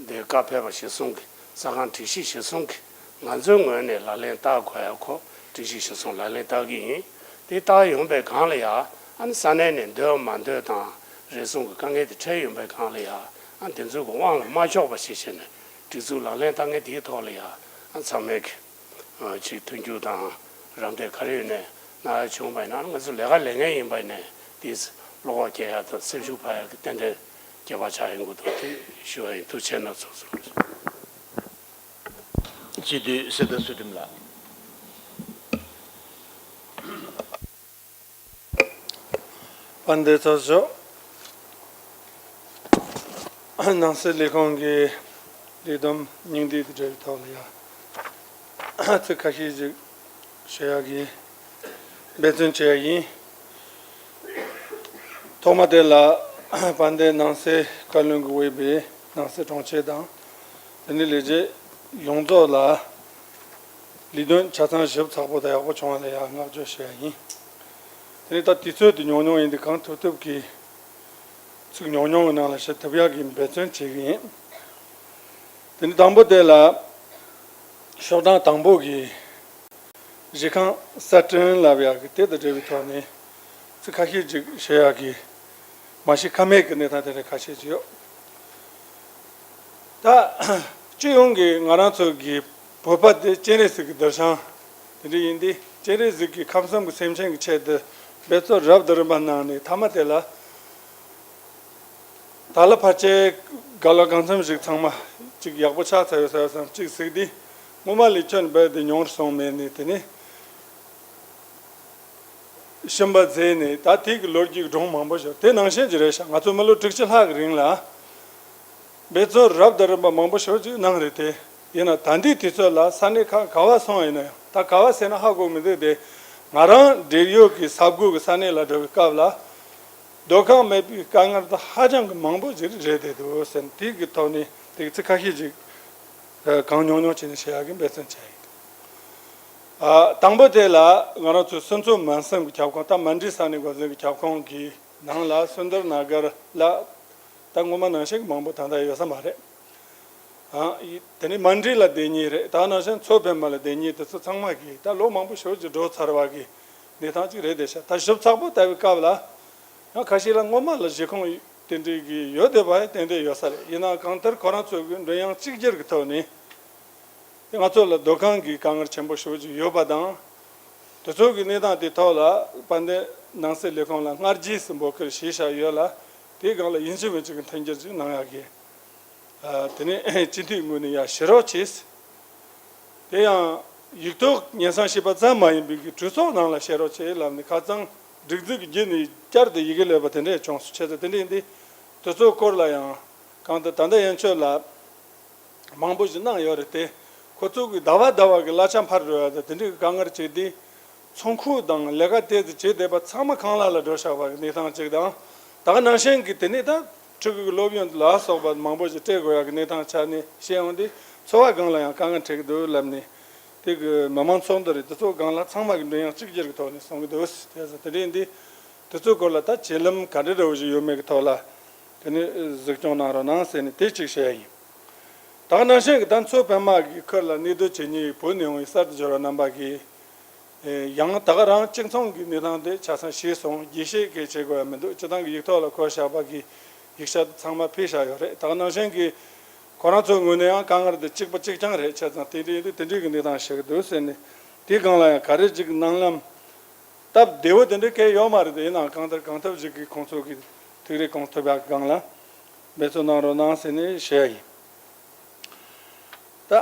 འདིར་བཀའ་ཕེབས་པ་གཞིར་བཟུང་གིས་ས་ཁང་སྒྲིག་གཞི་གཞིར་བཟུང་གིས་ང་ཚོའི་ངོས་ནས་ལག་ལེན་བསྟར་དགོས་ཡ་ཁོ་སྒྲིག་གཞི་གཞིར་བཟུང་ལག་ལེན་བསྟར་གྱི་ཡིན། དེ་བསྟར་ཡོང་པའི་སྒང་ལ་ཡ་ཨ་ནི་ས་གནས་ནས་འདོད་མ་འདོད་དང་རེ་ཟུང་གི་དཀའ་ངལ་དེ་འཕྲད་ཡོང་པའི་སྒང་ལ་ཡ་ཨ་དེ་ཚོ་གི་དབང་ལ་མ་ཕྱོགས་པ་ཞིག་བྱས་ནས་སྒྲིག་འཛུགས་ལག་ལེན་བསྟར་མཁན་དེའི་ཐོག་ལ་ཡ་ཨ་ཚང་མས་ཀྱི་ཅིག་མཐུན་འགྱུར་དང་རམ་འདེགས་ག་རེ་ཡོད་ནས་གནང་ཡ་བྱུང་བ་ཡིན་ན་ང་ཚོ་ལས་ཀ་ལས་མཁན་ཡིན་པ་ཡིན་ནས་དེས་བློ་ཁོག་སྐྱེ་ཡ་དང་སེམས་ཤུགས་འཕར་ཡ་གི་ཏན་ཏན་སྐྱེ་བ་ཆགས་ཡོང་གི་འདུག་དེ་ཞུ་བ་ཡིན། ཐུགས་རྗེ་གནང་ཚོགས་གཙོ། སྤྱི་འཐུས་གསེར་རྟ་ཚུལ་ཁྲིམས་ལགས། དཔལ་ལྡན་ཚོགས་གཙོ། ནང་སྲིད་ལས་ཁུངས་ཀྱི་ལས་བསྡོམས་སྙིང་བསྡུས་དང་འབྲེལ་བའི་ཐོག་ལ་ཡང་ཚིག་ཁ་ཤས་ཅིག་ཞུ་ཡག་གི་འབད་བརྩོན་བྱས་ཡིན། ཐོག་མ་དེ་ལ་དཔལ་ལྡན་ནང་སྲིད་བཀའ་བློན་གྱིས་དབུས་པའི་ནང་སྲིད་དྲུང་ཆེ་དང་དེ་ནས་ལས་བྱེད་ཡོངས་རྫོགས་ལ་ལས་དོན་ཆ་ཚང་ཞིབ་ཚགས་པོ་དང་ཡག་པོ་བྱུང་བ་ལ་ཡང་བསྔགས་བརྗོད་ཞུ་ཡ་ཡིན། དེ་ནས་ད་དུས་ཚོད་དེ་ཉུང་ཉུང་ཡིན་དུས་གང་ཐུབ་ཐུབ་ཀྱིས་ཚིག་ཉུང་ཉུང་གི་ནང་ལ་བཤད་ཐུབ་ཡག་གི་འབད་བརྩོན་བྱེད་ཀྱི་ཡིན། དེ་ནས་དང་པོ་དེ་ལ་ཤོག་གྲངས་དང་པོ་གི་གཞི་རྐང་གསར་སྐྲུན་ལབ་ཡག་གི་དེ་དང་འབྲེལ་བའི་ཐོག་ནས་ཚིག་ཁ་ཤས་ཅིག་བཤད་ཡག་གི་མ་གཞི་ཁ་མེད་ཀྱི་གནས་སྟངས་དེ་འདྲ་ཁ་ཤས་ཅིག་ཡོད། ད་སྤྱི་ཡོངས་ཀྱི་ང་རང་ཚོ་གི་བོད་པ་དེ་སྤྱན་རས་གཟིགས་ཀྱི་གདུལ་ཞིང་དེ་འདྲ་ཡིན་ཏེ་སྤྱན་རས་གཟིགས་ཀྱིས་ཁམས་གསུམ་གྱི་སེམས་ཅན་གྱི་ཆེད་དུ་འབད་རྩོལ་རབ་དང་རིམ་པ་གནང་ནས་མཐའ་མ་དེ་ལ། ད་ལ་ཕལ་ཆེར་ག་ལ་གང་འཚམ་ཞིག་ཚང་མ་ཅིག་ཡག་པོ་ཆགས་ཚར་ཡོད་ས་ཡོད་བསམ་ཅིག་གཟིགས་དུས་སྔོན་མ་ལས་ཁྱོན་རྦད་དེ་ཉུང་རུ་སོང་མེད་ནས་དེ་ནས་ཤུན་པ་མཛད་ནས་ད་དེ་གི་ལོ་རྒྱུས་སྒྲུང་མང་པོ་ཞིག་དེ་ནང་བཞིན་གྱི་རེད་ཤག་ང་ཚོ་མི་ལོ་དྲུག་ཅུ་ལྷག་གི་རིང་ལ་འབད་བརྩོན་རབ་དང་རིམ་པ་མང་པོ་ཞིག་ཅིག་གནང་རེད་དེ་ཡིན་ན་ད་ལྟའི་དུས་ཚོད་ལ་ས་གནས་ཁག་ག་བ་སོང་ཡིན་ན་ཡང་ད་ག་བ་ཟེར་ན་ཧ་གོ་མི་འདུག་དེ་ང་རང་འབྲེལ་ཡོད་ཀྱི་ས་ཁུལ་གྱི་ས་གནས་ལ་འགྲོ་བའི་སྐབས་ལ། སྡོད་ཁང་མེད་པའི་དཀའ་ངལ་དེ་ཧ་ཅང་གི་མང་པོ་ཞིག་རེད་དེ་འདུག་ཟེར་ནས་དེ་གི་ཐོག་ནས་དེ་གི་ཚིག་ཁ་ཤས་ཅིག་གང་ཉུང་ཉུང་བྱས་ནས་བཤད་ཡག་གི་འབད་བརྩོན་བྱས་ཡིན། ཨ། དང་པོ་དེ་ལ་ང་རང་ཚོའི་སུན་ཙོ་མན་སུན་གྱི་ཁྱབ་ཁོངས་ད་མན་ཌི་ས་གནས་འགོ་འཛིན་གྱི་ཁྱབ་ཁོངས་ཀྱི་ནང་ལ་སུན་དར་ན་གར་ལ་ད་སྔོན་མ་ནང་བཞིན་གྱི་མང་པོ་ད་ལྟ་ཡོད་ས་མ་རེད། ཨ། དེ་ནས་མན་ཌི་ལ་བསྡད་མཁན་རེད། ད་ནང་བཞིན་མཚོ་པད་མ་ལ་བསྡད་མཁན་དེ་ཚོ་ཚང་མ་གིས་ད་ལོ་མང་པོ་ཞེ་པོ་ཅིག་འགྲོ་ཚར་བ་གི་གནས་སྟངས་ཅིག་རེད་བསྡད་ཤག་ད་ཞིབ་ཚགས་པོ་ལྟ་བའི་སྐབས་ལ་ཡང་ཁ་ཤས་ལ་སྔོན་མ་ལ་གཞི་ཁུངས་དེ་འདྲའི་གི་ཡོད་བསྡད་པ་ཡང་ཏན་ཏན་ཡོད་ས་རེད། ཡིན་ནའང་གང་ལྟར་ཁོ་རང་ཚོ་གི་མགྲོན་དབྱངས་གཅིག་གྱུར་གྱི་ཐོག་ནས་དེ་ང་ཚོ་ལ་སྡོད་ཁང་གི་དཀའ་ངལ་ཆེན་པོ་ཞེ་པོ་ཅིག་ཡོད་པ་དང་། དེ་ཚོ་གི་གནས་སྟངས་དེ་ཐོག་ལ་དཔལ་ལྡན་ནང་སྲིད་ལས་ཁུངས་ལ་སྔ་རྗེས་སུ་འབོད་སྐུལ་ཞུས་བཞག་ཡོད་ལ་དེའི་སྒང་ལ་ཡིན་གཅིག་མིན་གཅིག་གི་མཐུན་འགྱུར་ཅིག་གནང་ཡག་གི། ཨ། དེ་ནས་སྤྱི་འཐུས་ངོས་ནས་ཡ་ཞུ་རོགས་བྱས། དེ་ཡང་ཡིག་ཐོག་སྙན་སེང་ཞུས་པ་ཙམ་མ་ཡིན་པའི་གི་གྲོས་ཚོགས་ནང་ལ་བཤད་རོགས་བྱས་ལབ་ནས་ཁ་སང་སྒྲིག་འཛུགས་ཀྱི་བརྒྱུད་ནས་བསྐྱར་དུ་ཡི་གེ་སླེབས་པ་དེ་འདྲས་བྱུང་སོང་། བྱས་ཙང་དེ་འདྲས་ཡིན་དུས་དེ་ཚོའི་སྐོར་ལ་ཡང་གང་ལྟར་ད་ལྟ་ཡན་ཆོད་ལ་མང་པོ་ཞིག་གནང་ཡོད་རེད་དེ། ཁོ་ཚོ་གི་ཟླ་བ་ཟླ་བ་གི་གླ་ཆ་འཕར་འགྲོ་ཡ་དང་དེ་འདྲས་གི་དཀའ་ངལ་བྱས་ཏེ། ཚོང་ཁུག་དང་ལས་ཀ་དེ་ཚོ་བྱེད་བསྡད་པ་ཚང་མ་ཁང་གླ་ལ་འགྲོ་བཞག་པ་གི་གནས་སྟངས་གཅིག་དང་། ད་ག་ནང་བཞིན་གྱི་དེ་ནས་ད་ཕྲུ་གུ་གི་སློབ་ཡོན་ལ་སོགས་པ་མང་པོ་ཞིག་སྤྲད་དགོས་ཡག་གི་གནས་སྟངས་ཆགས་ནས་བཤད་ཡོང་དུས་འཚོ་བ་སྒང་ལ་ཡང་དཀའ་ངལ་འཕྲད་ཀྱི་འདུག་ལབ་ནས་དེ་གི་མི་མང་ཚོགས་འདུ་རེད། དེ་ཚོ་སྒང་ལ་ཚང་མ་གི་མགྲོན་དབྱངས་གཅིག་གྱུར་གྱི་ཐོག་ནས་གསུང་གི་འདུག་དེ་ཚོ་དེ་འདྲ་ཡིན་དུས་དེ་ཚོའི་སྐོར་ལ་ད་བརྒྱུད་ལམ་ག་འདྲ་འདྲ་བོ་ཞིག་ཡོད་མེད་ཀྱི་ཐོག་ལ་དེ་ནས་གཟིགས་སྐྱོང་གནང་རོགས་གནང་ཟེར་ནས་དེ་གཅིག་བཤད་ཡ་ཡིན། ད་ག་ནང་བཞིན་གྱི་ད་མཚོ་པད་མ་གི་ཁུལ་ལ་གནས་སྡོད་བྱེད་མཁན་བོད་ནས་ཡོང་བའི་གསར་དུ་འབྱོར་བ་རྣམ་པ་གིས། ཡང་ད་ག་རང་གཅིག་མཚུངས་ཀྱི་གནས་སྟངས་དེ་ཆ་ཚང་ཤེས་སོང་། རྒྱས་བཤད་གང་བྱེད་དགོས་ཡ་མི་འདུག་སྤྱི་བཏང་གི་ཡིག་ཐོག་ལ་འཁོད་བཞག་པ་གི་ཡིག་ཆ་དེ་ཚང་མ་ཕུལ་བཞག་ཡོད་རེད། ད་ག་ནང་བཞིན་གྱི་ཁོ་རང་ཚོའི་ངོས་ནས་ཡང་དཀའ་ངལ་དེ་གཅིག་པ་གཅིག་རྐྱང་རེད། བྱས་ཙང་དེ་འདྲ་ཡིན་དུས་དེ་འདྲའི་གི་གནས་སྟངས་ཤིག་འདུག་ཟེར་ནས་ དེའི་སྒང་ལ་ཡང་ག་རེ་ཅིག་གནང་ལམ་སྟབས་བདེ་བོ་དེ་འདྲ་གང་ཡོད་མ་རེད། དེ་ཡིན་ནའང་གང་ལྟར་གང་ཐུབ་ཅིག་གིས་ཁོང་ཚོ་གི་ཐུགས་རེ་གང་ཐུབ་ཡག་སྒང་ལ་འབད་བརྩོན་གནང་རོགས་གནང་ཟེར་ནས་ཞུ་ཡ་ཡིན། ད།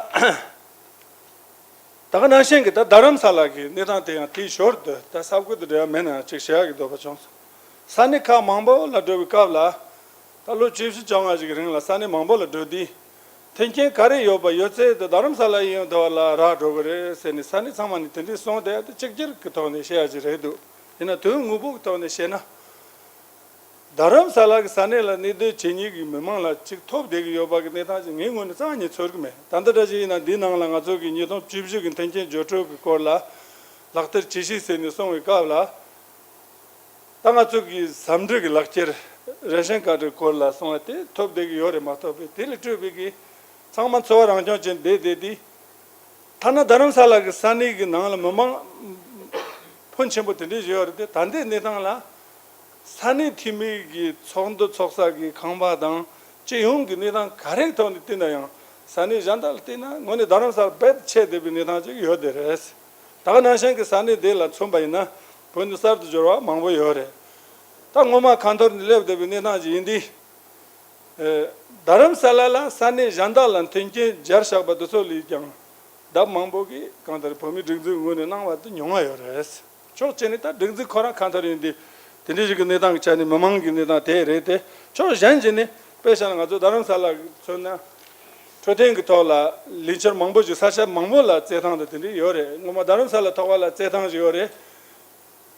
ད་ག་ནང་བཞིན་གྱི་ད་རྡ་རམ་ས་ལ་གི་གནས་སྟངས་དེ་ཡང་དེའི་ཞོར་དུ་ད་ས་ཁུལ་དུ་འབྲེལ་བ་མེད་ན་ཡང་ཅིག་བཤད་ཡག་གི་འདོད་པ་བྱུང་སོང་། ས་གནས་ཁག་མང་པོ་ལ་འགྲོ་བའི་སྐབས་ལ་ད་ལོ་བཅུ་བཞི་བཅོ་ལྔ་ཞིག་གི་རིང་ལ་ས་གནས་མང་པོ་ལ་འགྲོ་དུས་མཐུན་རྐྱེན་ག་རེ་ཡོད་པ་ཡོད་ཚད་དུ་རྡ་རམ་ས་ལ་ཡིན་དུ་བ་ལ་རག་འགྲོ་གི་རེད་ཟེར་ནས་ས་གནས་ཚང་མ་ནས་དེ་འདྲའི་གསུངས་བསྡད་དེ་གཅིག་གྱུར་གྱི་ཐོག་ནས་བཤད་ཡག་ཅིག་རེད་འདུག་ཡིན་ན་དོན་དངོས་པོ་གི་ཐོག་ནས་བཤད་ན། རྡ་རམ་ས་ལ་གི་ས་གནས་ལ་གནས་སྡོད་བྱེད་མཁན་གྱི་མི་མང་ལ་ཅིག་ཐོབ་བསྡད་ཀྱི་ཡོད་པ་གི་གནས་སྟངས་ཅིག་ངའི་ངོས་ནས་རྩ་བ་ནས་ཚོར་གྱི་མེད། ད་ལྟ་འདྲ་ཞིག་ཡིན་ན་འདིའི་ནང་ལ་ང་ཚོ་གི་ཉིས་སྟོང་བཅུ་བཞི་གི་མཐུན་རྐྱེན་སྦྱོར་སྤྲོད་ཀྱི་སྐོར་ལ་ལག་བསྟར་ཇི་ཞིག་ཟེར་ནས་གསུང་བའི་སྐབས་ལ། ད་ང་ཚོ་གི་ཟམ་འབྲི་གི་ལག་ཁྱེར་རེ་ཤན་ཀར་ཌི་སྐོར་ལ་གསུང་བ་དེ་ཐོབ་བསྡད་ཀྱི་ཡོད་རེད་མ་གཏོགས་པའི་དེ་ལས་སྤྲོད་པའི་གི་ཚང་མ་འཚོ་བ་རང་སྐྱོང་ཅན་བསྡད་བསྡད་དེ། ཐ་ན་རྡ་རམ་ས་ལ་གི་ས་གནས་ཀྱི་ནང་ལ་མི་མང་ཕོན་ཆེན་པོ་དེ་འདྲས་ཡོད་རེད་དེ། ད་ལྟའི་གནས་སྟངས་ལ་ས་གནས་འཐུས་མི་གི་ཚོགས་འདུ་ཚོགས་ས་གི་ཁང་པ་དང་སྤྱི་ཡོངས་ཀྱི་གནས་སྟངས་ག་རེ་ཐོག་ནས་བལྟས་ན་ཡང་ས་གནས་གཞན་དག་ལ་བལྟས་ན་དངོས་གནས་རྡ་རམ་ས་ལ་རྦད་ཆེ་བསྡད་པའི་གནས་སྟངས་ཅིག་ཡོད་དེ་རེད། ད་ག་ནང་བཞིན་གྱི་ས་གནས་དེ་ལ་མཚོན་པ་ཡིན་ན་བོད་ནས་གསར་དུ་འབྱོར་བ་མང་པོ་ཡོད་རེད། ད་སྔོན་མ་ཁ་འཐོར་ནས་སླེབས་བསྡད་པའི་གནས་སྟངས་ཅིག་ཡིན་དུས། ཨེ། རྡ་རམ་ས་ལ་ལ་ས་གནས་གཞན་དག་ལ་མཐུན་རྐྱེན་སྦྱར་བཞག་པ་དེ་ཚོ་ལས་ཀྱང་ལྡབ་མང་པོ་གིས་གང་ལྟར་བོད་མིའི་སྒྲིག་འཛུགས་ངོས་ནས་གནང་བ་དེ་ཉུང་བ་ཡོད་རེད། ཕྱོགས་གཅིག་ནས་ད་སྒྲིག་འཛུགས་ཁོ་རང་ཁ་འཐོར་ཡིན་དུས་དེ་འདྲའི་ཞིག་གི་གནས་སྟངས་ཀྱི་ཆ་ནས་མི་མང་གི་གནས་སྟངས་དེ་རེད་དེ། ཕྱོགས་གཞན་ཞིག་ནས་དཔེ་བཞག་ན་ང་ཚོ་རྡ་རམ་ས་ལ་མཚོན་ན་འཕྲོད་བསྟེན་གྱི་ཐོག་ལ་ལས་འཆར་མང་པོ་ཞིག་ས་ཆ་མང་པོ་ལ་བཙལ་ཐང་དང་དེ་འདྲ་ཡོད་རེད། སྔོན་མ་རྡ་རམ་ས་ལ་ཐོག་ཁ་ལ་བཙལ་ཐང་ཞིག་ཡོད་རེད།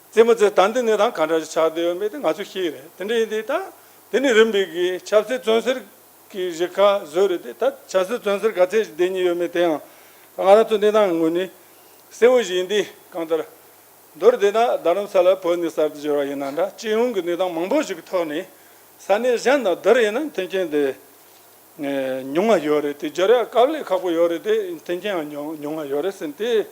རྩེད་མོ་རྩེ་ད་འདི་གནས་སྟངས་ག་འདྲ་ཞིག་ཆགས་བསྡད་ཡོད་མེད་དེ་ང་ཚོས་ཤེས་ཀྱི་རེད། དེ་འདྲ་ཡིན་དུས་ད་དེ་ནས་རིམ་པས་ཀྱི་ཆབ་སྲིད་བཙོན་ཟུར་གྱི་གཞིས་ཁ་བཟོས་རེད་དེ། ད་ཆབ་སྲིད་བཙོན་ཟུར་ག་ཚད་ཞིག་བསྡད་ཉེན་ཡོད་མེད་དེའང་ད་ང་རང་ཚོ་གནས་སྟངས་ངོས་ནས་གསལ་བོ་ཞིག་ཡིན་དུས། གང་ལྟར་མདོར་བསྡུས་ན་རྡ་རམ་ས་ལ་བོད་ནས་གསར་དུ་འབྱོར་བ་ཡིན་ན་འདྲ། སྤྱི་ཡོངས་ཀྱི་གནས་སྟངས་མང་པོ་ཞིག་གི་ཐོག་ནས་ས་གནས་གཞན་དང་བསྡུར་ཡིན་ན་མཐུན་རྐྱེན་དེ། ཉུང་བ་ཡོད་རེད་དེ། སྦྱར་ཡག་དཀའ་ལས་ཁག་པོ་ཡོད་རེད་དེ། མཐུན་རྐྱེན་ཡང་ཉུང་ཉུང་བ་ཡོད་རེད་ཟེར་ནས་དེ་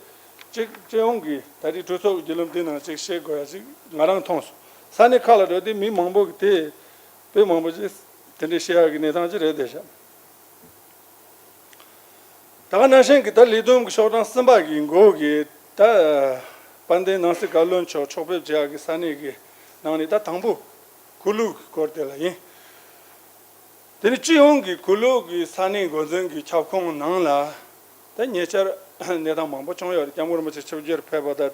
གཅིག་སྤྱི་ཡོངས་ཀྱི་ད་རེས་གྲོས་ཚོགས་ཀྱི་བརྒྱུད་ལམ་དེ་ནང་གཅིག་བཤད་དགོས་ཡ་ཅིག་ང་རང་མཐོང་སོང་། ས་གནས་ཁག་ལ་འགྲོ་དུས་མི་མང་པོ་གི་དེ་དཔེ་མང་པོ་ཅིག་དེ་འདྲའི་བཤད་ཡག་གི་གནས་སྟངས་ཅིག་རེད་བསྡད་ཤག་ད་ག་ནང་བཞིན་གྱི་ད་ལས་བསྡོམས་ཀྱི་ཤོག་གྲངས་གསུམ་པ་གི་མགོ་གི་ད་དཔལ་ལྡན་ནང་སྲིད་བཀའ་བློན་མཆོག་ཕྱོགས་ཕེབས་བྱེད་ཡག་གི་ས་གནས་ཀྱི་ནང་ནས་ད་དང་པོ་གུ་ལུ་གི་སྐོར་དེ་ལ་ཡིན། དེ་ནི་སྤྱི་ཡོངས་ཀྱི་གུ་ལུ་གི་ས་གནས་འགོ་འཛིན་གྱི་ཁྱབ་ཁོངས་ནང་ལ་ད་ཉེ་ཆར་གནས་སྟངས་མང་པོ་བྱུང་ཡོད་རེད། སྐྱབས་མགོན་རིན་པོ་ཆེ་ཆིབས་བསྒྱུར་ཕེབས་པ་དང་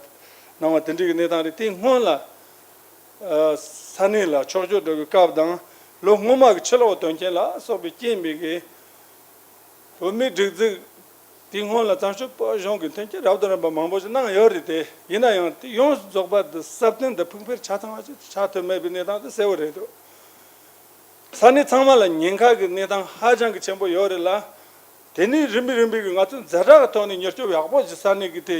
གནང་བ་དེ་འདྲའི་གི་གནས་སྟངས་རེད། དེའི་སྔོན་ལ་ཨ་ས་གནས་ལ་ཕྱོགས་བསྐྱོད་འགྲོ་བའི་སྐབས་དང་ལོ་སྔོན་མ་གི་ཕྱི་ལོགས་དོན་རྐྱེན་ལ་སོགས་པའི་རྐྱེན་པས་གི་བོད་མིའི་སྒྲིག་འཛུགས་དེའི་སྔོན་ལ་བཙན་བྱོལ་བོད་གཞུང་གི་མཐུན་རྐྱེན་རབ་དང་རིམ་པ་མང་པོ་ཞིག་གནང་ཡོད་རེད་དེ། ཡིན་ན་ཡང་དེ་ཡོངས་སུ་རྫོགས་པ་དེ་སྲ་བརྟན་དང་ཕུགས་འཕེར་ཆགས་ཐུབ་པ་ཞིག་ཆགས་ཐུབ་མེད་པའི་གནས་སྟངས་དེ་གསལ་བོ་རེད་འདུག་ས་གནས་ཚང་མ་ལ་ཉེན་ཁ་གི་གནས་སྟངས་ཧ་ཅང་གི་ཆེན་པོ་ཡོད་རེད་ལ། དེ་ནས་རིམ་པས་རིམ་པས་ཀྱི་ང་ཚོས་ཛ་དྲག་གི་ཐོག་ནས་མྱུར་སྐྱོབ་ཡག་པོ་ཞིག་ས་གནས་ཀྱི་དེ་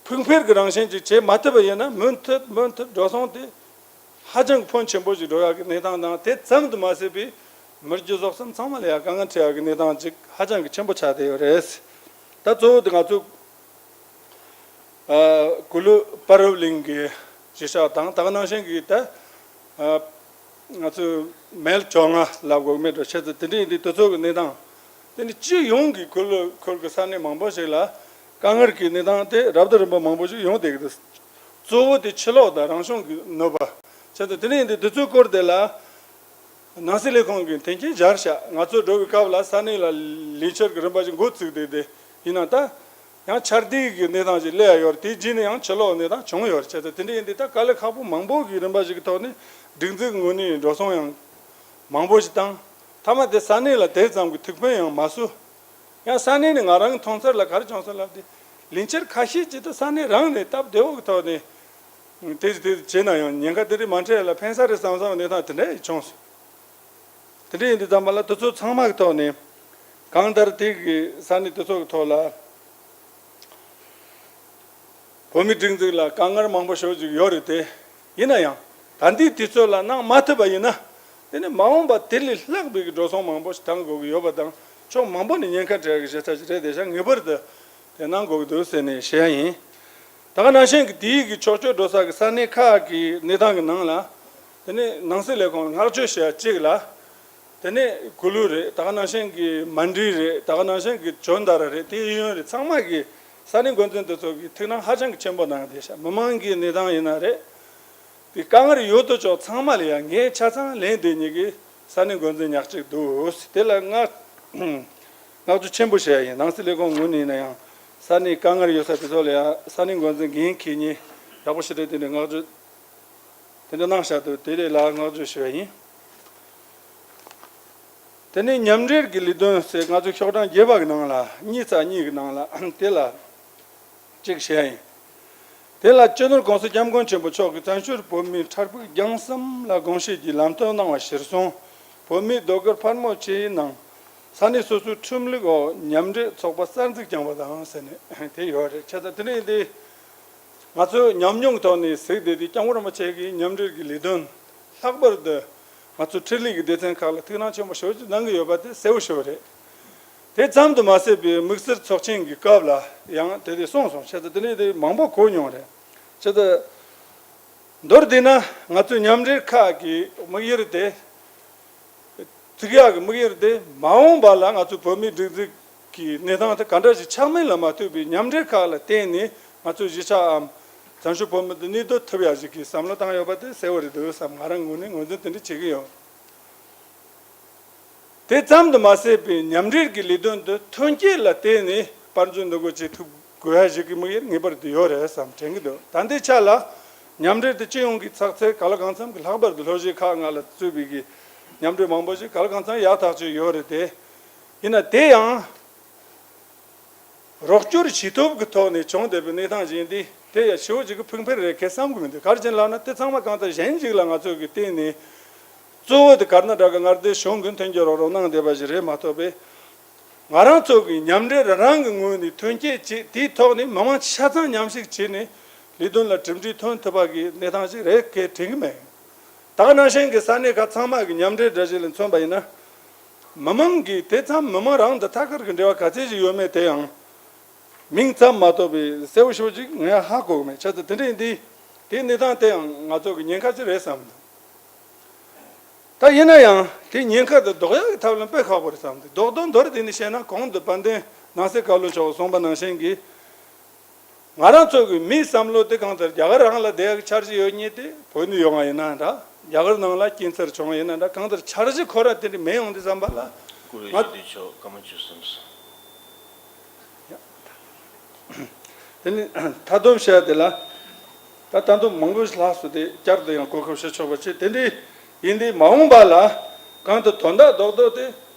ཕུགས་འཕེར་གྱི་རང་བཞིན་ཅིག་བྱེད་མ་ཐུབ་པ་ཡིན་ན་མུ་མཐུད་མུ་མཐུད་འགྲོ་སོང་དེ་ཧ་ཅང་གི་ཕོན་ཆེན་པོ་ཞིག་འགྲོ་ཡག་གི་གནས་སྟངས་དང་། དེ་ཙམ་དུ་མ་ཟད་པའི་མི་རྒྱུ་ཟོག་གསུམ་ཚང་མ་ལ་ཡང་དཀའ་ངལ་འཕྲད་ཡག་གི་གནས་སྟངས་ཅིག་ཧ་ཅང་གི་ཆེན་པོ་ཆགས་བསྡད་ཡོད་རེད། ད་གཙོ་བོ་དེ་ང་ཚོ་ཨ་གུ་ལུ་པར་བབ་གླིང་གི་གཞིས་ཆགས་དང་། ད་ག་ནང་བཞིན་གྱི་ད་ཨ་ང་ཚོས་མལ་བཅོ་ལྔ་ལབ་དགོས་མེད་འགྲོ། བྱས་ཙང་དེ་འདྲ་ཡིན་དུས་དེ་ཚོ་གི་གནས་སྟངས་དེ་ནི་སྤྱི་ཡོངས་ཀྱི་གུ་ལུ་ཁུལ་གྱི་ས་གནས་མང་པོ་ཞིག་ལ་དཀའ་ངལ་གྱི་གནས་སྟངས་དེ་རབ་དང་རིམ་པ་མང་པོ་ཞིག་ཡོང་བསྡད་ཀྱི་འདུག་གཙོ་བོ་དེ་ཕྱི་ལོགས་དང་རང་བྱུང་གི་གནོད་པ། བྱས་ཙང་དེ་འདྲ་ཡིན་དུས་དེ་ཚོའི་སྐོར་དེ་ལ། ནང་སྲིད་ལས་ཁུངས་ཀྱིས་མཐུན་རྐྱེན་སྦྱར་བཞག་ང་ཚོ་འགྲོ་བའི་སྐབས་ལ་ས་གནས་ལ་ལས་འཆར་གྱི་རིམ་པ་ཞིག་འགོ་བཙུགས་བསྡད་དེ། ཡིན་ན་ད་ཡང་ཆར་ཟླའི་གི་གནས་སྟངས་ཞིག་སླེབས་ཡ་ཡོད་རེད། དེའི་རྗེས་ནས་ཡང་ཕྱི་ལོགས་གནས་སྟངས་བྱུང་ཡོད་རེད། བྱས་ཙང་དེ་འདྲ་ཡིན་དུས་ད་དཀའ་ལས་ཁག་པོ་མང་པོ་གི་རིམ་པ་ཞིག་གི་ཐོག་ནས་སྒྲིག་འཛུགས་ངོས་ནས་འགྲོ་སོང་ཡང་མང་པོ་ཞིག་བཏང་། མཐའ་མ་དེ་ས་གནས་ལ་དེ་ཙམ་གྱི་ཐུགས་ཕན་ཡང་མ་གསོས། ཡང་ས་གནས་ནས་ང་རང་གི་མཐོང་ཚུལ་ལ་ག་རེ་བྱུང་སོང་ལབ་དུས། ལས་འཆར་ཁ་ཤས་ཅིག་ད་ས་གནས་རང་ནས་སྟབས་བདེ་བོ་གི་ཐོག་ནས་དེ་དེ་བྱས་ན་ཡང་ཉེན་ཁ་དེ་རིགས་མ་འཕྲད་ལ་ཕན་ས་རེད་བསམ་བསམ་གནས་སྟངས་དེ་འདྲ་ཡང་བྱུང་སོང་། དེ་འདྲ་ཡིན་དུས་ཙམ་པ་ལ་དེ་ཚོ་ཚང་མ་གི་ཐོག་ནས་གང་ལྟར་དེ་གི་ས་གནས་དེ་ཚོ་གི་ཐོག་ལ། བོད་མིའི་སྒྲིག་འཛུགས་ལ་དཀའ་ངལ་མང་པོ་ཞེ་པོ་ཅིག་ཡོད་རེད་དེ། ཡིན་ན་ཡང་ད་ལྟའི་དུས་ཚོད་ལ་གནང་མ་ཐུབ་པ་ཡིན་ན། དེ་ནི་མ་འོངས་པ་དེ་ལས་ལྷག་པའི་གི་འགྲོ་སོང་མང་པོ་ཞིག་བཏང་དགོས་ཀྱི་ཡོད་པ་དང་། ཕྱོགས་མང་པོ་ནས་ཉེན་ཁ་འཕྲད་ཀྱི་གཞི་རྩ་ཞིག་རེད། དེ་བཞིན་ངེས་པར་དུ་དེ་གནང་དགོས་ཀྱི་འདུག་ཟེར་ནས་བཤད་ཡ་ཡིན། ད་ག་ནང་བཞིན་གྱི་དེའི་གི་ཕྱོགས་བསྐྱོད་འགྲོ་ས་གི་ས་གནས་ཁག་གི་གནས་སྟངས་ཀྱི་ནང་ལ། དེ་ནི་ནང་སྲིད་ལས་ཁུངས་ལ་བསྔགས་བརྗོད་བྱེད་ཡ་གཅིག་ལ། དེ་ནས་གུ་ལུ་རེད། ད་ག་ནང་བཞིན་གྱི་མན་ཌི་རེད། ད་ག་ནང་བཞིན་གྱི་ཇོ་མདའ་ར་རེད། དེ་གཡས་གཡོན་རེད། ཚང་མ་གི་ ས་གནས་འགོ་འཛིན་དེ་ཚོ་གིས་ཐུགས་སྣང་ཧ་ཅང་གི་ཆེན་པོ་གནང་བསྡད་ཤག་མི་མང་གི་གནས་སྟངས་ཡིན་ན་རེད། དེ་དཀའ་ངལ་ཡོད་དོ་ཅོག་ཚང་མ་ལ་ཡང་ངས་ཆ་ཚང་ལན་འདེབས་ནས་གི་ས་གནས་འགོ་འཛིན་ཉག་གཅིག་འདུག་དེ་ལ་ང་བསྔགས་བརྗོད་ཆེན་པོ་བྱས་ཡིན། ནང་སྲིད་ལས་ཁུངས་ངོས་ནས་ཡིན་ན་ཡང་ས་གནས་དཀའ་ངལ་ཡོད་ས་དེ་ཚོ་ལ་ཡང་ས་གནས་འགོ་འཛིན་འགན་འཁྱེར་ནས་ཡག་པོ་ཞེ་དྲག་དེ་འདྲ་བསྔགས་བརྗོད་དེ་འདྲ་གནང་བཞག་འདུག་དེ་རེད་ལ་བསྔགས་བརྗོད་ཞུ་བ་ཡིན། དེ་ནས་མཉམ་འབྲེལ་གྱི་ལས་དོན་ཟེར་ང་ཚོ་ཤོག་གྲངས་བརྒྱད་པ་གི་ནང་ལ་གཉིས་ཚེག་གཉིས་ཀྱི་ནང་ལ་དེ་ལ་གཅིག་བཤད་ཡིན། དེ་ལ་སྤྱི་ནོར་༸གོང་ས་༸སྐྱབས་མགོན་ཆེན་པོ་མཆོག་གིས་བཙན་བྱོལ་བོད་མིའི་འཕྲལ་ཕུགས་རྒྱང་གསུམ་ལ་དགོངས་བཞེས་ཀྱི་ལམ་སྟོན་གནང་བ་གཞིར་བཟུང་། བོད་མིའི་ཟློས་གར་འཕར་མ་བཅས་ནང་ས་གནས་སོ་སོའི་ཁྲིམས་ལུགས་འོག་མཉམ་འབྲེལ་ཚོགས་པ་གསར་འཛུགས་བསྐྱངས་པ་དང་ཟེར་ནས་དེ་ཡོད་རེད། བྱས་ཙང་དེ་ནས་འདི་ང་ཚོས་ཉམས་མྱོང་ཐོག་ནས་གཟིགས་བསྡད་དེ་སྐྱབས་མགོན་རིན་པོ་ཆེ་གིས་མཉམ་འབྲེལ་གྱི་ལས་དོན་ལྷག་པར་དུ་ང་ཚོ་འཕྲིན་ལས་ཀྱི་སྡེ་ཚན་ཁག་ལ་ཐུགས་སྣང་ཆེན་པོ་ཞེ་པོ་ཅིག་གནང་གི་ཡོད་པ་དེ་གསལ་པོ་ཞེ་པོ་རེད། དེ་ཙམ་དུ་མ་ཟད་པའི་དམིགས་བསལ་ཚོགས་ཆེན་གྱི་སྐབས་ལ་ཡང་དེ་དེ་གསུངས་སོང་། བྱས་ཙང་དེ་ནས་དེ་མང་པོ་གོ་མྱོང་རེད། བྱས་ཙང་མདོར་བསྡུས་ན་ང་ཚོའི་མཉམ་འབྲེལ་ཁག་གི་དམིགས་ཡུལ་དེ། བཙུགས་ཡག་གི་དམིགས་ཡུལ་དེ་མ་འོངས་པ་ལ་ང་ཚོའི་བོད་མིའི་སྒྲིག་འཛུགས་ཀྱི་གནས་སྟངས་དེ་ག་འདྲ་ཞིག་ཆགས་མིན་ལ་མ་ལྟོས་པའི་མཉམ་འབྲེལ་ཁག་ལ་བརྟེན་ནས་ང་ཚོའི་གཞིས་ཆགས་འམ་བཙན་བྱོལ་བོད་མི་དེ་གནས་སྡོད་ཐུབ་ཡག་ཞིག་གི་བསམ་བློ་བཏང་ཡོད་པ་དེ་གསལ་བོ་རེད་འདུག་བསམ། ང་རང་ངོས་ནས་ངོས་འཛིན་དེ་འདྲ་བྱེད་ཀྱི་ཡོད། དེ་ཙམ་དུ་མ་ཟད་པའི་མཉམ་འབྲེལ་གྱི་ལས་དོན་དུ་ཐོན་སྐྱེད་ལ་བརྟེན་ནས་དཔལ་འབྱོར་འདུ་འགོད་བྱེད་ཐུབ་དགོས་ཡ་ཞིག་གི་དམིགས་ཡུལ་ངེས་པར་དུ་ཡོད་རེད་བསམ་དྲན་གྱི་འདུག་ད་ལྟའི་ཆ་ལ་མཉམ་འབྲེལ་དེ་སྤྱི་ཡོངས་ཀྱི་ཚགས་ཚུད་ག་ལ་གང་འཚམ་གྱི་ལྷག་པར་དུ་ལྷོ་གཞིས་ཁག་ལྔ་ལ་གཙོས་པའི་གི་མཉམ་འབྲེལ་མང་པོ་ཞིག་ག་ལ་གང་འཚམ་ཡག་ཐག་ཆོད་ཡོད་རེད་དེ། ཡིན་ན་དེ་ཡང་རོགས་སྐྱོར་བྱེད་ཐབས་ཀྱི་ཐོག་ནས་བྱུང་བསྡད་པའི་གནས་སྟངས་ཅིག་ཡིན་དུས་དེ་ཡང་ཞེ་པོ་ཅིག་གི་ཕུགས་འཕེར་རེད་ཁེ་བསམ་གྱི་མི་འདུག་ག་རེ་བྱས་ལབ་ན་དེ་ཚང་མ་གང་ལྟར་གཞན་ཞིག་ལ་ང་ཚོ་གི་སྟེང་ནས་གཙོ་བོ་དེ་ཀར་ན་ཊ་ཀ་མངའ་སྡེའི་གཞུང་གི་མཐུན་འགྱུར་རོགས་རམ་གནང་བསྡད་པ་ཞིག་རེད་མ་གཏོགས་པས། ང་རང་ཚོ་གི་མཉམ་འབྲེལ་རང་གི་ངོས་ནས་ཐོན་སྐྱེད་བྱེད་དེའི་ཐོག་ནས་མི་མང་ཆ་ཚང་མཉམ་ཞུགས་བྱས་ནས་ལས་དོན་ལ་གྲུབ་འབྲས་ཐོན་ཐུབ་པ་གི་གནས་སྟངས་ཤིག་རེད་ཁེ་དྲན་གི་མེད། ད་ག་ནང་བཞིན་གི་ས་གནས་ཁག་ཚང་མ་གི་མཉམ་འབྲེལ་འདྲ་ཞིག་ལ་མཚོན་པ་ཡིན་ན། མི་མང་གི་དེ་ཙམ་མི་མང་རང་དང་ཐད་ཀར་གི་འབྲེལ་བ་ག་ཚད་ཞིག་ཡོད་མེད་དེ་ཡང་མིང་ཙམ་མ་གཏོགས་པའི་གསལ་པོ་ཞེ་པོ་ཅིག་ངས་ཧ་གོ་གི་མེད། བྱས་ཙང་དེ་འདྲ་ཡིན་དུས་དེའི་གནས་སྟངས་དེ་ཡང་ང་ཚོ་གི་ཉེན་ཁ་ཅིག་རེད་བསམ་འདུག་ད་ཡིན་ན་ཡང་དེ་ཉེན་ཁ་དེ་ཟློག་ཡག་གི་ཐབས་ལམ་དཔེ་ཁག་པོ་རེད་བསམ་འདུག་རྡོག་རྡོག་མདོར་བསྡུས་ནས་བཤད་ན་གོང་དུ་དཔལ་ལྡན་ནང་སྲིད་བཀའ་བློན་མཆོག་གིས་གསུངས་པ་ནང་བཞིན་གྱི་ང་རང་ཚོ་གི་མིའི་བསམ་བློ་དེ་གང་ལྟར་རྒྱ་གར་རང་ལ་བསྡད་ཡག་གི་འཆར་གཞི་ཡོད་མཁན་དེ་བོད་ནས་ཡོང་བ་ཡིན་ན་འདྲ། རྒྱ་གར་ནང་ལ་སྐྱེས་འཚར་བྱུང་བ་ཡིན་ན་འདྲ། གང་ལྟར་འཆར་གཞི་ཁོ་ར་དེ་འདྲ་མེད་ཡོང་དུས་ཙམ་པ་ལ་བཀུར་འོས་ང་ཞུ་འདོད་ཆོག་བཀའ་མོལ་ཅུ་གསུམ་སོང་། དེ་ནི་མཐའ་སྡོམ་བཤད་དེ་ལ་ད་ད་དུང་མང་པོ་ཞིག་ལྷག་སོང་སྟེ་བསྐྱར་དུ་ཡང་གོ་སྐབས་བྱེད་ཆོག་པ་བྱེད། དེ་འདྲའི་ཡིན་དུས་མ་འོངས་པ་ལ་གང་དུ་དོན་དག་རྡོག་རྡོག་དེ་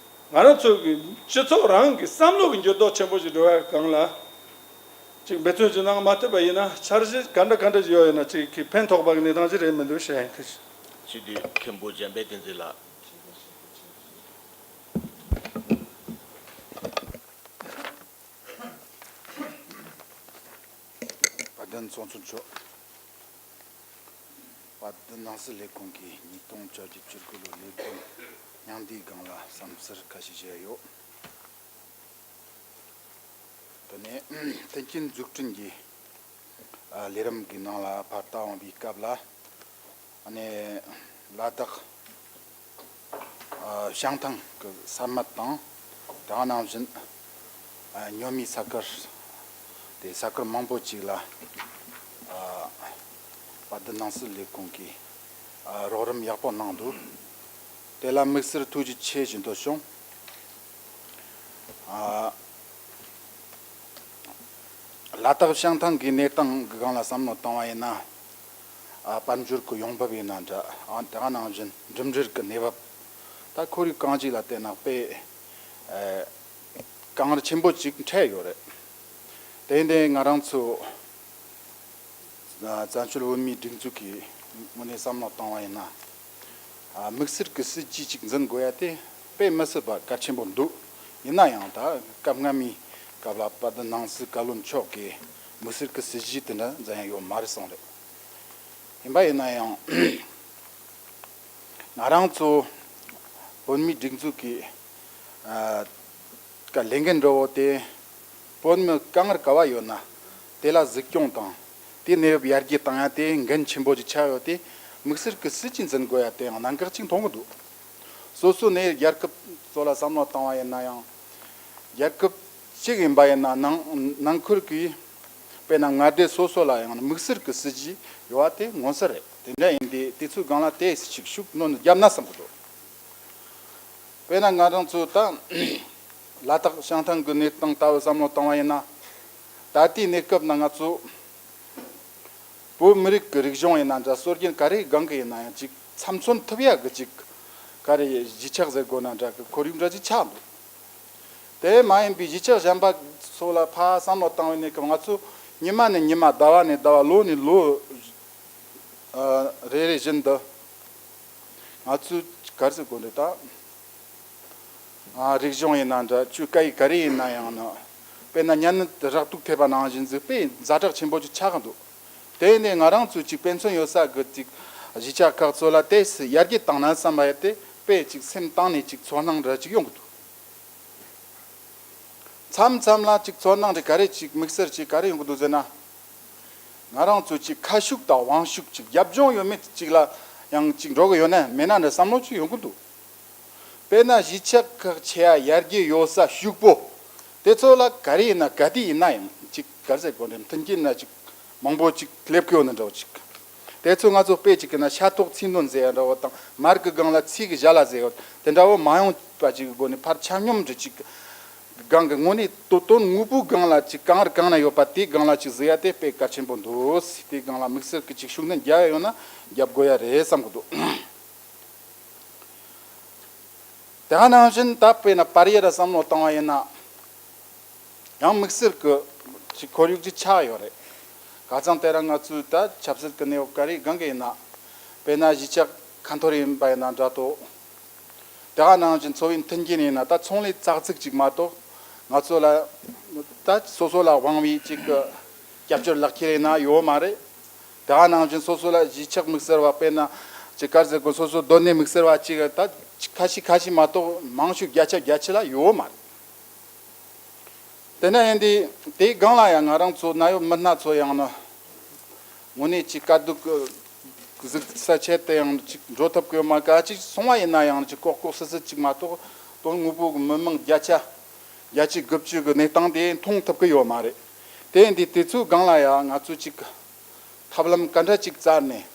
ང་རང་ཚོ་གི་སྤྱི་ཚོགས་རང་གི་བསམ་བློ་གི་འགྱུར་ལྡོག་ཆེན་པོ་ཞིག་འགྲོ་བའི་སྒང་ལ་ཅིག་འབད་བརྩོན་ཅིག་གནང་མ་ཐུབ་པ་ཡིན་ན་འཆར་གཞི་ག་འདྲ་ག་འདྲ་ཞིག་ཡོད་ཡོད་ན་ཅིག་གི་ཕན་ཐོགས་པ་གི་གནས་སྟངས་ཅིག་རེད་མི་འདུག་བཤད་ཡིན། ཐུགས་རྗེ་ཆེ། སྤྱི་འཐུས་མཁན་པོ་འཇམ་དཔལ་བསྟན་འཛིན་ལགས། དཔལ་ལྡན་ཚོགས་གཙོ་མཆོག་དཔལ་ལྡན་ནང་སྲིད་ལས་ཁུངས་ཀྱི་ཉིས་སྟོང་བཅོ་བརྒྱད་བཅུ་དགུ་ལོའི་ལས་དོན་སྙིང་བསྡུས་སྒང་ལ་བསམ་ཚུལ་ཁ་ཤས་བཤད་ཡོད། དེ་ནས་མཐུན་རྐྱེན་འཛུགས་སྐྲུན་གྱི་ལས་རིམ་གྱི་ནང་ལ་ཕར་ལྟ་འོང་བའི་སྐབས་ལ། ཨ་ནི་ལ་དྭགས་ཨ་བྱང་ཐང་གི་ས་མུད་དང་། དེ་ནང་བཞིན་ཨ་ཉོ་མིའི་ས་ཁུལ་དེ་ས་ཁུལ་མང་པོ་ཅིག་ལ་ཨ་དཔལ་ལྡན་ནང་སྲིད་ལས་ཁུངས་ཀྱིས་ཨ་རོགས་རམ་ཡག་པོ་གནང་འདུག་དེ་ལ་དམིགས་བསལ་ཐུགས་རྗེ་ཆེ་ཞུ་འདོད་བྱུང་། ཨ་ལ་དྭགས་བྱང་ཐང་གི་གནས་སྟངས་ཀྱི་སྒང་ལ་བསམ་བློ་བཏང་བ་ཡིན་ན། ཨ་དཔལ་འབྱོར་གྱི་ཡོང་འབབ་ཡིན་ན་འདྲ། ཨ་དེ་ག་ནང་བཞིན་འགྲིམ་འགྲུལ་གྱི་གནས་བབ། ད་ཁོར་ཡུག་གང་ཅིག་ལ་བལྟས་ན་དཔེ་ཨ་དཀའ་ངལ་ཆེན་པོ་ཅིག་འཕྲད་ཡོད་རེད། དེ་ཡིན་དུས་ང་རང་ཚོ་ཨ་བཙན་བྱོལ་བོད་མིའི་སྒྲིག་འཛུགས་ཀྱི་ངོས་ནས་བསམ་བློ་བཏང་བ་ཡིན་ན། ཨ་དམིགས་བསལ་གྱི་སྲིད་ཇུས་ཅིག་འཛིན་དགོས་ཡ་དེ་དཔེ་མི་སྲིད་པ་གལ་ཆེན་པོ་འདུག་ཡིན་ན་ཡང་ད་སྐབས་སྔ་མའི་སྐབས་ལ་དཔལ་ལྡན་ནང་སྲིད་བཀའ་བློན་མཆོག་གིས་དམིགས་བསལ་གྱི་སྲིད་ཇུས་དེ་འདྲ་འཛིན་ཡ་ཡོད་མ་རེད་བསམ་རེད། ཡིན་པ་ཡིན་ན་ཡང་ང་རང་ཚོ་བོད་མིའི་སྒྲིག་འཛུགས་ཀྱི་ཨ་ཀ་ལས་འགན་འདྲ་བོ་དེ་བོད་མི་དཀའ་ངལ་ག་བ་ཡོད་ན་དེ་ལ་གཟིགས་སྐྱོང་དང་དེའི་གནས་བབ་ཡར་རྒྱས་བཏང་ཡ་དེ་འགན་ཆེན་པོ་ཅིག་ཆགས་ཡོད་དེ་དམིགས་བསལ་གྱི་སྲིད་ཇུས་འཛིན་དགོས་ཡ་དེ་ཡང་གནད་འགག་ཅིག་མཐོང་གི་འདུག་སོ་སོ་ནས་རྒྱལ་ཁབ་ཚོ་ལ་བསམ་བློ་བཏང་བ་ཡིན་ན་ཡང་རྒྱལ་ཁབ་ གཅིག་ཡིན་པ་ཡིན་ན་ནང་ནང་ཁུལ་གྱི་དཔེར་ན་མངའ་སྡེ་སོ་སོ་ལ་ཡང་དམིགས་བསལ་གྱི་སྲིད་ཇུས་ཡོད་པ་དེ་མངོན་གསལ་རེད། དེ་འདྲ་ཡིན་དུས་དེ་ཚོའི་སྒང་ལ་དེ་ཞིག་ཤུགས་སྣོན་བརྒྱབ་ན་བསམ་གྱི་འདུག་དཔེར་ན་ང་རང་ཚོ་ད་ལ་དྭགས་བྱང་ཐང་གི་གནས་སྟངས་ལྟ་བུ་བསམ་བློ་བཏང་བ་ཡིན་ན། ད་ལྟའི་གནས་སྐབས་ན་ང་ཚོ་བོད་མི་རིགས་ཀྱི་རིག་གཞུང་ཡིན་ན་འདྲ། སྲོལ་རྒྱུན་ག་རེའི་སྒང་གི་ཡིན་ན་ཡང་ཅིག་ཚབ་མཚོན་ཐུབ་ཡ་གི་ཅིག་ག་རེ་གཞིས་ཆགས་ཟེར་དགོས་ན་འདྲ་གི་ཁོར་ཡུག་འདྲ་ཅིག་ཆགས་འདུག་དེ་མ་ཡིན་པའི་གཞིས་ཆགས་གཞན་པ་སོགས་ལ་ཕར་བསམ་བློ་བཏང་བའི་གནས་སྐབས་ང་ཚོ་ཉི་མ་ནས་ཉི་མ། ཟླ་བ་ནས་ཟླ་བ། ལོ་ནས་ལོ་ཨ་རེ་རེ་བཞིན་དུ་ང་ཚོས་ག་རེ་ཟེར་དགོས་རེད་ད། ཨ་རིག་གཞུང་ཡིན་ན་འདྲ། ཆོས་སྐད་ཡིག་ག་རེ་ཡིན་ན་ཡང་ན། དཔེར་ན་གཉན་ནད་རག་དུག་ཐེབས་པ་ནང་བཞིན་ཟིག་དཔེ་ཛ་དྲག་ཆེན་པོ་ཅིག་ཆགས་ཀྱི་འདུག་དེ་ནས་ང་རང་ཚོས་ཅིག་དཔེ་མཚོན་ཡོད་ས་གི་ཅིག་གཞིས་ཆགས་ཁག་ཚོ་ལ་དེ་སི་ཡར་རྒྱས་བཏང་ན་བསམ་པ་ཡ་དེ་དཔེ་ཅིག་སེམས་གཏིང་ནས་ཅིག་ཚོར་སྣང་འདྲ་ཅིག་ཡོང་གི་འདུག་མཚམས་མཚམས་ལ་ཅིག་ཚོར་སྣང་རེ་ག་རེ་ཅིག་དམིགས་བསལ་ཅིག་ག་རེ་ཡོང་གི་འདུག་ཟེར་ན། ང་རང་ཚོ་ཅིག་ཁ་ཤུགས་དང་དབང་ཤུགས་ཅིག་རྒྱབ་ལྗོངས་ཡོད་མེད་ཅིག་ལ་ཡང་ཅིག་འགྲོ་གི་ཡོད་ན་མེད་ན་འདྲ་བསམ་བློ་ཅིག་ཡོང་གི་འདུག་དཔེར་ན་གཞིས་ཆགས་ཁག་ཆེ་ཡ་ཡར་རྒྱས་ཡོད་ས་ཕྱུག་པོ་དེ་ཚོ་ལ་ག་རེ་ཡིན་ན་ག་དུས་ཡིན་ན་ཡང་ཅིག་ག་རེ་ཟེར་དགོས་རེད། མཐུན་རྐྱེན་ན་ཅིག་མང་པོ་ཅིག་སླེབས་ཀྱི་ཡོད་ནི་འདྲ་བོ་ཅིག་དེ་ཚོ་ང་ཚོ་དཔེ་ཅིག་གི་ན་ཤ་ཐོག་ཚིག་འདོན་ཟེར་ཡ་འདྲ་བོ་དང་། མར་གི་སྒང་ལ་ཚིག་གི་ཞལ་ལ་ཟེར་ཡོད། དེ་འདྲ་བོ་མ་ཡོང་པ་ཅིག་གི་སྒོ་ནས་ཕར་ཆ་སྙོམས་འདྲ་ཅིག་སྒང་གི་དངོས་གནས་དོ་དོན་དངོས་པོའི་སྒང་ལ་ཅིག་གང་རུ་གང་ན་ཡོད་པ་དེའི་སྒང་ལ་ཅིག་གཟིགས་ཡ་དེ་དཔེ་གལ་ཆེན་པོ་འདུག་དེའི་སྒང་ལ་དམིགས་བསལ་གྱི་ཅིག་ཤུགས་སྣོན་རྒྱག་ཡ་ཡོད་ན་རྒྱབ་དགོས་ཡ་རེད་བསམ་གི་འདུག་དེ་ག་ནང་བཞིན་ད་དཔེར་ན་པར་ཡིག་ལ་བསམ་བློ་བཏང་བ་ཡིན་ན། ཡང་དམིགས་བསལ་གྱི་ཅིག་ཁོར་ཡུག་ཅིག་ཆགས་ཡོད་རེད། ཁ་སང་དེ་རིང་ང་ཚོའི་ད་ཆབ་སྲིད་ཀྱི་གནས་བབ་ག་རེ་སྒང་གི་ཡིན་ན། དཔེར་ན་གཞིས་ཆགས་ཁ་འཐོར་ཡིན་པ་ཡིན་ན་འདྲ་ཏོ། དེ་ག་ནང་བཞིན་འཚོ་བའི་མཐུན་རྐྱེན་ཡིན་ན་ད་ཚོང་ལས་ཙག་ཙིག་ཅིག་མ་གཏོགས་ང་ཚོ་ལ་ད་སོ་སོ་ལ་དབང་བའི་ཅིག་གི་རྒྱབ་སྐྱོར་ལག་ཁྱེར་ཡིན་ན་ཡོད་མ་རེད། དེ་ག་ནང་བཞིན་སོ་སོ་ལ་གཞིས་ཆགས་དམིགས་བསལ་བ་དཔེར་ན་ཅིག་ག་རེ་ཟེར་དགོས། སོ་སོ་སྡོད་གནས་དམིགས་བསལ་བ་ཅིག་ད་ཁ་ཤས་ཁ་ཤས་མ་གཏོགས་མང་ཤོས་བརྒྱ་ཆ་བརྒྱད་ཅུ་ལ་ཡོད་མ་རེད། དེ་ན་ཡིན་དུས་དེའི་སྒང་ལ་ཡང་ང་རང་ཚོ་ན་ཡོད་མི་སྣ་ཚོ་ཡང་ན་དངོས་གནས་ཅིག་དཀའ་སྡུག་གི་གཟིགས་ས་ཆེད་དུ་ཡང་ཅིག་འགྲོ་ཐུབ་ཀྱི་ཡོད་མ། ག་ཅིག་སོང་བ་ཡིན་ན་ཡང་ཅིག་ལྐོག་ལྐོག་སིལ་སིལ་ཅིག་མ་གཏོགས་དོན་དངོས་པོ་གི་མི་མང་བརྒྱ་ཆ་བརྒྱད་ཅུ་དགུ་བཅུ་གི་གནས་སྟངས་དེ་མཐོང་ཐུབ་ཀྱི་ཡོད་མ་རེད། དེ་ཡིན་དུས་དེ་ཚོའི་སྒང་ལ་ཡང་ང་ཚོས་ཅིག་ཐབས་ལམ་ག་འདྲ་ཅིག་བཙལ་ནས་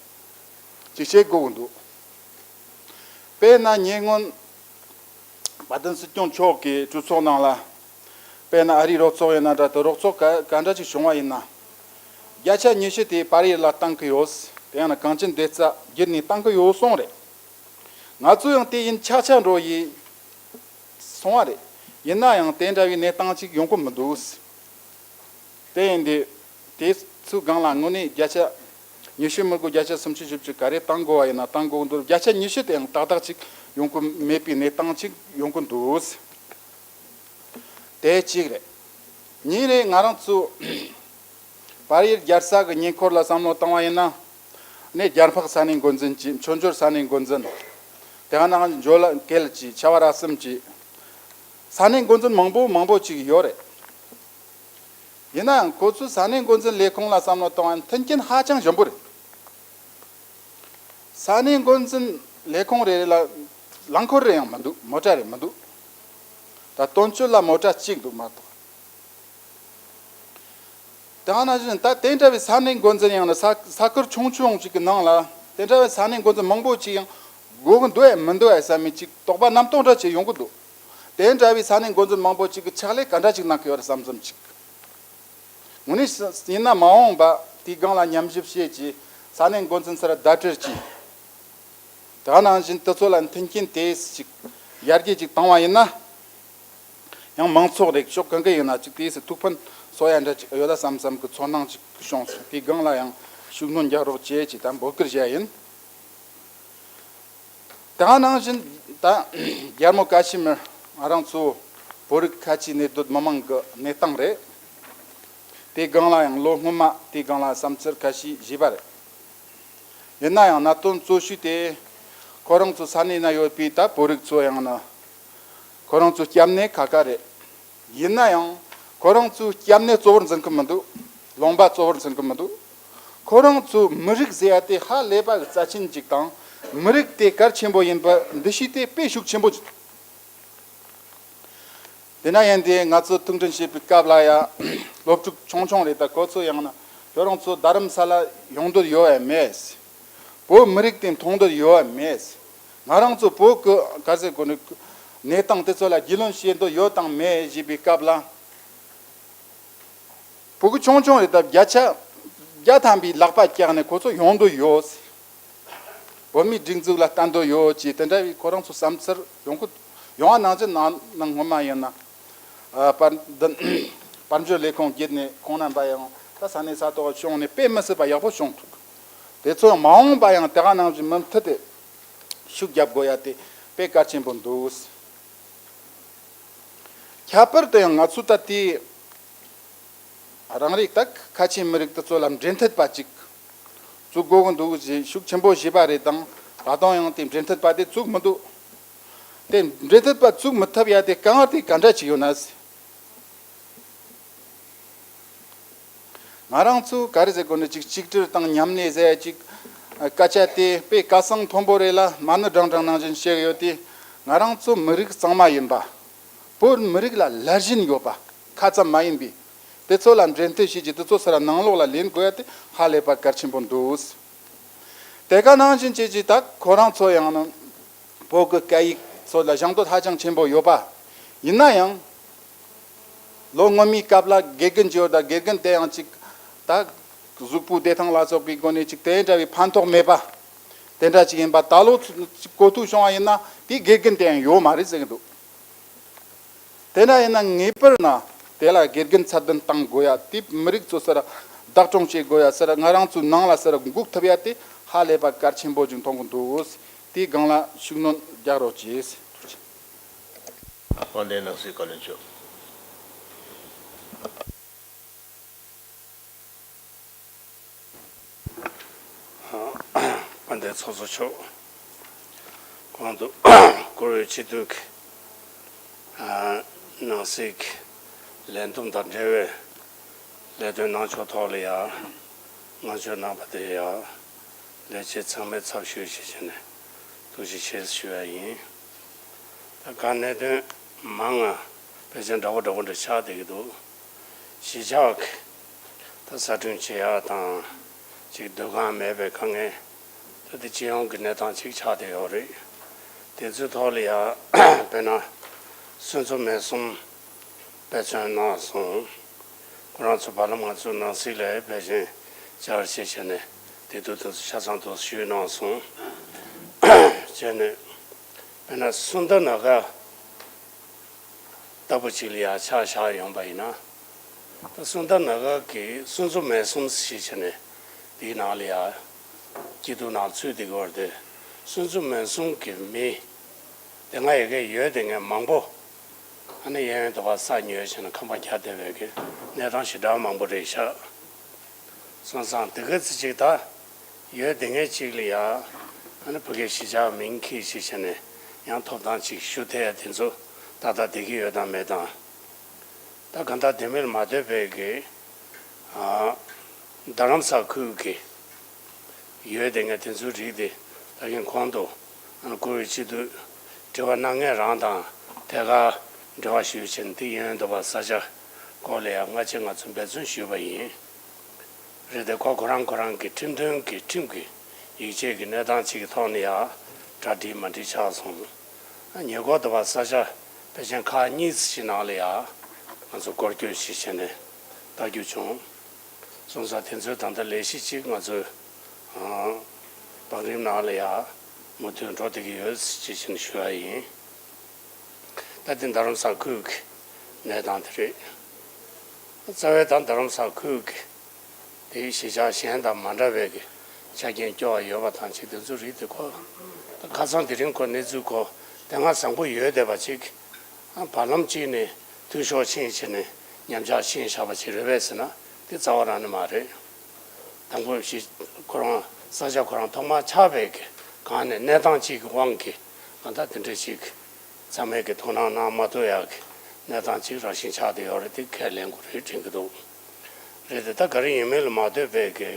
ཅིག་བྱེད་དགོས་ཀྱི་འདུག་དཔེར་ན་ཉེ་སྔོན་བ་དན་སྲིད་སྐྱོང་མཆོག་གིས་གྲོས་ཚོགས་ནང་ལ། དཔེར་ན་ཨ་རིའི་རོགས་ཚོགས་ཡིན་ན་འདྲ། དེ་རོགས་ཚོགས་ག་ག་འདྲ་ཅིག་བྱུང་བ་ཡིན་ན། བརྒྱ་ཆ་ཉི་ཤུ་དེ་པར་ཡིག་ལ་བཏང་གི་ཡོད། དེ་ཡང་ན་གངས་ཅན་བདེ་རྩ་བརྒྱུད་ནས་བཏང་གི་ཡོད་གསུངས་རེད། ང་ཚོ་ཡང་དེ་ཡིན་ཆགས་ཆགས་འགྲོ་ཡི་སོང་བ་རེད། ཡིན་ན་ཡང་དེ་འདྲ་བའི་གནས་སྟངས་ཅིག་ཡོང་གི་མི་འདུག་དེ་ཡིན་དུས་དེ་ཚོའི་སྒང་ལ་དངོས་གནས་བརྒྱ་ཆ་ཉི་ཤུ་མི་དགོས། བརྒྱ་ཆ་སུམ་ཅུ་བཞི་བཅུ་ག་རེ་བཏང་དགོས་པ་ཡིན་ན་བཏང་དགོས་འདུག་བརྒྱ་ཆ་ཉི་ཤུ་དེ་ཡང་ཏག་ཏག་ཅིག་ཡོང་གི་མེད་པའི་གནས་སྟངས་ཅིག་ཡོང་གི་འདུག་དེ་གཅིག་རེད། གཉིས་རེད། ང་རང་ཚོ་པར་ཡིག་རྒྱལ་ས་གི་ཉེ་འཁོར་ལ་བསམ་བློ་བཏང་བ་ཡིན་ན། ནས་རྒྱལ་འཕགས་ས་གནས་འགོ་འཛིན་གྱི། མཆོད་འཇོར་ས་གནས་འགོ་འཛིན། དེ་ག་ནང་ཇོ་ལ་ཀེལ་གྱི། ཆ་བ་ར་སིམ་གྱི། ས་གནས་འགོ་འཛིན་མང་པོ་མང་པོ་ཅིག་ཡོད་རེད། ཡིན་ནའང་ཁོ་ཚོས་ས་གནས་འགོ་འཛིན་ལས་ཁུངས་ལ་བསམ་བློ་བཏང་བ་ཡིན་ན་མཐུན་རྐྱེན་ཧ་ཅང་ཞན་པོ་རེད། ས་གནས་འགོ་འཛིན་ལས་ཁུངས་རེ་རེ་ལ་རླངས་འཁོར་རེ་ཡང་མི་འདུག་མོ་ཊ་རེ་མི་འདུག་ད་དོན་གཅོད་ལ་མོ་ཊ་གཅིག་འདུག་མ་གཏོགས། དེ་ག་ནང་བཞིན་ད་དེ་འདྲ་བའི་ས་གནས་འགོ་འཛིན་ཡང་ན་ས་ས་ཁུལ་ཆུང་ཆུང་ཅིག་གི་ནང་ལ་དེ་འདྲ་བའི་ས་གནས་འགོ་འཛིན་མང་པོ་ཅིག་ཡང་དགོས་ཀྱི་འདུག་ཨེ་མི་འདུག་ཨེ་བསམ་མི་ཅིག་དོགས་པ་རྣམ་རྟོག་འདྲ་ཅིག་ཡོང་གི་འདུག་དེ་འདྲ་བའི་ས་གནས་འགོ་འཛིན་མང་པོ་ཅིག་གི་ཕྱག་ལས་ག་འདྲ་ཅིག་གནང་གི་ཡོད་རེད་བསམ་བསམ་ཅིག་དངོས་གནས་ཡིན་ན་མ་འོངས་པ་དེའི་སྒང་ལ་ཉམས་ཞིབ་བྱེད་ཀྱི། ས་གནས་འགོ་འཛིན་སར་ཟླ་སྒྲིལ་གྱིས། དེ་ག་ནང་བཞིན་དེ་ཚོ་ལ་མཐུན་རྐྱེན་དེ་ཅིག་ཡར་རྒྱས་ཅིག་བཏང་བ་ཡིན་ན། ཡང་མང་ཚོགས་རིག་ཕྱོགས་གང་གི་ཡིན་ན་ཅིག་དེ་སུ་ཐུགས་ཕན་གསོ་ཡ་འདྲ་ཅིག་ཡོད་ལ་བསམ་བསམ་གི་ཚོར་སྣང་ཅིག་བྱུང་སོང་། དེའི་སྒང་ལ་ཡང་ཤུགས་སྣོན་རྒྱག་རོགས་བྱེད་ཅེས་ད་འབོད་སྐུལ་བྱས་ཡིན། དེ་ག་ནང་བཞིན་ད་རྒྱལ་མོ་ཀ་ཤི་མིར་ང་རང་ཚོ་བོད་རིགས་ཁ་ཆེའི་གནས་སྡོད་མི་མང་གི་གནས་སྟངས་རེད། དེའི་སྒང་ལ་ཡང་ལོ་སྔོན་མ་དེའི་སྒང་ལ་བསམ་ཚུལ་ཁ་ཤས་བཞེས་པ་རེད། ཡིན་ན་ཡང་གནད་དོན་གཙོ་ཤོས་དེ་ཁོ་རང་ཚོ་ས་གནས་ན་ཡོད་པའི་ད་བོད་རིགས་ཚོ་ཡང་ན་ཁོ་རང་ཚོ་སྐྱབས་གནས་ཁག་ཁག་རེད། ཡིན་ན་ཡང་ཁོ་རང་ཚོའི་སྐྱབས་གནས་གཙོ་བོར་འཛིན་གི་མི་འདུག་ལུང་པ་གཙོ་བོར་འཛིན་གི་མི་འདུག་ཁོ་རང་ཚོའི་མི་རིགས་ཟེར་ཡ་དེ་ཧ་ལས་པ་གི་རྩ་ཆེན་ཅིག་དང་། མི་རིགས་དེ་གལ་ཆེན་པོ་ཡིན་པ་འདུ་ཤེས་དེ་དཔེ་ཤུགས་ཆེན་པོ་ཅིག་དེ་ན་ཡིན་དེ་ང་ཚོ་ཐུགས་འཕྲིན་བྱེད་པའི་སྐབས་ལ་ཡང་སློབ་ཕྲུག་ཆུང་ཆུང་རེད། ད་ཁོ་ཚོ་ཡང་ན་ཁྱོད་རང་ཚོ་རྡ་རམ་ས་ལ་ཡོང་འདོད་ཡོད་ཨེ་མེད། བོད་མི་རིགས་དེ་མཐོང་འདོད་ཡོད་ཨེ་མེད། ང་རང་ཚོ་བོད་ཀྱི་ག་ཟེར་དགོས་ནི་གནས་སྟངས་དེ་ཚོ་ལ་རྒྱུས་ལོན་བྱེད་འདོད་ཡོད་དང་མེད་ཞེས་པའི་སྐབས་ལ། ཕྲུ་གུ་ཆུང་ཆུང་རེད། ད་བརྒྱ་ཆ་བརྒྱ་ཐམ་པའི་ལག་པ་བཀྱགས་ནས་ཁོ་ཚོ་ཡོང་འདོད་ཡོད། བོད་མིའི་སྒྲིག་འཛུགས་ལ་ལྟ་འདོད་ཡོད་ཅེས་དེ་འདྲ་བའི་ཁོ་རང་ཚོ་བསམ་ཚུལ་ཡོང་གི་ཡོང་བ་ནང་བཞིན་ནང་ནང་སྔོན་མ་ཡིན་ན། ཨ་དཔལ་འདི་དཔལ་འབྱོར་ལས་ཁུངས་བརྒྱུད་ནས་ཁོང་རྣམ་པ་ཡང་ད་ས་གནས་ས་ཐོག་བྱུང་ནས་དཔེ་མི་སྲིད་པ་ཡག་པོ་བྱུང་ཐུབ། དེ་ཚོ་ཡང་མ་འོངས་པ་ཡང་དེ་ག་ནང་བཞིན་མུ་མཐུད་དེ་ཤུགས་རྒྱབ་དགོས་ཡ་དེ་དཔེ་གལ་ཆེན་པོ་འདུག། ཁྱད་པར་དུ་ཡང་ང་ཚོ་ད་ལྟའི་རང་རིགས་དག་ཁ་ཆེའི་མི་རིགས་དེ་ཚོ་ལ་འབྲེལ་མཐུད་པ་ཅིག་བཙུགས་དགོས་ཀྱི་འདུག་ཞེས་ཤུགས་ཆེན་པོ་བྱས་པ་རེད་དང་། ད་དུང་ཡང་དེ་འབྲེལ་མཐུད་པ་དེ་བཙུགས་མི་འདུག། དེ་འབྲེལ་མཐུད་པ་བཙུགས་མི་ཐུབ་ཡ་དེ་གང་དེ་ག་འདྲ་ཅིག་ཡོད་ན་ཟེར། ང་རང་ཚོ་ག་རེ་ཟེར་དགོས་ནི་ཅིག་གཅིག་སྒྲིལ་དང་མཉམ་ལས་ཟེར་ཡ་ཅིག་སྐད་ཆ་དེ་དཔེ་སྐད་གསང་མཐོན་པོ་རེད་ལ་མ་ཎི་བགྲང་བགྲང་ནང་བཞིན་བཤད་ཡོད་དེ། ང་རང་ཚོ་མི་རིགས་གཙང་མ་ཡིན་པ། བོད་མི་རིགས་ལ་ལར་བཞིན་ཡོད་པ་ཁ་ཙམ་མ་ཡིན་པས། དེ་ཚོ་ལ་འབྲེལ་མཐུད་བྱེད་ཀྱི་དེ་ཚོ་སར་ནང་ལོགས་ལ་ལེན་དགོས་ཡ་དེ་ཧ་ལས་པ་གལ་ཆེན་པོ་འདུག། དེ་ག་ནང་བཞིན་བྱེད་ཀྱི་ད་ཁོ་རང་ཚོ་ཡང་ན་བོད་ཀྱི་སྐད་ཡིག་ཚོ་ལ་སྦྱང་འདོད་ཧ་ཅང་ཆེན་པོ་ཡོད་པ་ཡིན་ན་ཡང་། ལོ་སྔོན་མའི་སྐབས་ལ་དགེ་རྒན་གྱི་འོག་ད་དགེ་རྒན་དེ་ཡང་ཅིག་ད་གཟུགས་པོའི་བདེ་ཐང་ལ་སོགས་པའི་སྒོ་ནས་ཅིག་དེ་འདྲ་བའི་ཕན་ཐོགས་མེད་པ་དེ་འདྲ་ཅིག་ཡིན་པ། ད་ལོ་ཅིག་གོ་ཐོས་བྱུང་བ་ཡིན་ན་དེའི་དགེ་རྒན་དེ་ཡང་ཡོད་མ་རེད་ཟེར་གྱི་འདུག། དེ་འདྲ་ཡིན་ན་ངེས་པར་ན་དེ་ལ་དགེ་རྒན་ཚད་ལྡན་གཏང་དགོས་ཡ། དེ་མི་རིགས་ཚོ་སར་བདག་སྐྱོང་བྱེད་དགོས་ཡ། སར་ང་རང་ཚོའི་ནང་ལ་སར་འགུག་ཐུབ་ཡ་དེ་ཧ་ལས་པ་གལ་ཆེན་པོ་ཅིག་མཐོང་གི་འདུག། དེའི་སྒང་ལ་ཤུགས་སྣོན་རྒྱག་རོགས་གྱིས། དཔལ་ལྡན་ནང་སྲིད་བཀའ་བློན་མཆོག། དཔལ་ལྡན་ཚོགས་གཙོ་མཆོག། གོང་དུ་བཀུར་འོས་སྤྱི་འཐུས་ཀྱི་ནང་སྲིད་ཀྱི་ལས་བསྡོམས་དང་འབྲེལ་བའི་ལས་དོན་གནང་ཕྱོགས་ཐོག་ལ་ཡང་བསྔགས་བརྗོད་གནང་བ་དེ་ཡང་ལས་བྱེད་ཚང་མའི་ཚབ་ཞུས་ཞེས་བྱས་ནས་ཐུགས་རྗེ་ཆེ་ཞུ་བ་ཡིན། ད་ག་གནད་དོན་མང་ང་ཕལ་ཆེར་འདྲ་པོ་འདྲ་པོ་འདྲ་ཆགས་བསྡད་ཀྱི་འདུག། གཞིས་ཆགས་ཀྱི་ད་གསར་སྐྲུན་བྱེད་ཡག་དང་ཅིག་སྡོད་ཁང་མེད་པའི་དཀའ་ངལ། ད་དེ་སྤྱི་ཡོངས་ཀྱི་གནས་སྟངས་ཅིག་ཆགས་བསྡད་ཡོད་རེད། དེ་ཚོའི་ཐོག་ལ་ཡང་དཔེར་ན་སོན་ཚོ་མེ་གསུམ་དཔེ་མཚོན་གནང་སོང་། ཁོ་རང་ཚོ་བར་ལམ་ང་ཚོ་ནང་སྲིད་ལ་ཕལ་ཆེར་བཅར་བྱས་བྱས་ནས་དེ་དུས་དུས་ཆ་ཚང་དུ་ཞུས་གནང་སོང་། བྱས་ནས་དཔེར་ན་སུན་དར་ན་ག་ལྟ་བུ་ཅིག་ལ་ཡང་ཆ་བཞག་ཡོང་པ་ཡིན་ན། ད་སུན་དར་ན་ག་གི་སུན་ཚོ་མེ་གསུམ་ཞེས་བྱས་ནས་དེའི་ནང་ལ་ཡང་སྐྱིད་སྡུག་ནང་ཚུད་དེ་གི་བར་དུ་སུན་ཚོ་མེ་གསུམ་གི་མི་དེ་སྔ་ཡི་གེ་ཡོད་དེ་ངས་མང་པོ་ཨ་ནི་གཡས་གཡོན་དུ་བ་ས་ཉོས་བྱས་ནས་ཁང་པ་རྒྱག་བསྡད་པའི་གི་གནས་སྟངས་ཞེ་དྲག་མང་པོ་རེད་ཤག། སོང་ཙང་དེ་ག་ཚོད་ཅིག་ད་ཡོད་དེ་ངས་ཅིག་ལ་ཡ་ཨ་ནི་ཕ་གིའི་གཞིས་ཆགས་མིང་འཁྱེར་ཞིག་བྱས་ནས་ཡང་ཐོབ་ཐང་ཅིག་ཞུ་ཐལ་ཡ་དེ་ཚོ་ཏག་ཏག་བསྡད་ཀྱི་ཡོད་དང་མེད་དང་། ད་གང་ལྟར་དེ་མིན་ལ་མ་ལྟོས་པའི་གི་ཨ་རྡ་རམ་ས་ཁུལ་གི་ཡོད་དེ་ངས་དེ་ཚོའི་རིགས་དེ་ད་གིན་གོང་དུ་ཨ་ནི་བཀུར་འོས་སྤྱི་འཐུས་དྲི་བ་གནང་མཁན་རང་དང་དེ་ག་འབྲེལ་བ་ཞུས་བྱས་ནས་དེ་གཡས་གཡོན་དུ་བ་ས་ཆ་སྐོར་ལ་ཡང་སྔ་ཕྱི་ང་ཚོས་འབད་བརྩོན་ཞུས་པ་ཡིན། རེད་དེ་ཁོ་ཁོ་རང་ཁོ་རང་གི་ཁྲིམས་དོན་གྱི་ཁྲིམས་ཀྱི་ཡིག་ཆའི་གི་གནས་སྟངས་གཅིག་གི་ཐོག་ནས་ཡང་གྲ་སྒྲིག་མ་འགྲིག་ཆགས་སོང་། ཉེ་འཁོར་དུ་བ་ས་ཆ་ཕལ་ཆེར་ཁག་གཉིས་ཙམ་ཞིག་ནང་ལ་ཡང་ང་ཚོ་སྐོར་སྐྱོད་ཞིག་བྱས་ནས་ལྟ་རྒྱུ་བྱུང་། སོང་ཙང་དེ་ཚོའི་ད་ལྟ་ལས་གཞི་གཅིག་ང་ཚོས་བང་རིམ་ནང་ལ་ཡང་མུ་མཐུད་འགྲོ་བསྡད་ཀྱི་ཡོད་ཅེས་བྱས་ནས་ཞུ་བ་ཡིན། ད་ལྟའི་རྡ་རམ་ས་ཁུལ་གྱི་གནས་སྟངས་དེ་རེད། རྩ་བའི་ད་རྡ་རམ་ས་ཁུལ་གྱི་དེའི་གཞིས་ཆགས་གཞན་དང་མ་འདྲ་བའི་གི་ཆ་རྐྱེན་སྐྱོ་བ་ཡོད་པ་དང་ཅིག་དེ་ཚོ་རིགས་དེ་ཁོ་ད་ཁ་སང་དེ་རིང་ཁོ་གནས་ཚུལ་ཁོ་དེ་སྔ་བཟང་པོ་ཡོད་བསྡད་པ་ཅིག་བར་ལམ་གཅིག་ནས་འཐུས་ཤོར་ཕྱིན་བྱས་ནས་ཉམས་ཆག་ཕྱིན་བཞག་པ་ཅིག་རེད་པས་ཟེར་ན་དེ་རྩ་བ་རང་ནས་མ་རེད། དང་པོ་གཞིས་ཁོ་རང་ས་ཆ་ཁོ་རང་ཐོག་མར་ཆགས་པའི་གི་སྒང་ནས་གནས་སྟངས་གཅིག་གི་དབང་གིས་གང་ལྟར་དེ་འདྲ་ཞིག་ཚང་མས་ཀྱི་ཐུགས་སྣང་གནང་མ་ཐུབ་ཡག་གི་གནས་སྟངས་ཅིག་རང་བཞིན་ཆགས་བསྡད་ཡོད་རེད། དེ་ཁས་ལེན་དགོས་རེད་དྲན་གྱི་འདུག། རེད་དེ་ད་ག་རེ་ཡིན་མིན་ལ་མ་ལྟོས་པའི་གི་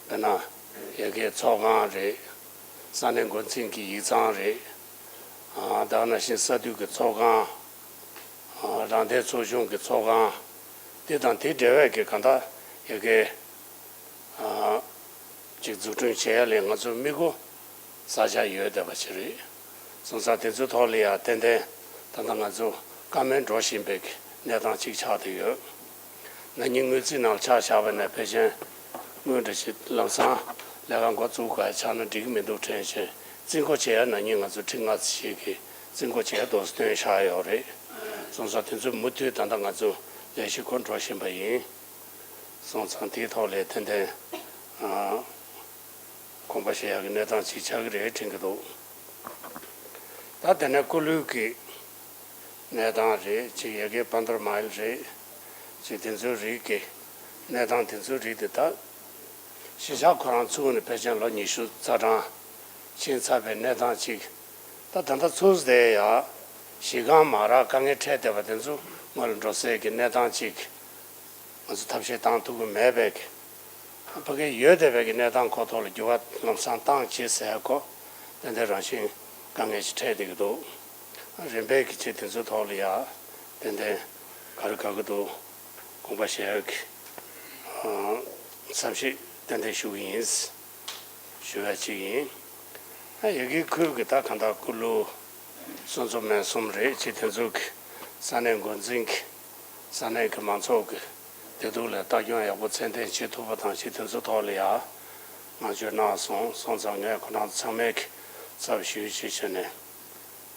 དཔེར་ན་ཡ་གིའི་ཚོགས་ཁང་རེད། ས་གནས་འགོ་འཛིན་གྱི་ཡིག་ཚང་རེད། ཨ་ད་ག་ནང་བཞིན་ས་འཐུས་ཀྱི་ཚོགས་ཁང་ རང་བདེན་ཚོགས་ཆུང་གི་ཚོགས་ཁང་འདི་དང་དེ་འབྲེལ་བའི་གི་གང་ལྟར་ཡ་གི་ཅིག་འཛུགས་སྐྲུན་བྱེད་ཡ་ལས་ང་ཚོ་དམིགས་ཡུལ་བཟའ་བཅའ་ཡོད་བསྡད་པ་ཞིག་རེད། སོང་ཙང་དེ་ཚོའི་ཐོག་ལ་ཡང་ཏན་ཏན་ད་ལྟ་ང་ཚོ་བཀའ་མོལ་འགྲོ་བཞིན་པའི་གནས་སྟངས་ཅིག་ཆགས་བསྡད་ཡོད། ན་ནིང་དངུལ་རྩིས་ནང་ལ་ཆ་བཞག་པ་ནས་ཕལ་ཆེར་དངུལ་འདྲ་ཞིག་ལམ་སང་ལས་ཀ་འགོ་བཙུགས་དགོས་ཡ་ཆགས་ན་འགྲིག་གི་མི་འདུག་དྲན་བྱས་རྩིས་འགོ་བྱེད་ཡ་ན་ནིང་ང་ཚོ་ཁྲི་ལྔ་ཙམ་ཞིག་གི་རྩིས་འགོ་བྱེད་ཡ་འདུག་སེ་བཏོན་བཞག་ཡོད་རེད། སོང་ཙང་དེ་ཚོ་མུ་མཐུད་ད་ལྟ་ང་ཚོ་ལས་གཞི་འགོ་འགྲོ་བཞིན་པ་ཡིན། སོང་ཙང་དེའི་ཐོག་ལ་ཏན་ཏན་ཨ་དགོངས་པ་བཞེས་ཡག་གི་གནས་སྟངས་ཅིག་ཆགས་ཀྱི་རེད་དྲན་གྱི་འདུག་ད་དེ་ནས་སྐུ་ལུས་ཀྱི་གནས་སྟངས་རེད། ཅིག་ཡ་གི་པན་དར་མའིལ་རེད། ཅིག་དེ་ཚོའི་རིགས་ཀྱི་གནས་སྟངས་དེ་ཚོའི་རིགས་དེ་ད་གཞིས་ཆགས་ཁོ་རང་ཚུགས་ནས་ཕལ་ཆེར་ལོ་ཉི་ཤུ་རྩ་གྲངས་ཕྱིན་ཚར་བའི་གནས་སྟངས་ཅིག་ད་ད་ལྟ་ཚུགས་བསྡད་ཡ་གཞི་རྐང་མ་རག་དཀའ་ངལ་འཕྲད་བསྡད་པ་དེ་ཚོ་སྔོན་ལ་འགྲོ་སའི་གི་གནས་སྟངས་ཅིག་ང་ཚོ་ཐབས་ཤེས་བཏང་ཐུབ་ཀྱི་མེད་པའི་གི་ཕ་གི་ཡོད་བསྡད་པའི་གི་གནས་སྟངས་ཁོ་ཐོག་ལ་འགྱུར་བ་ལམ་སང་བཏང་བྱེད་ཟེར་ཁོ་ཏན་ཏན་རང་བཞིན་དཀའ་ངལ་ཞིག་འཕྲད་བསྡད་ཀྱི་འདུག་རིམ་པས་གི་ཆེད་དེ་ཚོའི་ཐོག་ལ་ཡ་ཏན་ཏན་ག་རེ་དགའ་གི་འདུག་དགོངས་པ་བཞེས་ཡག་གི་བསམ་ཤེས་ཏན་ཏན་ཞུ་གི་ཡིན། ཞུ་ཡ་གཅིག་ཡིན། ཡ་གི་ཁུལ་གི་ད་གང་ལྟར་སྐུ་ལུས་སོན་ཚོ་སྨན་གསུམ་རེད། ཅིག་དེ་ཚོ་གི་ས་གནས་འགོ་འཛིན་གི་ས་གནས་ཀྱི་མང་ཚོགས་ཀྱི་བདེ་སྡུག་ལ་ལྟ་སྐྱོང་ཡག་པོ་ཚད་ལྡན་བྱེད་ཐུབ་པ་དང་ཅིག་དེ་ཚོ་ཐོག་ལ་ཡ་བསྔགས་བརྗོད་གནང་སོང་། སོང་ཙང་ངས་ཁོ་རང་ཚང་མས་ཀྱི་ཚབ་ཞུས་ཅིག་བྱས་ནས་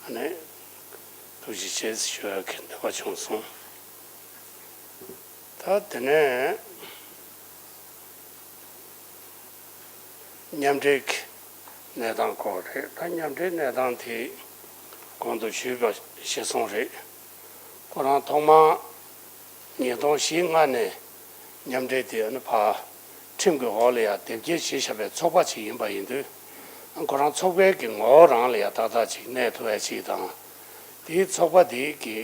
ཨ་ནི་ཐུགས་རྗེ་ཆེ་ཞུ་ཡག་གི་འདོད་པ་བྱུང་སོང་། ད་དེ་ནས་མཉམ་འབྲེལ་གྱི་གནས་སྟངས་སྐོར་རེད། ད་མཉམ་འབྲེལ་གནས་སྟངས་དེ་གོང་དུ་ཞུས་པ་ཞིག་སོང་རེད། ཁོ་རང་ཐོག་མར་ཉིས་སྟོང་བཞི་ལྔ་ནས་མཉམ་འབྲེལ་དེ་ཨ་ནི་ཕར་ཁྲིམས་ཀྱི་འོག་ལ་ཡང་དེབ་སྐྱེལ་བྱས་བཞག་པའི་ཚོགས་པ་ཅིག་ཡིན་པ་ཡིན་དུས། ཁོ་རང་ཚོགས་པའི་གི་ངོ་བོ་རང་ལ་ཡང་ཏག་ཏག་ཅིག་གནས་ཐུབ་ཡ་ཅིག་དང་། དེའི་ཚོགས་པ་དེའི་གི་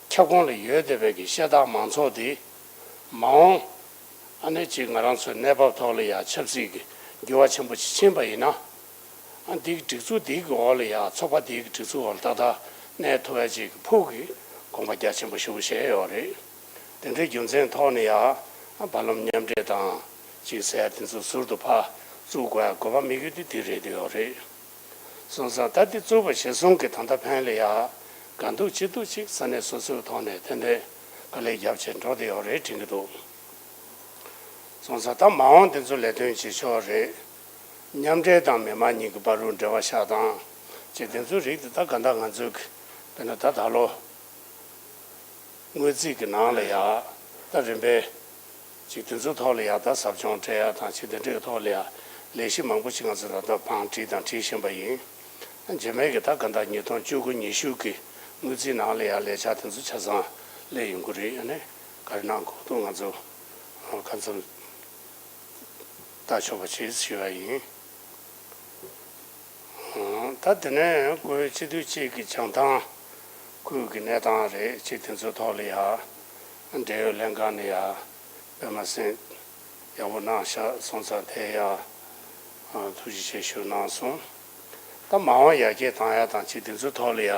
ཁྱབ་ཁོངས་ལ་ཡོད་བསྡད་པའི་གི་བཤད་སྟངས་མང་ཚོགས་དེ་མ་འོངས་ཨ་ནི་ཅིག་ང་རང་ཚོའི་གནས་བབ་ཐོག་ལ་ཡང་ཆབ་སྲིད་ཀྱི་འགྱུར་བ་ཆེན་པོ་ཞིག་ཕྱིན་པ་ཡིན་ན། ཨ་འདི་གི་སྒྲིག་འཛུགས་འདི་གི་འོག་ལ་ཡང་ཚོགས་པ་འདི་གི་སྒྲིག་འཛུགས་འོག་ལ་ཏག་ཏག་གནས་ཐུབ་ཡ་ཅིག་གི་ཕུགས་ཀྱི་དགོངས་པ་རྒྱ་ཆེན་པོ་ཞེ་པོ་བཞེས་ཡོད་རེད། དེ་འདྲའི་རྒྱུ་མཚན་ཐོག་ནས་ཡང་ཨ་བར་ལམ་མཉམ་འབྲེལ་དང་ཅིག་ཟེར་ཡ་དེ་ཚོ་ཟུར་དུ་ཕར་བཙུགས་དགོས་ཡ་དགོས་པ་དམིགས་ཡུལ་དེ་འདི་རེད་འདོད་ཡོད་རེད། སོང་ཙང་ད་འདི་བཙུགས་པ་གཞིར་བཟུང་གི་ད་ལྟ་ཕན་ལ་ཡ་དགའ་སྡུག་སྐྱིད་སྡུག་ཅིག་ས་གནས་སོ་སོའི་ཐོག་ནས་ཏན་ཏན་དཀའ་ལས་རྒྱབ་བྱས་འགྲོ་བསྡད་ཡོད་རེད་དྲན་གྱི་འདུག་སོང་ཙང་ད་མ་འོངས་དེ་ཚོ་ལས་དོན་བྱེད་ཕྱོགས་རེད། མཉམ་འབྲེལ་དང་མི་མང་གཉིས་ཀྱི་བར་དུ་འབྲེལ་བ་བཞག་སྟངས་ཅིག་དེ་ཚོའི་རིགས་དེ་ད་ག་འདྲ་ང་ཚོའི་གི་དཔེར་ན་ད་ད་ལོ་དངུལ་རྩིས་ཀྱི་ནང་ལ་ཡ་ད་རིམ་པས་ཅིག་དེ་ཚོའི་ཐོག་ལ་ཡ་ད་ཟབ་སྦྱོང་སྤྲད་ཡ་དང་ཅིག་དེ་འདྲའི་ཐོག་ལ་ཡ་ལས་གཞི་མང་པོ་ཞིག་ང་ཚོ་ད་ལྟ་བང་བསྒྲིགས་དང་སྒྲིག་བཞིན་པ་ཡིན། རྗེས་མའི་གི་ད་ག་འདྲ་ཉིས་སྟོང་བཅུ་དགུ་ཉི་ཤུ་གི་དངུལ་རྩིས་ནང་ལ་ཡ་ལས་འཆར་དེ་ཚོ་ཆ་ཚང་སླེབས་ཡོང་གི་རེད། ཨ་ནི་ག་རེ་གནང་དགོས་འདུག་ང་ཚོ་གང་འཚམ་ལྟ་ཆོག་པ་བྱེད་ཞུ་བ་ཡིན། ད་དེ་ནས་ཁོའི་སྤྱི་འཐུས་གཅིག་གི་བྱང་ཐང་ཁུལ་གྱི་གནས་སྟངས་རེད། ཅིག་དེ་ཚོའི་ཐོག་ལ་ཡ་འབྲེལ་ཡོད་ལྷན་ཁང་ནས་ཡ་དཔེ་མ་སྲིད་ཡག་པོ་གནང་ཤག་སོང་ཙང་དེ་ཡ་ཐུགས་རྗེ་ཆེ་ཞུ་གནང་སོང་། ད་མ་འོངས་ཡར་རྒྱས་བཏང་ཡ་དང་ཅིག་དེ་ཚོའི་ཐོག་ལ་ཡ་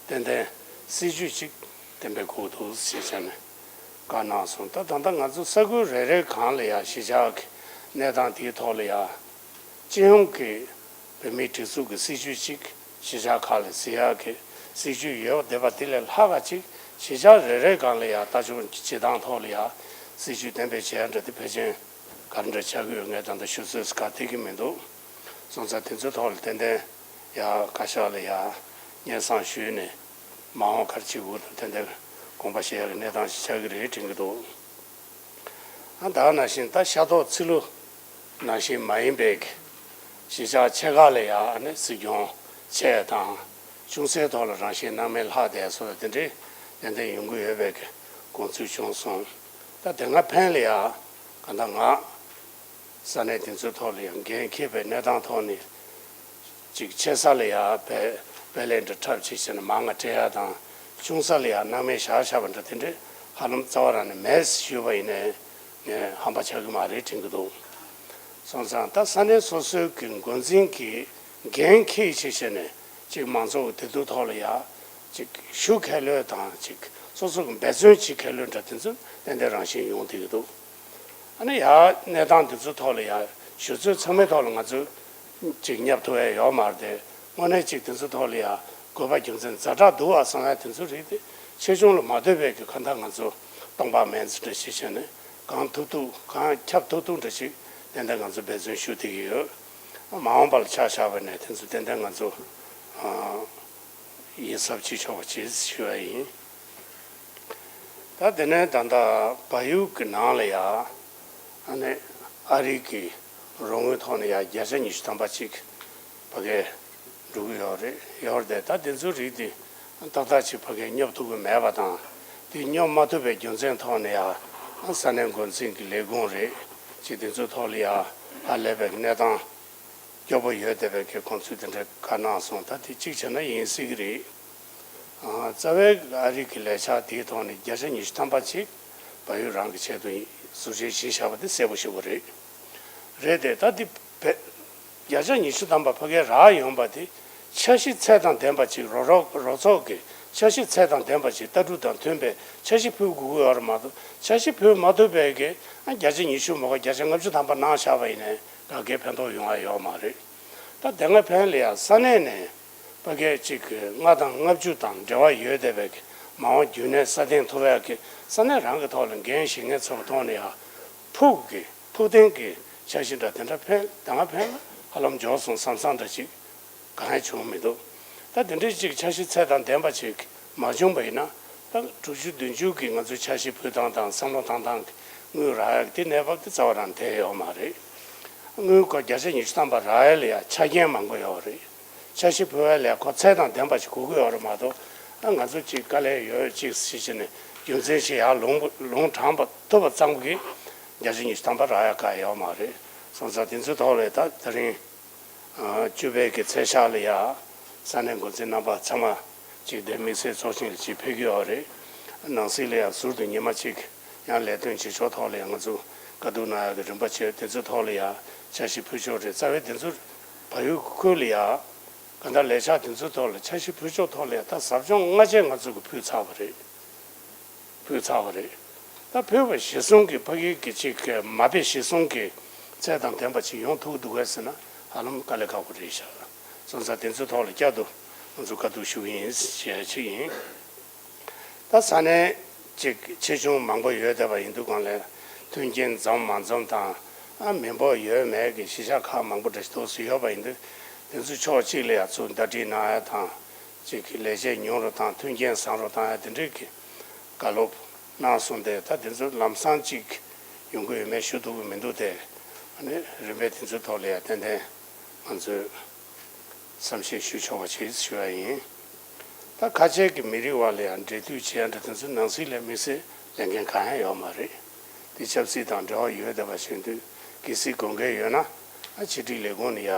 ཏན་ཏན་སྲིད་ཇུས་ཅིག་གཏན་འབེབས་དགོས་འདུག་ཞེས་བྱས་ནས་བཀའ་གནང་སོང་། ད་ད་ལྟ་ང་ཚོ་ས་ཁུལ་རེ་རེ་གང་ལ་ཡ་གཞིས་ཆགས་ཀྱི་གནས་སྟངས་དེའི་ཐོག་ལ་ཡ་སྤྱི་ཡོངས་ཀྱི་བོད་མིའི་སྒྲིག་འཛུགས་ཀྱི་སྲིད་ཇུས་ཅིག་གཞིས་ཆགས་ཁག་ལ་གཟིགས་ཡག་གི་སྲིད་ཇུས་ཡོད་བསྡད་པ་དེ་ལས་ལྷག་ག་ཅིག་གཞིས་ཆགས་རེ་རེ་གང་ལ་ཡ་ལྟ་སྐྱོང་གི་བྱེད་སྟངས་ཐོག་ལ་ཡ་སྲིད་ཇུས་གཏན་འབེབས་བྱས་འདྲ་དེ་ཕལ་ཆེར་ག་རེ་འདྲ་ཆགས་ཀྱི་ཡོད་ངས་ད་ལྟ་ཞུ་ཚོད་ག་ཐིག་གི་མི་འདུག་སོང་ཙང་དེ་ཚོའི་ཐོག་ལ་ཏན་ཏན་ཡ་བཀའ་ཤག་ལ་ཡ་སྙན་སེང་ཞུས་ནས་མ་འོངས་ག་རེ་བྱེད་དགོས་འདུག་ཏན་ཏན་དགོངས་པ་བཞེས་ཡག་གི་གནས་སྟངས་ཤིག་ཆགས་ཀྱི་རེད་དྲན་གྱི་འདུག་ཨ་ད་ག་ནང་བཞིན་ད་ཤར་ཏོག་ཚི་ལུ་ནང་བཞིན་མ་ཡིན་པའི་གཞིས་ཆགས་ཆེ་ཁག་ལ་ཡང་ཨ་ནི་སྲིད་སྐྱོང་ཆེ་དང་ཅུང་ཟད་ཐོག་ལ་རང་བཞིན་སྣང་མེད་ལྷག་བསྡད་སོགས་དེ་འདྲའི་ཏན་ཏན་ཡོང་གི་ཡོད་པའི་དགོངས་ཚུལ་བྱུང་སོང་། ད་དེ་སྔ་ཕན་ལ་ཡང་ག་ད་ང་ས་གནས་དེ་ཚོའི་ཐོག་ལ་ཡང་འགན་འཁྱེར་བའི་གནས་སྟངས་ཐོག་ནས། ཅིག་ཆེ་ས་ལ་ཡ་དཔེ་དཔེ་ལེན་འདྲ་འཁྲབ་ཅིག་བྱས་ནས་མང་ང་སྤྲད་ཡ་དང་ཆུང་ས་ལ་ཡ་སྣང་མེད་བཞག་བཞག་པ་འདྲ་དེ་འདྲའི་ཧ་ལམ་རྩ་བ་རང་ནས་མེད་ཞུས་པ་ཡིན་ནའི་ངས་ཧམ་པ་ཆགས་ཀྱི་མ་རེད་དྲན་གྱི་འདུག་སོང་ཙང་ད་ས་གནས་སོ་སོའི་གི་འགོ་འཛིན་གྱི་འགན་འཁྱེར་ཅིག་བྱས་ནས་ཅིག་མང་ཚོགས་ཀྱི་བདེ་སྡུག་ཐོག་ལ་ཡ་ཅིག་ཞུ་ཁས་ལོས་དང་ཅིག་ སོ་སོ་གི་འབད་བརྩོན་བྱེད་མཁན་ལུས་འདྲ་དེ་ཚོ་ཏན་ཏན་རང་བཞིན་ཡོང་བསྡད་ཀྱི་འདུག་ཨ་ནི་ཡ་གནས་སྟངས་དེ་ཚོའི་ཐོག་ལ་ཡ་ཞུ་ཚོད་ཚང་མའི་ཐོག་ལ་ང་ཚོས་ཅིག་བསྙབ་ཐུབ་ཡ་ཡོད་མ་རེད་དེ། དངོས་གནས་ཅིག་དེ་ཚོའི་ཐོག་ལ་ཡ་དགོས་པ་རྒྱུ་མཚན་ཛ་དྲག་འདུག་ཨ་བསམ་ཡ་དེ་ཚོ་རེད་དེ། ཆེ་ཆུང་ལ་མ་ལྟོས་པའི་གི་གང་ལྟར་ང་ཚོ་སྟོང་པ་མེད་ཚེ་འདྲ་ཞིག་བྱས་ནས་གང་ཐུབ་ཐུབ་གང་ཁྱབ་ཐུབ་ཐུབ་འདྲ་ཞིག་ཏན་ཏན་ང་ཚོ་འབད་བརྩོན་ཞུ་བསྡད་ཀྱི་ཡོད། མ་འོངས་པ་ལ་ཆ་བཞག་པ་ནས་དེ་ཚོ་ཏན་ཏན་ང་ཚོ་ཡིད་གཟབ་བྱེད་ཆོག་པ་བྱེད་ཞུ་བ་ཡིན། ད་དེ་ནས་ད་ལྟ་བལ་ཡུལ་གྱི་ནང་ལ་ཡ་ཨ་ནི་ཨ་རི་གི་རོགས་དངུལ་ཐོག་ནས་ཡ་བརྒྱ་ཆ་ཉི་ཤུ་ཐམ་པ་ཅིག་ཕ་གིར་འགྲོ་གི་ཡོད་རེད། ཡོད་རེད་དེ། ད་དེ་ཚོའི་རིགས་དེ་ཏག་ཏག་ཅིག་ཕ་གིར་སྙོབ་ཐུབ་ཀྱི་མེད་པ་དང་། དེ་སྙོབ་མ་ཐུབ་པའི་རྒྱུ་མཚན་ཐོག་ནས་ཡ་ས་གནས་འགོ་འཛིན་གྱི་ལས་ཁུངས་རེད། ཅིག་དེ་ཚོའི་ཐོག་ལ་ཡ་ཧ་ལས་པའི་གནས་སྟངས་སྐྱོ་པོ་ཡོད་བསྡད་པའི་གི་ཁོང་ཚོས་དེ་འདྲའི་བཀའ་གནང་སོང་། ད་དེ་གཅིག་བྱས་ན་ཡིན་སྲིད་ཀྱི་རེད། ཨ། རྩ་བའི་ཨ་རི་གི་ལས་འཆར་དེའི་ཐོག་ནས་བརྒྱ་ཆ་ཉི་ཤུ་ཐམ་པ་ཅིག་བལ་ཡུལ་རང་གི་ཆེད་དུ་ཟུར་བཞེས་བྱས་བཞག་པ་དེ་གསལ་པོ་ཞེ་པོ་རེད། རེད་དེ། ད་དེ་བས་བརྒྱ་ཆ་ཉི་ཤུ་ཐམ་པ་ཕ་གིར་རག་ཡོང་པ་དེ་འཆར་གཞི་ཚད་དང་ལྡན་པ་ཅིག་རོགས་རོགས་རོགས་ཚོགས་ཀྱི་འཆར་གཞི་ཚད་དང་ལྡན་པ་ཅིག་ལྟ་གྲུབ་དང་མཐུན་པའི་འཆར་གཞི་ཕུལ་དགོས་ཀྱི་ཡོད་རེད་མ་གཏོགས། འཆར་གཞི་ཕུལ་མ་ཐུབ་པའི་གི་ཨ་བརྒྱ་ཆ་ཉི་ཤུ་མ་གཏོགས་བརྒྱ་ཆ་ལྔ་བཅུ་ཐམ་པ་གནང་བཞག་པ་ཡིན་ནའི་ག་གེ་ཕན་ཐོགས་ཡོང་ཡ་ཡོད་མ་རེད། ད་དེ་སྔ་ཕན་ལ་ཡ་ས་གནས་ནས་ཕ་གི་གཅིག་གི་ལྔ་དང་ལྔ་བཅུ་དང་འབྲེལ་བ་ཡོད་བསྡད་པའི་མ་འོངས་རྒྱུན་གནས་སྲ་བརྟན་ཐུབ་ཡག་གི་ས་གནས་རང་གི་ཐོག་ལ་འགན་བཞེས་མཁན་ཚོ་གི་ཐོག་ནས་ཡ་ཕུགས་ཀྱི་ཕུགས་བརྟན་གྱི་འཆར་གཞི་འདྲ་དེ་འདྲ་ཕན་ད་སྔ་ཕན་ལ་ཧ་ལམ་འབྱོར་སོང་བསམ་བསམ་འདྲ་ཅིག་གང་ཡང་བྱུང་མི་འདུག་ད་དེ་འདྲའི་ཅིག་འཆར་གཞི་ཚད་དང་ལྡན་པ་ཅིག་མ་བྱུང་པ་ཡིན་ན། ད་དྲུག་ཅུ་བདུན་ཅུ་གི་ང་ཚོའི་འཆར་གཞི་ཕུལ་སྟངས་དང་བསམ་བློ་བཏང་སྟངས་ཀྱི་དངུལ་རག་ཡག་དེ་གནས་བབ་དེ་རྩ་བ་རང་བསྡད་ཡོད་མ་རེད། དངུལ་སྒོར་བརྒྱ་ཆ་ཉི་ཤུ་ཐམ་པ་རག་ཡ་ལ་ཡ་ཆ་རྐྱེན་མང་པོ་ཡོད་རེད། འཆར་གཞི་ཕུལ་བ་ལ་ཡ་ཁོ་ཚད་དང་ལྡན་པ་ཞིག་དགོས་ཀྱི་ཡོད་རེད་མ་གཏོགས། ཨ། ང་ཚོ་གཅིག་དཀའ་ལས་ཡོད་ཅིག་ཟེར་བྱས་ནས་རྒྱུ་མཚན་ཞིག་ཡར་ལུང་ལུང་དྲངས་པ་ཐུབ་པ་ཙམ་གྱིས་བརྒྱ་ཆ་ཉི་ཤུ་ཐམ་པ་རག་ཡ་ག་ཡོད་མ་རེད། སོང་ཙང་དེ་ཚོའི་ཐོག་ལ་ད་དེ་རིང་ཨ། བཅུ་པའི་གི་ཚེས་ཤར་ལ་ཡ་ས་གནས་འགོ་འཛིན་རྣམ་པ་ཚང་མ་གཅིག་དེ་དམིགས་བསལ་ཚོགས་ཆེན་ལ་གཅིག་ཕེབས་ཀྱི་ཡོད་རེད། ནང་སྲིད་ལ་ཡ་ཟུར་དུ་ཉི་མ་གཅིག་ཡང་ལས་དོན་བྱེད་ཕྱོགས་ཐོག་ལ་ཡང་ང་ཚོ་བཀའ་བསྡུར་གནང་ཡག་གི་རིམ་པ་བྱས། དེ་ཚོའི་ཐོག་ལ་ཡང་འཆར་གཞི་ཕུལ་ཕྱོགས་རེད། རྩ་བའི་དེ་ཚོ་བལ་ཡུལ་ཁུལ་ལ་ཡང་གང་ལྟར་ལས་འཆར་དེ་ཚོའི་ཐོག་ལ་འཆར་གཞི་ཕུལ་ཕྱོགས་ཐོག་ལ་ཡང་ད་ཟབ་སྦྱོང་སྔ་རྗེས་ང་ཚོ་གིས་ཕུལ་ཚར་བ་རེད། ཕུལ་ཚར་བ་རེད། ད་ཕུལ་བ་གཞིར་བཟུང་གི་ཕ་གི་གི་ཅིག་མ་དཔེ་གཞིར་བཟུང་གི་ཚད་དང་ལྡན་པ་ཅིག་ཡོང་ཐུབ་འདུག་གས་ཟེར་ན་ཧ་ལམ་དཀའ་ལས་ཁག་པོ་རེད་ཤག་སོང་ཙང་དེ་ཚོའི་ཐོག་ལ་བསྐྱར་དུ་ང་ཚོ་བཀའ་བསྡུར་ཞུ་གི་ཡིན་ཞེས་ཅིག་ཡིན། ད་ས་གནས་ཅིག་ཆེ་ཆུང་མང་པོ་ཡོད་བསྡད་པ་ཡིན་དུས་གང་ལ་མཐུན་རྐྱེན་འཛོམས་མ་འཛོམས་དང་། ཨ། མི་འབོར་ཡོད་མེད་ཀྱི་གཞིས་ཆགས་ཁག་མང་པོ་འདྲ་ཞིག་ཏོག་ཙམ་ཡོད་པ་ཡིན་དུས། དེ་ཚོ་ཕྱོགས་གཅིག་ལ་ཡ་ཚུར་ཟླ་སྒྲིལ་གནང་ཡ་དང་། ཅིག་གི་ལས་བྱེད་ཉུང་རུ་བཏང་། མཐུན་རྐྱེན་བཟང་རུ་བཏང་ཡ་དེ་འདྲའི་གི་བཀའ་སློབ་གནང་སོང་སྟེ། ད་དེ་ཚོ་ལམ་སང་ཅིག་ཡོང་གི་ཡོད་མེད་ཞུ་ཐུབ་ཀྱི་མི་འདུག་སྟེ། ཨ་ནི་རིམ་པས་དེ་ཚོའི་ཐོག་ལ་ཡ་ཏན་ཏན་ང་ཚོས་བསམ་ཤེས་ཞུ་ཆོག་པ་བྱེད་ཞུ་བ་ཡིན། ད་ཁ་ཆེ་གི་མི་རིགས་དབར་ལ་ཡང་འབྲེལ་མཐུད་བྱེད་ཡ་འདྲ་དེ་ཚོ་ནང་སྲིད་ལས་དམིགས་བསལ་ལས་འགན་གང་ཡང་ཡོད་མ་རེད། དེ་ཆབ་སྲིད་དང་འབྲེལ་བ་ཡོད་བསྡད་པ་བྱེད་དུས། གལ་སྲིད་དགོས་འགལ་ཡོད་ན། ཨ། ཕྱི་དྲིལ་ལས་ཁུངས་ནས་ཡ་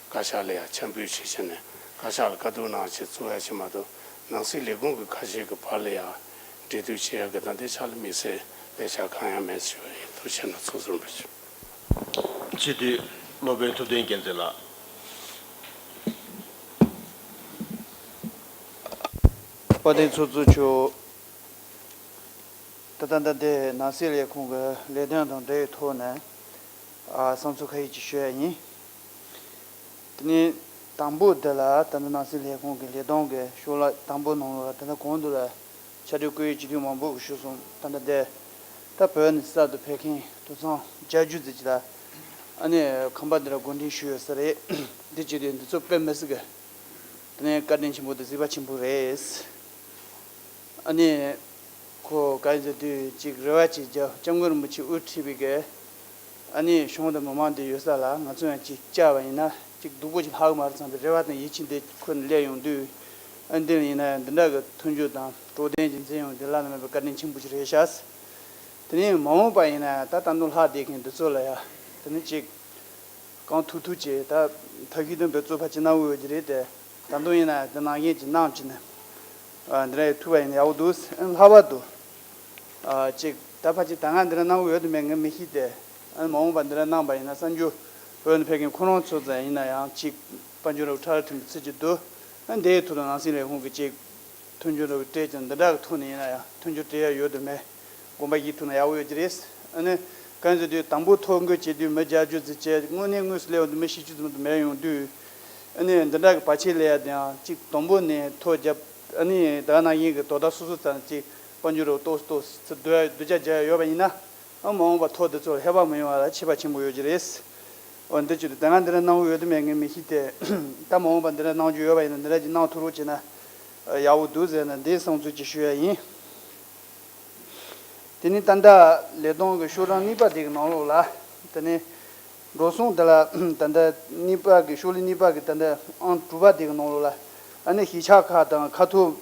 བཀའ་ཤག་ལ་ཡ་འཆམ་ཕུད་བྱེད་བྱས་ནས་བཀའ་ཤག་ལ་བཀའ་བསྡུར་གནང་བྱས་བཙུགས་ཡ་བྱེད་མ་གཏོགས། ནང་སྲིད་ལས་ཁུངས་ཀྱི་ཁ་ཤས་ཀྱི་བར་ལ་ཡ་འབྲེལ་མཐུད་བྱེད་ཡ་གི་ད་ལྟའི་ཆ་ལ་དམིགས་བསལ་ལས་འཆར་གང་ཡང་མེད་ཞུ་བ་ཡིན། ཐུགས་རྗེ་གནང་། ཚོགས་ཟུར་རིན་པོ་ཆེ། སྤྱི་འཐུས་སློབ་དཔོན་ཐུབ་བསྟན་རྒྱལ་མཚན་ལགས། དཔལ་ལྡན་ཚོགས་གཙོ་མཆོག་ད་ལྟ་ད་ལྟའི་ནང་སྲིད་ལས་ཁུངས་ཀྱི་ལས་དོན་དང་འབྲེལ་བའི་ཐོག་ནས། ཨ། བསམ་ཚུལ་ཁ་ཤས་ཅིག་ཞུ་ཡ་ཡིན། དེ་ནས་དང་པོ་འདི་ལ་ད་ལྟ་ནང་སྲིད་ལས་ཁུངས་ཀྱི་ལས་དོན་གྱི་ཤོག་ལྷག་དང་པོ་ནང་ལ་ད་ལྟ་གོང་དུ་ལ་ཕྱག་བྲིས་བཀོད་ཡིག་སྤྱི་འཐུས་མང་པོ་གིས་ཞུས་སོང་། ད་ལྟ་འདི་ད་བོད་ནས་གསར་དུ་ཕེབས་མཁན་དུད་ཚང་བརྒྱད་ཅུ་ཙམ་ཅིག་ལ་ཨ་ནི་ཁང་པ་འདི་ལ་འགོ་འདྲེན་ཞུས་ཡོད་ས་རེད། འདི་བྱེད་དུས་འདི་ཚོ་དཔེ་མི་སྲིད་གི། དེ་ནས་བཀའ་དྲིན་ཆེན་པོ་དང་གཟིགས་པ་ཆེན་པོ་རེད། ཨ་ནི། ཁོ་ག་རེ་ཟེར་དུས་ཅིག་རེ་བ་ཅིག་བརྒྱབ། སྐྱབས་མགོན་རིན་པོ་ཆེ་དབུ་ཁྲིད་པའི་གི། ཨ་ནི་གཞུང་དང་མི་མང་འདི་ཡོད་ས་ལ་ང་ཚོ་ཡང་ཅིག་བཅར་བ་ཡིན་ན་ཅིག་སྡུག་པོ་ཅིག་ལྷག་གི་མ་རེད་བསམ་པའི་རེ་བ་དང་ཡིད་ཆེས་འདི་ཁོ་ནས་སླེབས་ཡོང་དུས། ཨ། འདི་ལ་ཡིན་ན་ཡང་འདི་འདྲ་གི་མཐུན་འགྱུར་དང་གྲོགས་དན་གྱི་མཚན་ཡོང་འདི་བླ་ན་མེད་པའི་བཀའ་དྲིན་ཆེན་པོ་ཅིག་རེད་ཤག་དེ་ནས་མ་འོངས་པ་ཡིན་ན་ཡང་ད་ད་དུང་ལྷག་བསྡད་མཁན་འདི་ཚོ་ལ་ཡང་དེ་ནས་ཅིག་གང་ཐུབ་ཐུབ་བྱས། ད་ཐབས་ཤེས་དང་འབད་རྩོལ་ཕར་ཅིག་གནང་འོས་ཀྱི་རེད་དེ། ད་དུང་ཡིན་ན་དེ་ནང་བཞིན་ཅིག་གནང་བྱས་ནས། ཨ། འདི་འདྲ་ཡི་ཐུབ་པ་ཡིན་ན་ཡག་པོ་འདུག་ཨ། ལྷག་པར་དུ། ཨ། ཅིག་ད་ཕར་ཅིག་ད་སྔ་འདི་འདྲ་གནང་འོས་དུ་མེད་ངས་མི་ཤེས་ཏེ། ཨ། མ་འོངས་པ་འདི་འདྲ་གནང་པ་ཡིན་ན་གསར་འགྱུར་བོད་ནས་ཕེབས་མཁན་ཁོ་རང་ཚོ་ཙམ་ཡིན་ན་ཡང་ཅིག་དཔལ་འབྱོར་རབ་ཁྲ་རབ་ཁྲིམས་ཚིག་ཅིག་འདུག་ཨ། འདིའི་ཐོག་ལ་ནང་སྲིད་ལས་ཁུངས་ཀྱི་ཅིག་མཐུན་འགྱུར་སྤྲད་ཀྱང་འདི་འདྲ་གི་ཐོག་ནས་ཡིན་ན་ཡང་མཐུན་འགྱུར་སྤྲད་ཡ་ཡོད་དུ་མེད། དགོངས་པ་བཞེས་ཐུབ་ན་ཡག་པོ་ཡོད་ཀྱི་རེད། ཨ་ནི་གང་ཟེར་དུས་དང་པོ་ཐོ་འགོད་བྱེད་དུས་མི་བརྒྱད་ཅུ་ཙམ་བྱས། དངོས་གནས་དངོས་སུ་སླེབས་པ་དུ་མི་བཞི་བཅུ་ཙམ་དུ་མེད་ཡོང་དུས། ཨ་ནི་འདི་འདྲ་གི་བར་ཆད་སླེབས་ཡ་དེའང་གཅིག་དང་པོ་ནས་ཐོ་བརྒྱབ། ཨ་ནི་ད་ག་ནང་བཞིན་གྱི་དོ་བདག་སོ་སོ་ཙམ་གཅིག་དཔལ་འབྱོར་རོགས་ཏོག་ཙམ་ཏོག་ཙམ་སྡུད་སྡུད་བྱ་བརྒྱབ་ཡ་ཡོད་པ་ཡིན་ན། ཨ་མ་འོངས་པ་ཐོ་འདི་ཚོར་ཧེ་བག་མི་ཡོང་བ་ལ་ཁྱད་པར་ཆེན་པོ་ཡོད་ཀྱི་རེད། འོ་འདི་ཅི་འདུག་ད་ང་འདི་འདྲ་གནང་གི་ཡོད་དུ་མེད་ངས་མི་ཤེས་ཏེ། ད་མ་འོངས་པ་འདི་འདྲ་གནང་རྒྱུ་ཡོད་པ་ཡིན་ན་འདི་འདྲ་ཅིག་གནང་ཐུབ་རོགས་བྱས་ན་ཡག་པོ་འདུག་ཟེར་ན་འདི་བསམ་ཚུལ་ཅིག་ཞུ་ཡ་ཡིན། དེ་ནས་ད་ལྟ་ལས་སྡོམ་གྱི་ཤོག་གྲངས་གཉིས་པ་དེ་གི་ནང་ལོགས་ལ། དེ་ནས་འགྲོ་སོང་དེ་ལ་ད་ལྟ་གཉིས་པ་གི་ཤོག་ལྷེ་གཉིས་པ་གི་ད་ལྟ་ཨང་དྲུག་པ་དེ་གི་ནང་ལོགས་ལ། ཨ་ནི་གཞིས་ཆགས་ཁག་དང་ཁ་ཐོར་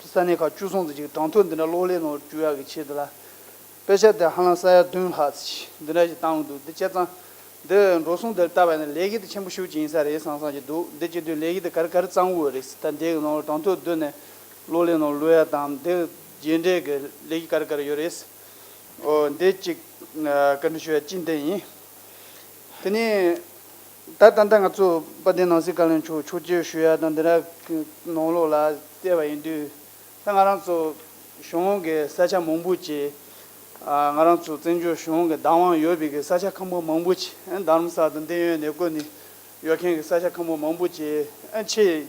ས་གནས་ཁག་བཅུ་གསུམ་ཙམ་ཅིག་གྲངས་ཐོ་འདི་འདྲ་གློག་ཀླད་ནང་བཅུག་ཡག་གི་ཆེད་དུ་ལ། དཔེ་ཆ་དེ་ཧ་ལམ་ས་ཡ་བདུན་ལྷག་ཙམ་འདི་འདྲ་ཞིག་བཏང་གི་འདུག་འདི་བྱས་ཙང་འདི་འགྲོ་སོང་འདིར་བལྟས་པ་ཡིན་ན་ལས་ཀ་དེ་ཆེན་པོ་ཤུགས་ཅིག་ཡིན་ས་རེད་བསམ་བསམ་ཅིག་འདུག་འདི་བྱེད་དུས་ལས་ཀ་དེ་ག་རེ་ག་རེ་བཙོང་དགོས་རེད། ད་འདི་གི་ནང་ལ་གྲངས་ཐོ་བསྡུས་ནས་གློག་ཀླད་ནང་བླུག་ཡ་དང་འདི་རྗེས་འབྲས་ཀྱི་ལས་ཀ་ག་རེ་ག་རེ་ཡོད་རེད། འོ་འདི་གཅིག་བཀའ་འདྲི་ཞུ་ཡ་གཅིག་འདི་ཡིན། དེ་ནས་ད་ད་ལྟ་ང་ཚོ་དཔལ་ལྡན་ནང་སྲིད་བཀའ་བློན་མཆོག་ཕྱོགས་བསྐྱོད་ཞུ་ཡ་དང་འདི་འདྲ་ནང་ལོགས་ལ་བལྟས་པ་ཡིན་དུས། ད་ང་རང་ཚོ་གཞུང་གི་ས་ཆ་མང་པོ་ཅིག་ང་རང་ཚོ་བཙན་བྱོལ་གཞུང་གི་བདག་དབང་ཡོད་པའི་གི་ས་ཆ་ཁང་པ་མང་པོ་ཅིག་རྡ་རམ་ས་དང་འདི་ཡོད་ནས་བསྐོར་ནས་ཡོད་མཁན་གི་ས་ཆ་ཁང་པ་མང་པོ་ཅིག་ཨ་ཆེ།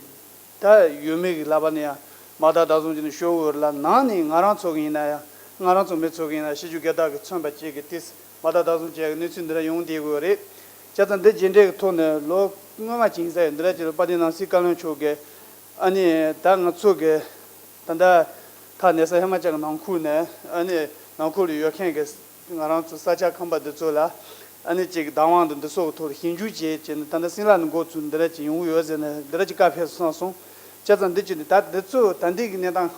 ད་ཡོད་མེད་ཀྱི་ལབ་པ་ནི་ཡང་མ་བརྡ་བརྡ་བཟུང་བྱས་ནས་ཤོར་ཡོད་ལ། ནང་ནས་ང་རང་ཚོ་གི་ཡིན་ན་ཡང་ང་རང་ཚོ་མི་ཚོ་གི་ཡིན་ན་སྤྱི་རྒྱུ་སྒེར་བདག་གི་མཚོན་པ་བཅས་ཀྱི་ཏིས་མ་བརྡ་བརྡ་བཟུང་བྱས་ཀྱི་གནས་ཚུལ་འདི་འདྲ་ཡོང་བསྡད་ཡོད་རེད། བྱས་ཙང་འདི་རྗེས་འབྲས་ཀྱི་ཐོག་ནས་ལོ་སྔོན་མ་ཅིག་ཡིན་ས་ཡོད། འདི་འདྲ་ཅིག་ལ་དཔལ་ལྡན་ནང་སྲིད་བཀའ་བློན་མཆོག་གིས་ཨ་ནི་ད་ང་ཚོ་གི་ད་ལྟ་ཐག་ཉེ་ས་ཧི་མ་ཅལ་གྱི་ནང་ཁུལ་ནས་ཨ་ནི་ནང་ཁུལ་ལ་ཡོད་མཁན་གྱི་ང་རང་ཚོ་ས་ཆ་ཁང་པ་འདི་ཚོ་ལ་ཨ་ནི་ཅིག་བདག་དབང་དང་འདི་སོགས་ཀྱི་ཐོག་ལ་ཞིབ་འཇུག་བྱས་བྱས་ནས་ད་ལྟ་སིམ་ལ་ནས་འགོ་ཚུགས་འདི་འདྲ་ཅིག་ཡོང་གི་ཡོད་ཟེར་ནས་འདི་འདྲ་ཅིག་བཀའ་ཕེབས་སོང་སོང་། བྱས་ཙང་འདི་ཅིག་འདི་ད་འདི་ཚོ་ད་འདི་གི་གནས་སྟངས་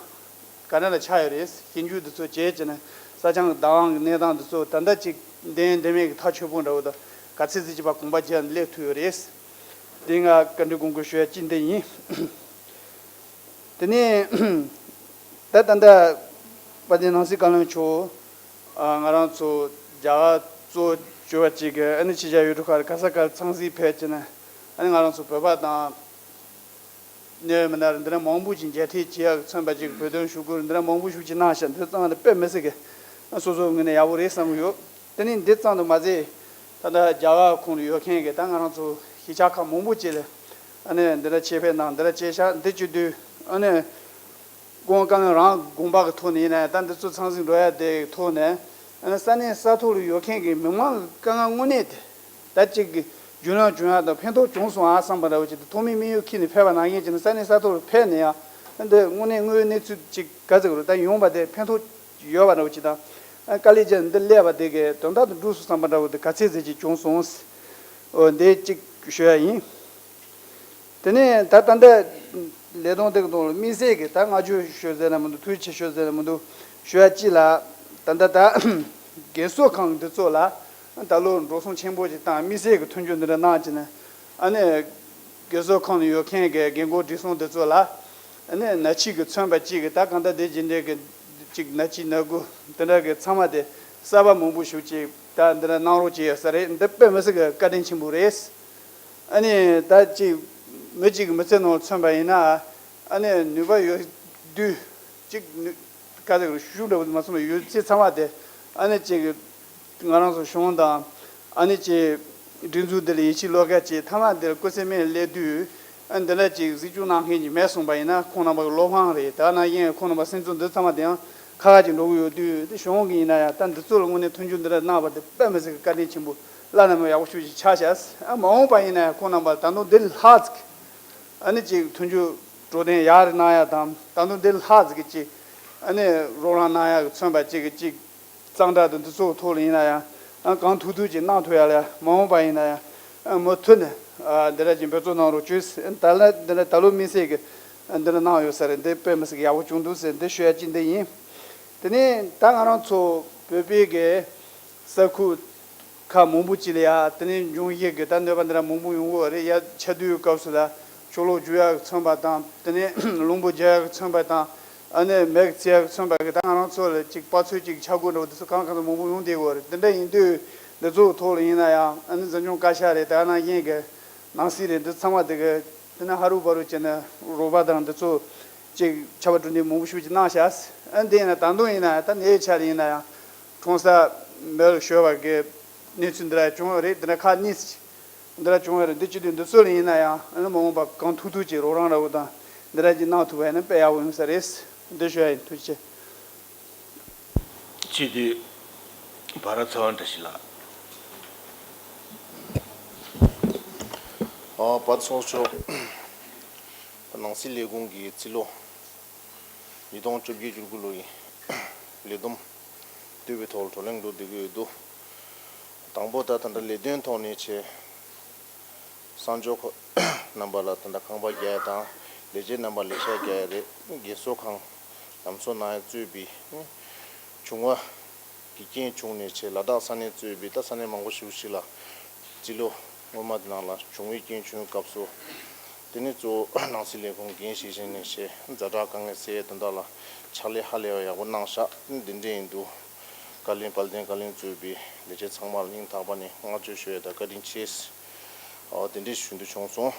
ག་འདྲ་ལ་ཆགས་ཡོད་རེད། ཞིབ་འཇུག་འདི་ཚོ་བྱས་བྱས་ནས་ས་ཆ་གི་བདག་དབང་གི་གནས་སྟངས་འདི་ཚོ་ད་ལྟ་ཅིག་བདེན་བདེན་མེད་ཀྱི་ཐག་ཆོད་པོ་འདྲ་བོ་དང་ག་ཚད་ཚད་ཅིག་བ་གོམ་པ་རྒྱག་ནས་སླེབས་ཐུབ་ཡོད་རེད། འདི་ང་བཀའ་འདྲི་དགོངས་སྐོར་ཞུ་ཡ་གཅིག་འདི་ཡིན། དེ་ནས་ད་ད་ལྟ་དཔལ་ལྡན་ནང་སྲིད་བཀའ་བློན་མཆོག་ང་རང་ཚོ་རྒྱ་གར་གཙོ་བྱས་པ་ཅིག་གི་ཨ་ནི་ཕྱི་རྒྱལ་ཡུལ་གྲུ་ཁག་ག་ས་ག་ཚང་སྲིད་ཕེབས་ཀྱི་ནས་ཨ་ནི་ང་རང་ཚོ་བོད་པ་དང་གནད་ཡོད་མི་སྣ་རེ་འདི་འདྲ་མང་པོ་ཅིག་མཇལ་འཕྲད་བྱེད་ཡག་གི་མཚོན་པ་ཅིག་བོད་དོན་ཞུ་སྐུལ་འདི་འདྲ་མང་པོ་ཞིག་ཅིག་གནང་ཤག་འདི་ཚང་མ་དཔེ་མི་སྲིད་གི་སོ་སོའི་ངོས་ནས་ཡག་པོ་རེད་བསམ་གི་ཡོད། དེ་ནས་འདི་ཙམ་དུ་མ་ཟད། ད་ལྟ་རྒྱ་གར་ཁོངས་ལ་ཡོད་མཁན་གྱི་ད་ང་རང་ཚོ་གཞིས་ཆགས་ཁག་མང་པོ་ཅིག་ལ་ཨ་ནི་འདི་འདྲ་ཆེད་ཕེབས་གནང་འདི་འདྲ་བྱས་ཤག་འདི་བྱེད་དུས་ཨ་ནི་སྐུ་ངོ་བཀའ་བློན་རང་དགོངས་པ་གི་ཐོག་ནས་ཡིན་ན་ཡང་ད་འདི་ཚོ་ཚང་ཟིང་འགྲོ་ཡ་དེ་གི་ཐོག་ནས་ཨ་ནི་ས་གནས་ས་ཐོག་ལ་ཡོད་མཁན་གྱི་མི་མང་གི་དཀའ་ངལ་དངོས་གནས་དེ་ད་ཅིག་གི་རྒྱུས་ལོན་བྱུང་ཡ་དང་ཕན་ཐོགས་བྱུང་སོང་ཨ་བསམ་པ་འདྲ་བོ་ཅིག་དང་ཐོག་མའི་དམིགས་ཡུལ་འཁྱེར་ནས་ཕེབས་པ་ནང་བཞིན་བྱས་ནས་ས་གནས་ས་ཐོག་ལ་ཕེབས་ནས་ཡང་ཨ་འདི་དངོས་གནས་དངོས་ཡོད་གནས་ཚུལ་ཅིག་ག་ཚོད་གི་རུ་ད་ཡོང་བ་དེ་ཕན་ཐོགས་ཡོད་པ་འདྲ་བོ་ཅིག་དང་། ཨ་དཀའ་ལས་བརྒྱབ་འདི་སླེབས་པ་དེ་གའི་དོན་དག་ཏུ་འགྲུབ་སོང་བསམ་པ་འདྲ་བོ་དེ་ག་ཚད་ཟེར་གྱི་བྱུང་སོང་། འོ་འདི་གཅིག་ཞུ་ཡ་ཡིན། དེ་ནས་ད་ད་ལྟ་ལས་དོན་དེ་གི་ཐོག་ལ་དམིགས་བསལ་གྱི་ད་བསྔགས་བརྗོད་ཞུ་ཟེར་ན་མི་འདུག་ཐུགས་རྗེ་ཆེ་ཞུ་ཟེར་ན་མི་འདུག་ཞུ་ཡ་གཅིག་ལ་ད་ལྟ་ད་རྒན་གསོ་ཁང་འདི་ཚོ་ལ་ད་ལོ་འགྲོ་སོང་ཆེན་པོ་ཅིག་བཏང་དམིགས་བསལ་གྱི་མཐུན་འགྱུར་འདི་འདྲ་གནང་བྱས་ནས་ཨ་ནི། རྒན་གསོ་ཁང་ནང་ཡོད་མཁན་གྱི་རྒན་རྒོན་བགྲེས་སོང་དེ་ཚོ་ལ་ཨ་ནི་ནད་གཅིག་གི་མཚོན་པ་གཅིག་གི་ད་གང་ལྟར་དེ་རྗེས་འབྲས་ཀྱི་གཅིག་ནད་གཅིག་ནད་དགུ་དེ་འདྲ་གི་ཚང་མ་དེ་གསར་པ་མང་པོ་ཞིག་ཅིག་ད་འདི་འདྲ་གནང་རོགས་བྱས་ཡོད་ས་རེད། འདི་དཔེ་མི་སྲིད་གི་བཀའ་དྲིན་ཆེན་པོ་རེད། ཨ་ནི་ད་ཅིག་མི་གཅིག་གི་མི་ཚེ་ནང་མཚོན་པ་ཡིན་ན་ཨ་ནི་ནུས་པ་ཡོད་དུས་གཅིག་ནུས་དཀའ་ལས་ཤུགས་འདྲ་བོ་མ་སོང་བའི་ཡོད་ཚད་ཚང་མ་དེ་ཨ་ནི་ཅིག་ང་རང་ཚོ་གཞུང་དང་ཨ་ནི་ཅིག་སྒྲིག་འཛུགས་འདི་ལ་ཡིད་ཆེས་བློ་དཀར་ཅིག་ཐ་མ་འདིར་སྐུ་ཚེ་སྨད་སླེབས་དུས་ཨ་འདི་འདྲ་ཅིག་གཟིགས་སྐྱོང་གནང་མཁན་ཅིག་མེད་སོང་པ་ཡིན་ན་ཁོང་རྣམ་པ་གི་བློ་ཕམ་རེད། ད་ནང་བཞིན་ཁོང་རྣམ་པ་སེམས་ཚོར་འདི་ཚང་མ་དེ་ཡང་ཁ་ཁ་ཅིག་འགྲོ་གི་ཡོད་དུས་དེ་གཞུང་གི་ཡིན་ན་ཡང་ད་འདི་ཚོ་ལ་དངོས་གནས་མཐུན་འགྱུར་འདི་འདྲ་གནང་བ་དེ་དཔེ་མི་སྲིད་གི་བཀའ་དྲིན་ཆེན་པོ་བླ་ན་མེད་ཡག་པོ་ཤུགས་ཅིག་ཆགས་ཤག་ཨ་མ་འོངས་པ་ཡིན་ན་ཡང་ཁོང་རྣམ་པ་ད་དུང་འདི་ལྷག་ཅིག་ཨ་ནི་ཅིག་མཐུན་འགྱུར་གྲོས་དན་ཡག་རེ་གནང་ཡ་དང་ད་དུང་འདི་ལྷག་ཅིག་གི་ཅིག་ཨ་ནི་རོགས་རམ་གནང་ཡ་གི་མཚོན་པ་ཅིག་གི་ཅིག་གཙང་སྦྲ་དང་འདི་ཚོ་ཐོག་ལ་ཡིན་ན་ཡང་ཨ་གང་ཐུབ་ཐུབ་ཅིག་གནང་ཐུབ་ཡ་ལ་མ་འོངས་པ་ཡིན་ན་ཡང་ཨ་མུ་མཐུད་ནས་ཨ་འདི་འདྲ་ཅིག་འབད་བརྩོན་གནང་རོགས་བྱོས། ད་ལ་འདི་འདྲ་ད་ལོ་དམིགས་བསལ་གི་འདི་འདྲ་གནང་ཡོད་ས་རེད། འདི་དཔེ་མི་སྲིད་གི་ཡག་པོ་བྱུང་འདུག་ཟེར་འདི་ཞུ་ཡ་གཅིག་འདི་ཡིན། དེ་ནས་ད་ང་རང་ཚོ་བོད་པའི་གི་ས་ཁུལ་ཁག་མང་པོ་ཅིག་ལ་ཡ་དེ་ནས་འབྱུང་བཞི་གི་ད་གནོད་པ་འདི་འདྲ་མང་པོ་ཡོང་གི་ཡོད་རེད། ཡ་ཆར་དུས་སྐབས་སུ་ལ་ཆུ་ལོག་རྒྱུག་ཡག་གི་མཚོན་པ་དང་དེ་ནས་རླུང་བུ་རྒྱག་ཡག་གི་མཚོན་པ་དང་ཨ་ནི་མེ་གི་ཚིག་ཡག་གི་མཚོན་པ་གི་ད་ང་རང་ཚོ་ལ་ཅིག་དཔའ་མཚོན་ཅིག་ཆག་སྒོ་འདྲ་བོ་དེ་ཚོ་གང་གང་ཚོ་མང་པོ་ཡོང་བསྡད་ཡོད་རེད། དེ་འདྲ་ཡིན་དུས་འདི་ཚོ་གི་ཐོག་ལ་ཡིན་ན་ཡང་ཨ་ནི་འཛིན་སྐྱོང་བཀའ་ཤག་རེད། ད་ནང་བཞིན་གི་ནང་སྲིད་རེད། འདི་ཚང་མ་དེ་གི་དེ་ན་ཧ་རུ་བ་རུ་བྱས་ནས་རོགས་པ་དང་འདི་ཚོ་ ཅིག་ཆར་པ་དུས་ཆེན་མང་པོ་ཞེ་པོ་ཅིག་གནང་ཤག་ཨ་འདི་ཡིན་ན་ད་དུང་ཡིན་ན་ཡང་ད་ནད་ཆ་ལ་ཡིན་ན་ཡང་གྲོང་གསེབ་མི་ལ་ཤོར་བ་གི་གནས་ཚུལ་འདི་འདྲ་བྱུང་ཡོད་རེད། འདི་འདྲ་ཁག་གཉིས་འདི་འདྲ་བྱུང་བ་རེད། འདི་བྱེད་དུས་འདི་ཚོ་ལ་ཡིན་ན་ཡང་ཨ་ནི་མ་འོངས་པ་གང་ཐུབ་ཐུབ་ཀྱིས་རོགས་རམ་འདྲ་བོ་དང་འདི་འདྲ་ཅིག་གནང་ཐུབ་པ་ཡིན་ན་དཔེ་ཡག་པོ་ཡོང་ས་རེད། འདི་ཞུ་ཡ་ཡིན། ཐུགས་རྗེ་ཆེ། སྤྱི་འཐུས་བྷ་ར་ཚེ་དབང་བཀྲ་ཤིས་ལགས། ཨ་བྷ་ར་ཚོགས་གཙོ་མཆོག་ནང་སྲིད་ལས་ཁུངས་ཀྱི་རྩིས་ལོ་ཉིས་སྟོང་བཅོ་བརྒྱད་བཅུ་དགུ་ལོ་ཡི་ལས་བསྡོམས་བསྡུས་པའི་ཐོག་ལ་བགྲོ་གླེང་འགྲོ་བསྡད་ཀྱི་ཡོད་འདུག་དང་པོ་ད་ད་ལྟ་ལས་དོན་ཐོག་ནས་བྱས། གསང་སྤྱོད་ཁོ་རྣམ་པ་ལ་ད་ལྟ་ཁང་པ་རྒྱག་ཡ་དང་ལས་བྱེད་རྣམ་པ་ལས་ཤག་རྒྱག་ཡ་རེད། རྒན་གསོ་ཁང་ལམ་བཟོ་གནང་ཡ་གཙོས་པའི་བྱུང་བ་གི་རྐྱེན་བྱུང་ནས་བྱས་ལ་དྭགས་ས་གནས་གཙོས་པའི་ད་ས་གནས་མང་པོ་ཞེ་པོ་ཞིག་ལ་རྩིས་ལོ་སྔོན་མ་དེ་ནང་ལ་བྱུང་བའི་རྐྱེན་བྱུང་བའི་སྐབས་སུ་དེ་ནི་གཙོ་བོ་ནང་སྲིད་ལས་ཁུངས་འགན་བཞེས་བཞིན་ནས་བྱས་ཛ་དྲག་དཀའ་ངལ་སེལ་ཡ་དོན་དག་ལ་ཕྱག་ལས་ཧ་ལས་པ་ཡག་པོ་གནང་ཤག་འདི་འདྲ་ཡིན་འདུག་བཀའ་བློན་དཔལ་ལྡན་བཀའ་བློན་གཙོས་པའི་ལས་བྱེད་ཚང་མར་སྙིང་ཐག་པ་ནས་བསྔགས་བརྗོད་ཞུ་ཡ་དང་བཀའ་དྲིན་ཆེ། ཨོ་དེ་འདྲས་ཞུ་འདོད་བྱུང་སོང་།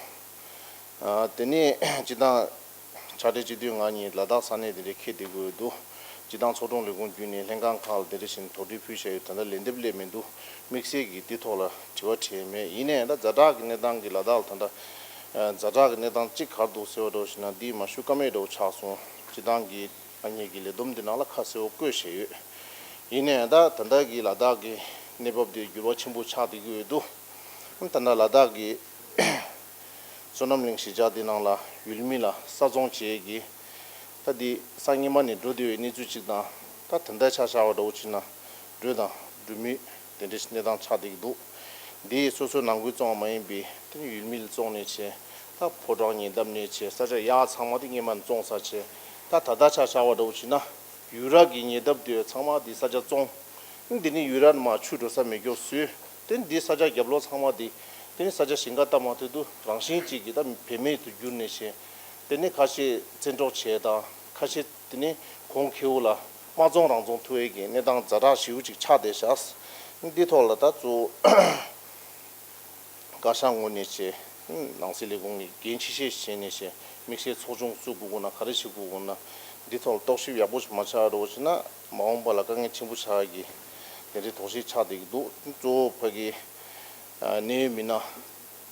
ཨ་དེ་ནས་སྤྱི་བཏང་ཕྱག་སྦྲེལ་སྤྱི་འཐུས་ང་གཉིས་ལ་དྭགས་ས་གནས་དེ་འདྲས་འཁེལ་བསྡད་དགོས་འདུག་སྤྱི་བཏང་ཚོགས་དྲུང་ལས་ཁུངས་བརྒྱུད་ནས་ལྷན་ཁང་ཁག་ལ་དེ་འདྲས་བཞིན་དོགས་འདྲི་ཕུལ་བྱས་ཡོད། ད་ལྟ་ལན་འདེབས་སླེབས་མི་འདུག་དམིགས་བསལ་གྱིས་འདི་ཐོག་ལ་དྲི་བ་དྲིས་མེད། ཡིན་ནའི་ད་ཛ་དྲག་གི་གནས་སྟངས་ཀྱི་ལ་དྭགས་ལ་ད་ལྟ་ཛ་དྲག་གི་གནས་སྟངས་གཅིག་ག་རེ་འདུག་ཟེར་བ་འདྲ་བོ་ཞིག་ན་འདི་མ་ཞུ་ཀ་མེད་འདྲ་བོ་ཆགས་སོང་། སྤྱི་བཏང་གི་ཨ་ཉེ་གི་ལས་བསྡོམས་འདི་ནང་ལ་ཁ་གསལ་བོ་བཀོད་བཞག་ཡོད། ཡིན་ནའི་ད་ད་ལྟ་གི་ལ་དྭགས་ཀྱི་གནས་བབ་འདི་འགྱུར་བ་ཆེན་པོ་ཆགས་བསྡད་ཀྱི་ཡོད་འདུག་ད་ལྟ་ལ་དྭགས་ཀྱི་བསོད་ནམས་གླིང་གཞིས་ཆགས་འདི་ནང་ལ་ཡུལ་མི་ལ་ས་བཙོང་བྱེད་ཀྱི་ད་འདི་སང་ཉིན་མ་ནས་འགྲོ་བསྡད་པའི་གནས་ཚུལ་གཅིག་དང་། ད་ད་ལྟ་ཆ་བཞག་པ་འདྲ་བོ་བྱས་ན་འགྲོས་དང་འགྲོ་མུས་དེ་འདྲའི་གནས་སྟངས་ཆགས་བསྡད་ཀྱི་འདུག་འདི་སོ་སོའི་ནང་ཁུལ་བཙོང་བ་མ་ཡིན་པའི་དེ་ནི་ཡུལ་མི་ལ་བཙོང་ནས་བྱས། ད་ཕོ་བྲང་ཉེ་འདབས་ནས་བྱས་ས་ཆ་ཡག་ཚང་མ་དེ་སྔོན་མ་ནས་བཙོང་ཚར་བྱས། ད་ད་ལྟ་ཆ་བཞག་པ་འདྲ་བོ་བྱས་ན་ཡུལ་ར་གི་ཉེ་འདབས་དེ་ཚང་མ་དེ་ས་ཆ་བཙོང་། འདི་ནི་ཡུལ་ར་ནས་མར་ཆུ་འགྲོ་ས་མེད་སྐྱོ་བཟོས། དེ་ནི་འདི་ས་ཆ་རྒྱབ་ལོགས་ཚང་མ་དེ་དེ་ནི་ས་ཆ་ཞིང་ཁ་ལྟ་མ་ཐུབ་དུས་རང་བཞིན་གཅིག་གིས་ད་བེད་མེད་དུ་གྱུར་ནས་བྱས། དེ་ནི་ཁ་ཤས་བཙན་འཕྲོག་བྱས་དང་ཁ་ཤས་དེ་ནི་གོང་ཁེ་པོ་ལ་མ་བཙོང་རང་བཙོང་ཐུབ་ཡས་ཀྱི་གནས་སྟངས་ཛ་དྲག་ཞེ་པོ་ཅིག་ཆགས་བསྡད་ཤག་འདི་ཐོག་ལ་ད་གཙོ་བོ་བཀའ་ཤག་ངོས་ནས་བྱས། ནང་སྲིད་ལས་ཁུངས་ནས་འགན་ཆེ་བཞེས་བྱས་ནས་བྱས་དམིགས་བསལ་ཚོགས་ཆུང་བཙུགས་དགོས་ཀྱི་ན་ག་རེ་བྱེད་དགོས་ཀྱི་ན་འདི་ཐོག་ལ་རྟོག་ཞིབ་ཡག་པོ་ཞིག་མ་ཆགས་འགྲོ་བ་བྱས་ན་མ་འོངས་པ་ལ་དཀའ་ངལ་ཆེན་པོ་ཆགས་ཀྱི་དེ་འདྲའི་དོགས་གཞི་ཆགས་བསྡད་ཀྱི་འདུག་གཙོ་བོ་ཕ་གི་གནད་ཡོད་མི་སྣ།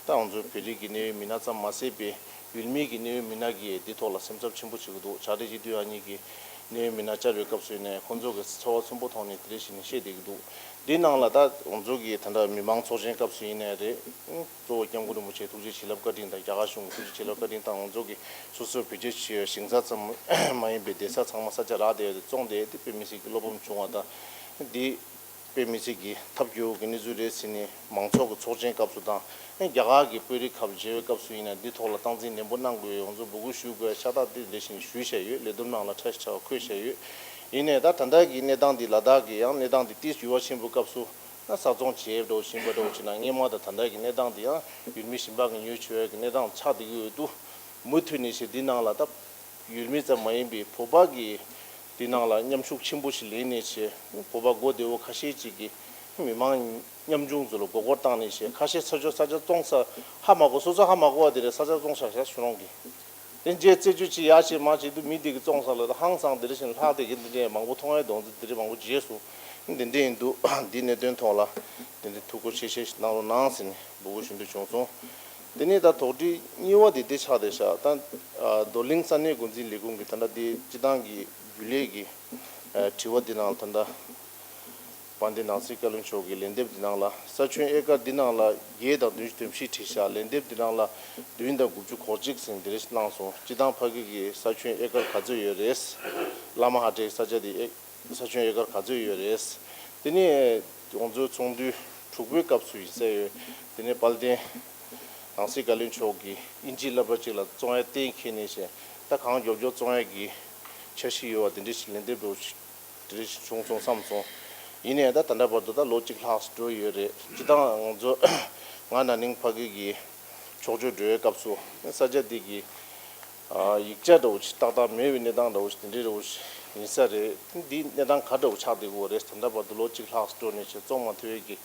ད་ང་ཚོའི་བོད་རིགས་ཀྱི་གནད་ཡོད་མི་སྣ་ཙམ་མ་ཟད་པའི་ཡུལ་མི་གི་གནད་ཡོད་མི་སྣ་གིས་འདི་ཐོག་ལ་སེམས་འཚབ་ཆེན་པོ་བྱེད་ཀྱི་འདུག་ཕྱག་སྦྲེལ་སྤྱི་འཐུས་ཨ་ཉེ་གི་གནད་ཡོད་མི་སྣ་བཅར་བའི་སྐབས་སུ་ཡིན་ནའི་ཁོང་ཚོ་གི་ཚོར་བ་ཚོན་པོ་ཐོག་ནས་དེ་འདྲ་ཞིག་ནས་བཤད་བསྡད་ཀྱི་འདུག་འདི་ནང་ལ་ད་ང་ཚོ་གི་ད་ལྟ་མི་མང་ཚོགས་ཆེན་སྐབས་སུ་ཡིན་ནའི་རེད། གཙོ་བོ་སྐྱབས་མགོན་རིན་པོ་ཆེ་ཐུགས་རྗེ་བྱིན་རླབས་བཀའ་དྲིན་དང་རྒྱ་གར་གཞུང་གི་ཐུགས་རྗེ་བྱིན་རླབས་བཀའ་དྲིན་དང་ང་ཚོ་གི་སོ་སོའི་བེད་སྤྱོད་བྱེད་པའི་ཞིང་ས་ཙམ་མ་ཡིན་པའི་སྡོད་ས་ཚང་མ་ས་ཆ་རག་བསྡད་ཡོད་དེ་བཙོང་བསྡད་ཡོད་དེ་དཔེ་མི་སྲིད་ཀྱི་བློ་ཕམ་བྱུང་བ་དང་། འདི་དཔེ་མི་སྲིད་ཀྱི་ཐབས་སྐྱོ་བོ་གི་གནས་ཚུལ་རེད་ཟེར་ནས་མང་ཚོགས་ཀྱི་ཚོགས་ཆེན་སྐབས་སུ་དང་། རྒྱ་གར་གྱི་དཔོན་རིགས་ཁག་མཇལ་བའི་སྐབས་སུ་ཡིན་ན་འདི་ཐོག་ལ་སྟངས་འཛིན་ནན་པོ་གནང་དགོས་ཡོད། ང་ཚོ་འབོད་སྐུལ་ཞུ་དགོས་ཤ་སྟག་འདི་འདྲ་ཞིག་ཞུས་བཞག་ཡོད། ལས་བསྡོམས་ནང་ལ་ཁྲ་ཤ་ཁྲ་བ་འཁོད་བཞག་ཡོད། ཡིན་ནའི་ད་ད་ལྟ་གི་གནས་སྟངས་འདི་ལ་དྭགས་ཀྱི་ཡང་གནས་སྟངས་འདི་ཏིས་འགྱུར་བ་ཕྱིན་པའི་སྐབས་སུ་ན་ས་བཙོང་བྱེད་འགྲོ་བཞིན་པ་འགྲོ་བྱེད་ན་སྔོན་མ་དང་ད་ལྟ་གི་གནས་སྟངས་འདི་ཡང་ཡུལ་མི་ཞིང་པ་གི་ཉོ་ཆོག་ཡ་གི་གནས་སྟངས་ཆགས་བསྡད་ཀྱི་ཡོད་དུས། མུ་མཐུད་ནས་ཞེས་འདི་ནང་ལ་ད་ཡུལ་མི་ཙམ་མ་ཡིན་པའི་བོད་པ་གི་འདི་ནང་ལ་མཉམ་ཞུགས་ཆེན་པོ་ཞིག་ལེན་ནས་བྱས། བོད་པ་མགོ་བདེ་བོ་ཁ་ཤས་ཅིག་གིས་མི་མང་ཉམ་ཆུང་ཚོ་ལ་མགོ་སྐོར་བཏང་ནས་བྱས། ཁ་ཤས་ས་ཆ་ས་ཆ་བཙོང་ས་ཧ་མ་གོ། སོ་སོ་ཧ་མ་གོ་བ་དེ་རེད། ས་ཆ་བཙོང་བཞག་བཞག་ཤུ་རོང་གི་དེ་རྗེས་རྩད་གཅོད་ཅིག་ཡག་ཞིག་མ་བྱེད་དུས་མི་དེ་གི་བཙོང་ས་ལ་ད་ཧང་སང་དེ་རེ་བཞིན་ལྷག་དེ་གི་འདི་འདྲའི་མང་པོ་མཐོང་ཡ་དོན་ཚོ་དེ་རེ་མང་པོ་རྗེས་སུ་འདི་འདྲ་ཡིན་འདུག་འདི་གནད་དོན་ཐོག་ལ་འདི་འདྲའི་ཐུགས་ཁུར་ཆེ་ཆེ་གནང་རོགས་གནང་ཟེར་ནས་འབོད་སྐུལ་ཞུ་འདོད་བྱུང་སོང་། དེ་ནས་ད་དོགས་འདྲི་གཉིས་པ་དེ་དེ་ཆགས་བསྡད་ཤག་ད་རྡོར་གླིང་ས་གནས་འགོ་འཛིན་ལས་ཁུངས་ཀྱི་ད་ལྟ་དེ་སྤྱི་བཏང་གི་རྒྱུན་ལས་ཀྱི་དྲི་བ་འདི་ནང་ད་ལྟ་དཔལ་ལྡན་ནང་སྲིད་བཀའ་བློན་མཆོག་གི་ལན་འདེབས་འདི་ནང་ལ་ས་ཁྱོན་ཨེ་ཀར་འདི་ནང་ལ་བརྒྱད་དང་བདུན་ཅུ་དོན་བཞི་བྲིས་ཤག་ལན་འདེབས་འདི་ནང་ལ་བདུན་དང་དགུ་བཅུ་གོ་གཅིག་ཟིན་འདི་རེ་གནང་སོང་། སྤྱི་བཏང་ཕ་གི་གི་ས་ཁྱོན་ཨེ་ཀར་ག་ཚོད་ཡོད་རེད། བླ་མ་ཧ་ཏྲེ་ས་ཆ་འདི་ཨེ་ས་ཁྱོན་ཨེ་ཀར་ག་ཚོད་ཡོད་རེད། དེ་ནས་ང་ཚོའི་ཚོགས་འདུ་དྲུག་པའི་སྐབས་སུ་ཡིན་ས་ཡོད། དེ་ནས་དཔལ་ལྡན་ནང་སྲིད་བཀའ་བློན་མཆོག་གིས་དབྱིན་ཇིའི་སློབ་གྲྭ་གཅིག་ལ་བཙོང་ཡ་གཏན་འཁེལ་ནས་བྱས། ད་གང་མགྱོགས་མགྱོགས་བཙོང་ཡ་གི་འཆར་གཞི་ཡོད་པ་དེ་འདྲ་ཞིག་ལན་འདེབས་འགྲོ་དེ་འདྲ་ཞིག་བྱུང་སོང་བསམ་སོང་། ཡིན་ནའི་ད་ད་ལྟ་བར་དུ་ད་ལོ་གཅིག་ལྷག་འགྲོ་ཡོད་རེད། སྤྱི་བཏང་ང་ཚོ་ང་ན་ནིང་ཕ་གི་གི་ཕྱོགས་བསྐྱོད་འགྲོ་བའི་སྐབས་སུ་ས་ཆ་འདི་གི་ཡིག་ཆ་འདྲ་བོ་ཞིག་ཏག་ཏག་མེད་པའི་གནས་སྟངས་འདྲ་བོ་ཞིག་དེ་འདྲའི་འདྲ་བོ་ཞིག་ཡིན་ས་རེད། འདི་གནས་སྟངས་ག་འདྲ་བོ་ཆགས་བསྡད་ཀྱི་ཡོད་རེད། ད་ལྟ་བར་དུ་ལོ་གཅིག་ལྷག་འགྲོ་ནས་བྱས་བཙོང་མ་ཐུབ་པའི་གི་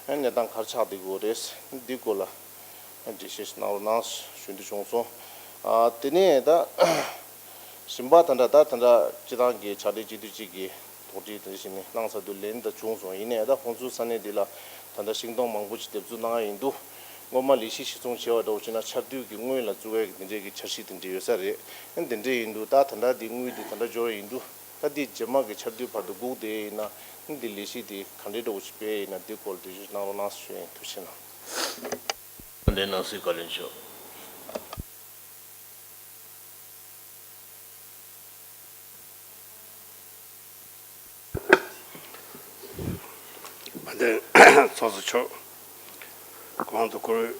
གནས་སྟངས་ག་རེ་ཆགས་བསྡད་ཀྱི་ཡོད་རེད། འདི་སྐོར་ལ་འགྲེལ་བཤད་ཞིག་གནང་རོགས་གནང་ཞུ་འདོད་བྱུང་སོང་། ཨ་དེ་ནས་ད་ རིམ་པ་ད་ལྟ་ད་ད་ལྟ་སྤྱི་བཏང་གི་ཕྱག་སྦྲེལ་སྤྱི་འཐུས་གཅིག་གིས་དོགས་འདྲི་དེ་བཞིན་ནི་གནང་ཚར་དུས་ལན་ད་བྱུང་སོང་། ཡིན་ནའི་ད་ཁོང་ཚོའི་ས་གནས་འདི་ལ་ད་ལྟ་ཤིང་སྡོང་མང་པོ་ཞིག་འདེབས་འཛུགས་གནང་ཡ་ཡིན་དུས། སྔོན་མ་ལས་གཞི་གཞིར་བཟུང་བྱས་པ་འདྲ་བོ་བྱས་ན་ཆར་དུས་ཀྱི་སྔོན་ལ་བཙུགས་ཡ་གི་དེ་འདྲའི་གི་འཆར་གཞི་དེ་འདྲ་ཡོད་ས་རེད། ཨ་ནི་དེ་འདྲ་ཡིན་དུས་ད་ད་ལྟ་འདི་དངུལ་འདི་ད་ལྟ་འབྱོར་ཡ་ཡིན་དུས། ད་འདི་རྗེས་མ་གི་ཆར་དུས་བར་དུ་སྒུག་བསྡད་ཡིན་ན། ཨ་ནི་འདི་ལས་གཞི་འདི་ག་འདྲའི་འདྲ་བོ་ཞིག་སྤེལ་ཡ་ཡིན་ན། འདི་སྐོར་འགྲེལ་བརྗོད་གནང་རོགས་གནང་ཞུ་ཡ་ཡིན། ཐུགས་རྗེ་གནང་། འདི་ནང་སྲིད་བཀའ་བློན་མཆོག་དཔལ་ལྡན་ཚོགས་གཙོ་མཆོག་གོང་དུ་བཀུར་འོས་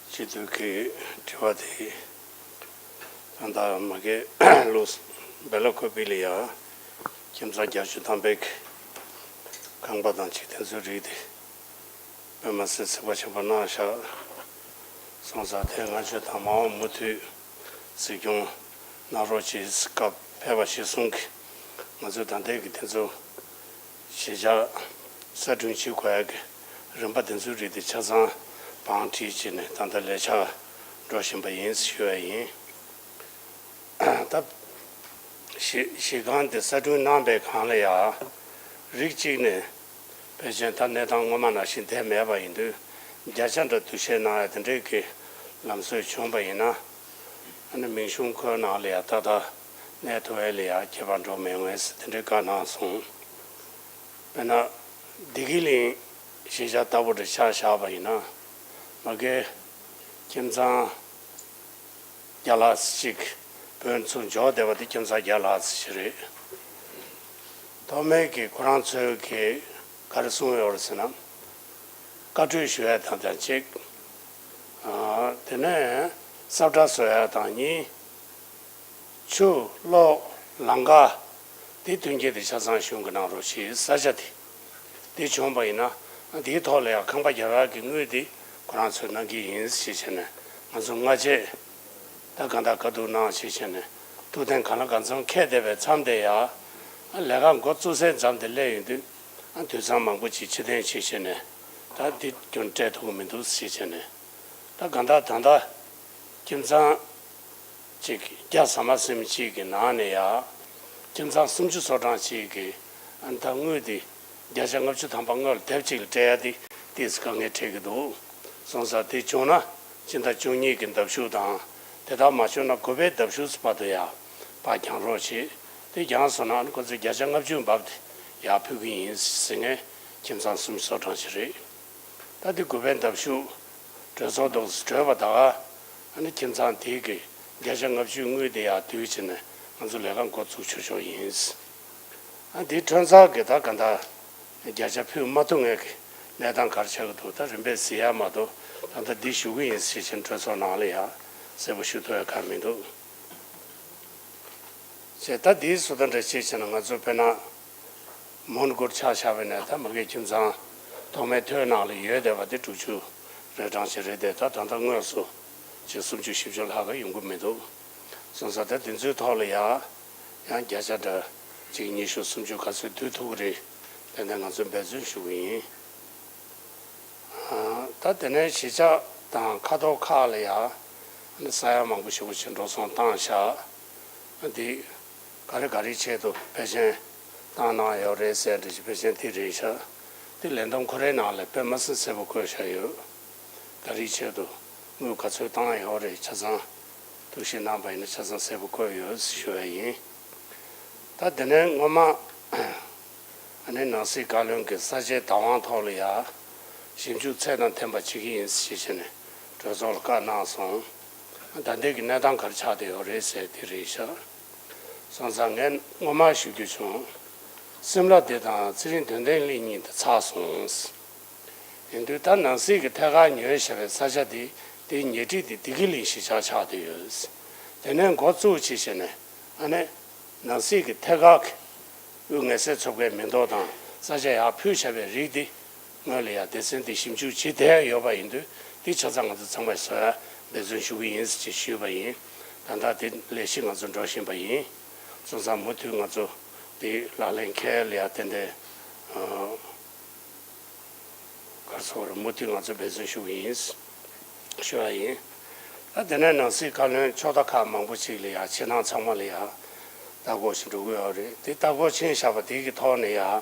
སྤྱི་འཐུས་ཀྱི་དྲི་བ་དེ། ད་ལྟ་མ་གི་ལུགས་སྦེ་ལ་ཁོ་པི་ལི་ཡ་ཁྱིམ་ཚང་བརྒྱད་ཅུ་ཐམ་པའི་ཁང་པ་དང་གཅིག་དེ་ཚོའི་རིགས་དེ། དཔེ་མ་སྲིད་གཟིགས་པ་ཆེན་པོ་གནང་ཤག་སོང་ཙང་དེ་ང་ཚོས་ད་མ་འོངས་མུ་མཐུད་གཟིགས་སྐྱོང་གནང་རོགས་གྱིས། སྐབས་ཕེབས་པ་གཞིར་བཟུང་གིས་ང་ཚོས་ད་ལྟའི་གི་དེ་ཚོ་གཞིས་ཆགས་གསར་སྐྲུན་བྱེད་དགོས་ཡ་གི་རིམ་པ་དེ་ཚོའི་རིགས་དེ་ཆ་ཚང་བང་སྒྲིག་བྱས་ནས་ད་ལྟ་ལས་འཆར་འགྲོ་བཞིན་པ་ཡིན་ཞུ་ཡ་ཡིན། ད་གཞིས་གཞིས་ཁང་དེ་གསར་སྐྲུན་གནང་པའི་སྒང་ལ་ཡ་རིགས་གཅིག་ནས་ཕལ་ཆེར་ད་གནས་སྟངས་སྔོན་མ་ནང་བཞིན་བསྡད་མེད་པ་ཡིན་དུས། བརྒྱ་ཆ་འདྲ་བསྡུ་བཞེས་གནང་ཡ་དེ་འདྲའི་གི་ལམ་སྲོལ་བྱུང་པ་ཡིན་ན། ཨ་ནི་མིང་གཞུང་ཁོའི་ནང་ལ་ཡ་ཏག་ཏག་གནས་ཐུབ་ཡ་ལ་ཡ་ཁྱད་པར་འགྲོ་མེད་ངེས་ཟེར་དེ་འདྲའི་བཀའ་གནང་སོང་། དཔེར་ན་བདེ་སྐྱིད་གླིང་གཞིས་ཆགས་ལྟ་བུ་འདྲ་ཆ་བཞག་པ་ཡིན་ན། མ་གི་ཁྱིམ་ཚང་བརྒྱ་ལྷག་ཅིག་བོད་ཚུར་འབྱོར་བསྡད་པ་དེ་ཁྱིམ་ཚང་བརྒྱ་ལྷག་ཅིག་རེད། ཐོག་མའི་གི་ཁོ་རང་ཚོའི་གི་ག་རེ་གསུངས་ཡོད་རེད་ཟེར་ན། བཀའ་གྲོས་ཞུ་ཡ་དང་དང་གཅིག་ཨ་དེ་ནས་ས་བཀྲ་བཟོ་ཡ་དང་གཉིས། ཆུ་གློག་ལམ་ཁ་དེ་མཐུན་རྐྱེན་དེ་ཆ་ཚང་གཞུང་གིས་གནང་རོགས་ཞེས། ས་ཆ་དེ་དེ་བྱུང་པ་ཡིན་ན། དེའི་ཐོག་ལ་ཡང་ཁང་པ་རྒྱག་ཡག་གི་དངུལ་དེ་ཁོ་རང་ཚོས་གནང་གི་ཡིན་ཞེས་བྱས་ནས། ང་ཚོ་སྔ་རྗེས་ད་གང་ལྟར་བཀའ་བསྡུར་གནང་ཞེས་བྱས་ནས། ཐུགས་གཏན་གང་ལ་གང་འཚམ་འཁེལ་བསྡད་པའི་མཚམས་དེ་ཡང་། ལས་ཀ་འགོ་བཙུགས་སའི་མཚམས་དེ་སླེབས་ཡོང་དུས། དུད་ཚང་མང་པོ་ཅིག་ཕྱིར་འཐེན་བྱས་བྱས་ནས། ད་འདི་སྐྱོན་སྤྲད་ཐུབ་ཀྱི་མི་འདུག་ཞེས་བྱས་ནས། ད་གང་ལྟར་ད་ལྟ་ཁྱིམ་ཚང་ཅིག་བརྒྱ་ཟ་མ་ཟིན་པ་ཅིག་གི་ནང་ནས་ཡང་ཁྱིམ་ཚང་སུམ་ཅུ་སོ་གྲངས་ཅིག་གིས་ཨ་ནི་ད་དངུལ་འདི་བརྒྱ་ཆ་ལྔ་བཅུ་ཐམ་པ་སྔོན་ལ་དེབ་ཅིག་ལ་སྤྲད་ཡ་འདི་ཏོག་ཙམ་དཀའ་ངལ་འཕྲད་ཀྱི་འདུག་སོང་ཙང་དེ་བྱུང་ན་སྤྱི་ཟླ་བཅུ་གཉིས་ཀྱི་ཟླ་མཇུག་དང་། དེ་ལྟར་མ་བྱུང་ན་དགུ་པའི་ཟླ་མཇུག་བར་དུ་ཡང་ཕར་བརྒྱངས་རོགས་བྱེད། དེ་བརྒྱངས་སོང་ན་ཨ་ནི་ཁོ་ཚོས་བརྒྱ་ཆ་ལྔ་བཅུ་འབབ་དེ་ཡར་ཕུལ་གྱི་ཡིན་ཟེར་མཁན་ཁྱིམ་ཚང་སུམ་ཅུ་སོ་གྲངས་ཤིག་རེད། ད་དེ་དགུ་པའི་ཟླ་མཇུག་གྲོས་ཚོགས་ཐོག་གྲོལ་བ་ད་ག་ཨ་ནི་ཁྱིམ་ཚང་དེ་གི་བརྒྱ་ཆ་ལྔ་བཅུའི་དངུལ་དེ་ཡར་བསྡུས་བྱས་ནས་ང་ཚོ་ལས་ཀ་འགོ་བཙུགས་ཆོག་ཆོག་ཡིན། ཨ་འདི་ཁྲོན་ཚང་གི་ད་ག་འདྲ་བརྒྱ་ཆ་ཕུལ་མ་ཐུབ་མཁན་གི་གནས་སྟངས་ག་རེ་ཆགས་ཀྱི་འདུག་ད་རིམ་པས་གཟིགས་ཡ་མ་གཏོགས་ད་ལྟ་འདི་ཞུ་གི་ཡིན་ཟེར་བཞིན་གྲོས་ཚོགས་ནང་ལ་ཡ་གསལ་པོ་ཞུ་ཐུབ་ཡ་གང་མི་འདུག་བྱས་ད་འདིའི་བཟོ་ལྟ་འདྲ་བྱས་བྱས་ན་ང་ཚོ་དཔེར་ན་མོན་གྷོར་ཆ་བཞག་པ་ཡིན་ན། ད་མ་གི་ཁྱིམ་ཚང་ཐོག་མའི་ཐོའི་ནང་ལ་ཡོད་བསྡད་པ་དེ་དྲུག་ཅུ་རེ་གྲངས་ཤིག་རེད་དེ། ད་ད་ལྟ་དངོས་སུ་ཅིག་སུམ་ཅུ་བཞི་བཅུ་ལྷག་ག་ཡོང་གི་མི་འདུག་སོང་ཙང་ད་དེ་ཚོའི་ཐོག་ལ་ཡ་ཡང་བརྒྱ་ཆ་འདྲ་ཅིག་ཉི་ཤུ་སུམ་ཅུ་ག་ཚོད་བསྡུ་ཐུབ་ཀྱི་རེད། ཏན་ཏན་ང་ཚོས་འབད་བརྩོན་ཞུ་གི་ཡིན། ད་དེ་ནས་གཞིས་ཆགས་དང་ཁ་ཐོར་ཁག་ལ་ཡང་ས་ཡ་མང་པོ་ཞེ་པོ་ཅིག་འགྲོ་སོང་བཏང་ཤག་འདི་ག་རེ་ག་རེའི་ཆེད་དུ་ཕལ་ཆེར་བཏང་གནང་ཡོད་རེད་ཟེར་འདྲ་ཞིག་ཕལ་ཆེར་འདི་རེད་ཤག་འདི་ལས་བསྡོམས་ཁོ་རའི་ནང་ལ་དཔེ་མ་སྲིད་གསལ་པོ་བཀོད་བཞག་ཡོད། ག་རེའི་ཆེད་དུ་དངུལ་ག་ཚོད་བཏང་ཡོད་རེད། ཆ་ཚང་ཐུགས་ཞིབ་གནང་པ་ཡིན་ན་ཆ་ཚང་གསལ་པོ་བཀོད་ཡོད་ཞུ་བ་ཡིན། ད་དེ་ནས་སྔོན་མ་ཨ་ནི་ནང་སྲིད་བཀའ་བློན་གྱིས་ས་ཆའི་བདག་དབང་ཐོག་ལ་ཡ་ཞིབ་འཇུག་ཚད་དང་ལྡན་པ་བྱེད་ཀྱི་ཡིན་ཞེས་བྱས་ནས་གྲོས་ཚོགས་ལ་བཀའ་གནང་སོང་། ད་ལྟའི་གི་གནས་སྟངས་ག་རེ་ཆགས་བསྡད་ཡོད་རེད་ཟེར་དེ་རེད་ཤག་སོང་ཙང་ངས་སྔོན་མ་ཞུ་རྒྱུ་བྱུང་། སིམ་ལ་འདི་དང་ཚེ་རིང་དོན་ལྡན་གླིང་གཉིས་འདི་ཚར་སོང་། ཡིན་དུས་ད་ནང་སྲིད་ཀྱི་ཐད་ཀར་ཉོས་བཞག་པའི་ས་ཆ་དེ་དེའི་ཉེ་འཁྲིས་དེ་བདེ་སྐྱིད་གླིང་གཞིས་ཆགས་ཆགས་བསྡད་ཡོད། དེ་ནས་འགོ་བཙུགས་བྱས་བྱས་ནས་ཨ་ནི་ནང་སྲིད་ཀྱི་ཐད་ཀར་གྱི་དབུས་ངལ་སེལ་ཚོགས་པའི་མི་ཐོག་དང་ས་ཆ་ཡར་ཕུལ་བཞག་པའི་རིགས་དེ་སྔོན་ལ་ཡང་སྡེ་ཚན་དེ་ཞིབ་འཇུག་བྱེད་བསྡད་ཡོད་པ་ཡིན་དུས་དེ་ཆ་ཚང་ང་ཚོ་ཚང་མས་བཟོ་ཡ་འབད་བརྩོན་ཞུ་གི་ཡིན་ཞེས་ཞུས་པ་ཡིན། ད་ལྟ་དེ་ལས་གཞི་ང་ཚོ་འགྲོ་བཞིན་པ་ཡིན། སོང་ཙང་མུ་མཐུད་ང་ཚོ་དེ་ལག་ལེན་འཁེལ་ལ་ཡ་ཏན་ཏན་ག་རེ་ཟེར་དགོས་རེད། མུ་མཐུད་ང་ཚོ་འབད་བརྩོན་ཞུ་གི་ཡིན་ཞུ་བ་ཡིན། ད་དེ་ནས་ནང་སྲིད་བཀའ་བློན་ཕྱོགས་མཐའ་ཁག་མང་པོ་ཅིག་ལ་ཡང་ཕྱི་ནང་ཚང་མ་ལ་ཡང་ལྟ་སྐོར་ཞིག་འགྲོ་གི་ཡོད་རེད། དེ་ལྟ་སྐོར་ཕྱིན་བཞག་པ་དེ་གི་ཐོག་ནས་ཡང་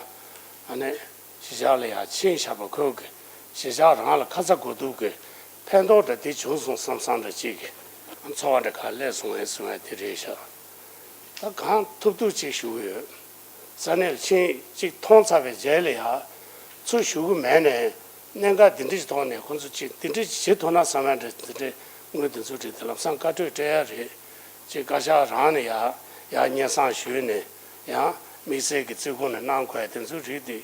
ཨ་ནི་གཞིས་ཆགས་ལ་ཡང་ཕྱིན་བཞག་པ་ཁོས་གི་གཞིས་ཆགས་རང་ལ་ཁ་ཚ་དགོས་གཏུགས་གི་ཕན་ཐོགས་འདྲ་དེ་བྱུང་སོང་བསམ་བསམ་འདྲ་ཅིག་གི་ཚོར་བ་འདྲ་ག་སླེབས་སོང་ངས་གསུང་ཡ་དེ་རེད་ཤག་ད་གང་ཐུབ་ཐུབ་ཅིག་ཞུ་གི་ཡོད། ས་གནས་ལ་ཕྱིན་ཅིག་མཐོང་ཚར་བའི་རྗེས་ལ་ཡང་ཚུར་ཞུ་གི་མེད་ནས་གནད་འགག་འདི་འདྲ་ཞིག་ཐོག་ནས་ཁོང་ཚོ་ཅིག་འདི་འདྲ་ཞིག་བྱེད་ཐུབ་ན་བསམ་ཡ་འདྲ་འདི་འདྲའི་དངུལ་འདི་ཚོ་རེད་དེ་ལམ་སང་བཀའ་གྲོས་སྤྲད་ཡ་རེད། ཅིག་བཀའ་ཤག་རང་ནས་ཡང་ཡང་སྙན་སེང་ཞུས་ནས་ཡང་དམིགས་བསལ་གྱི་བརྩི་བཀུར་ནས་གནང་དགོས་ཡ་དེ་ཚོ་རེད་དེ།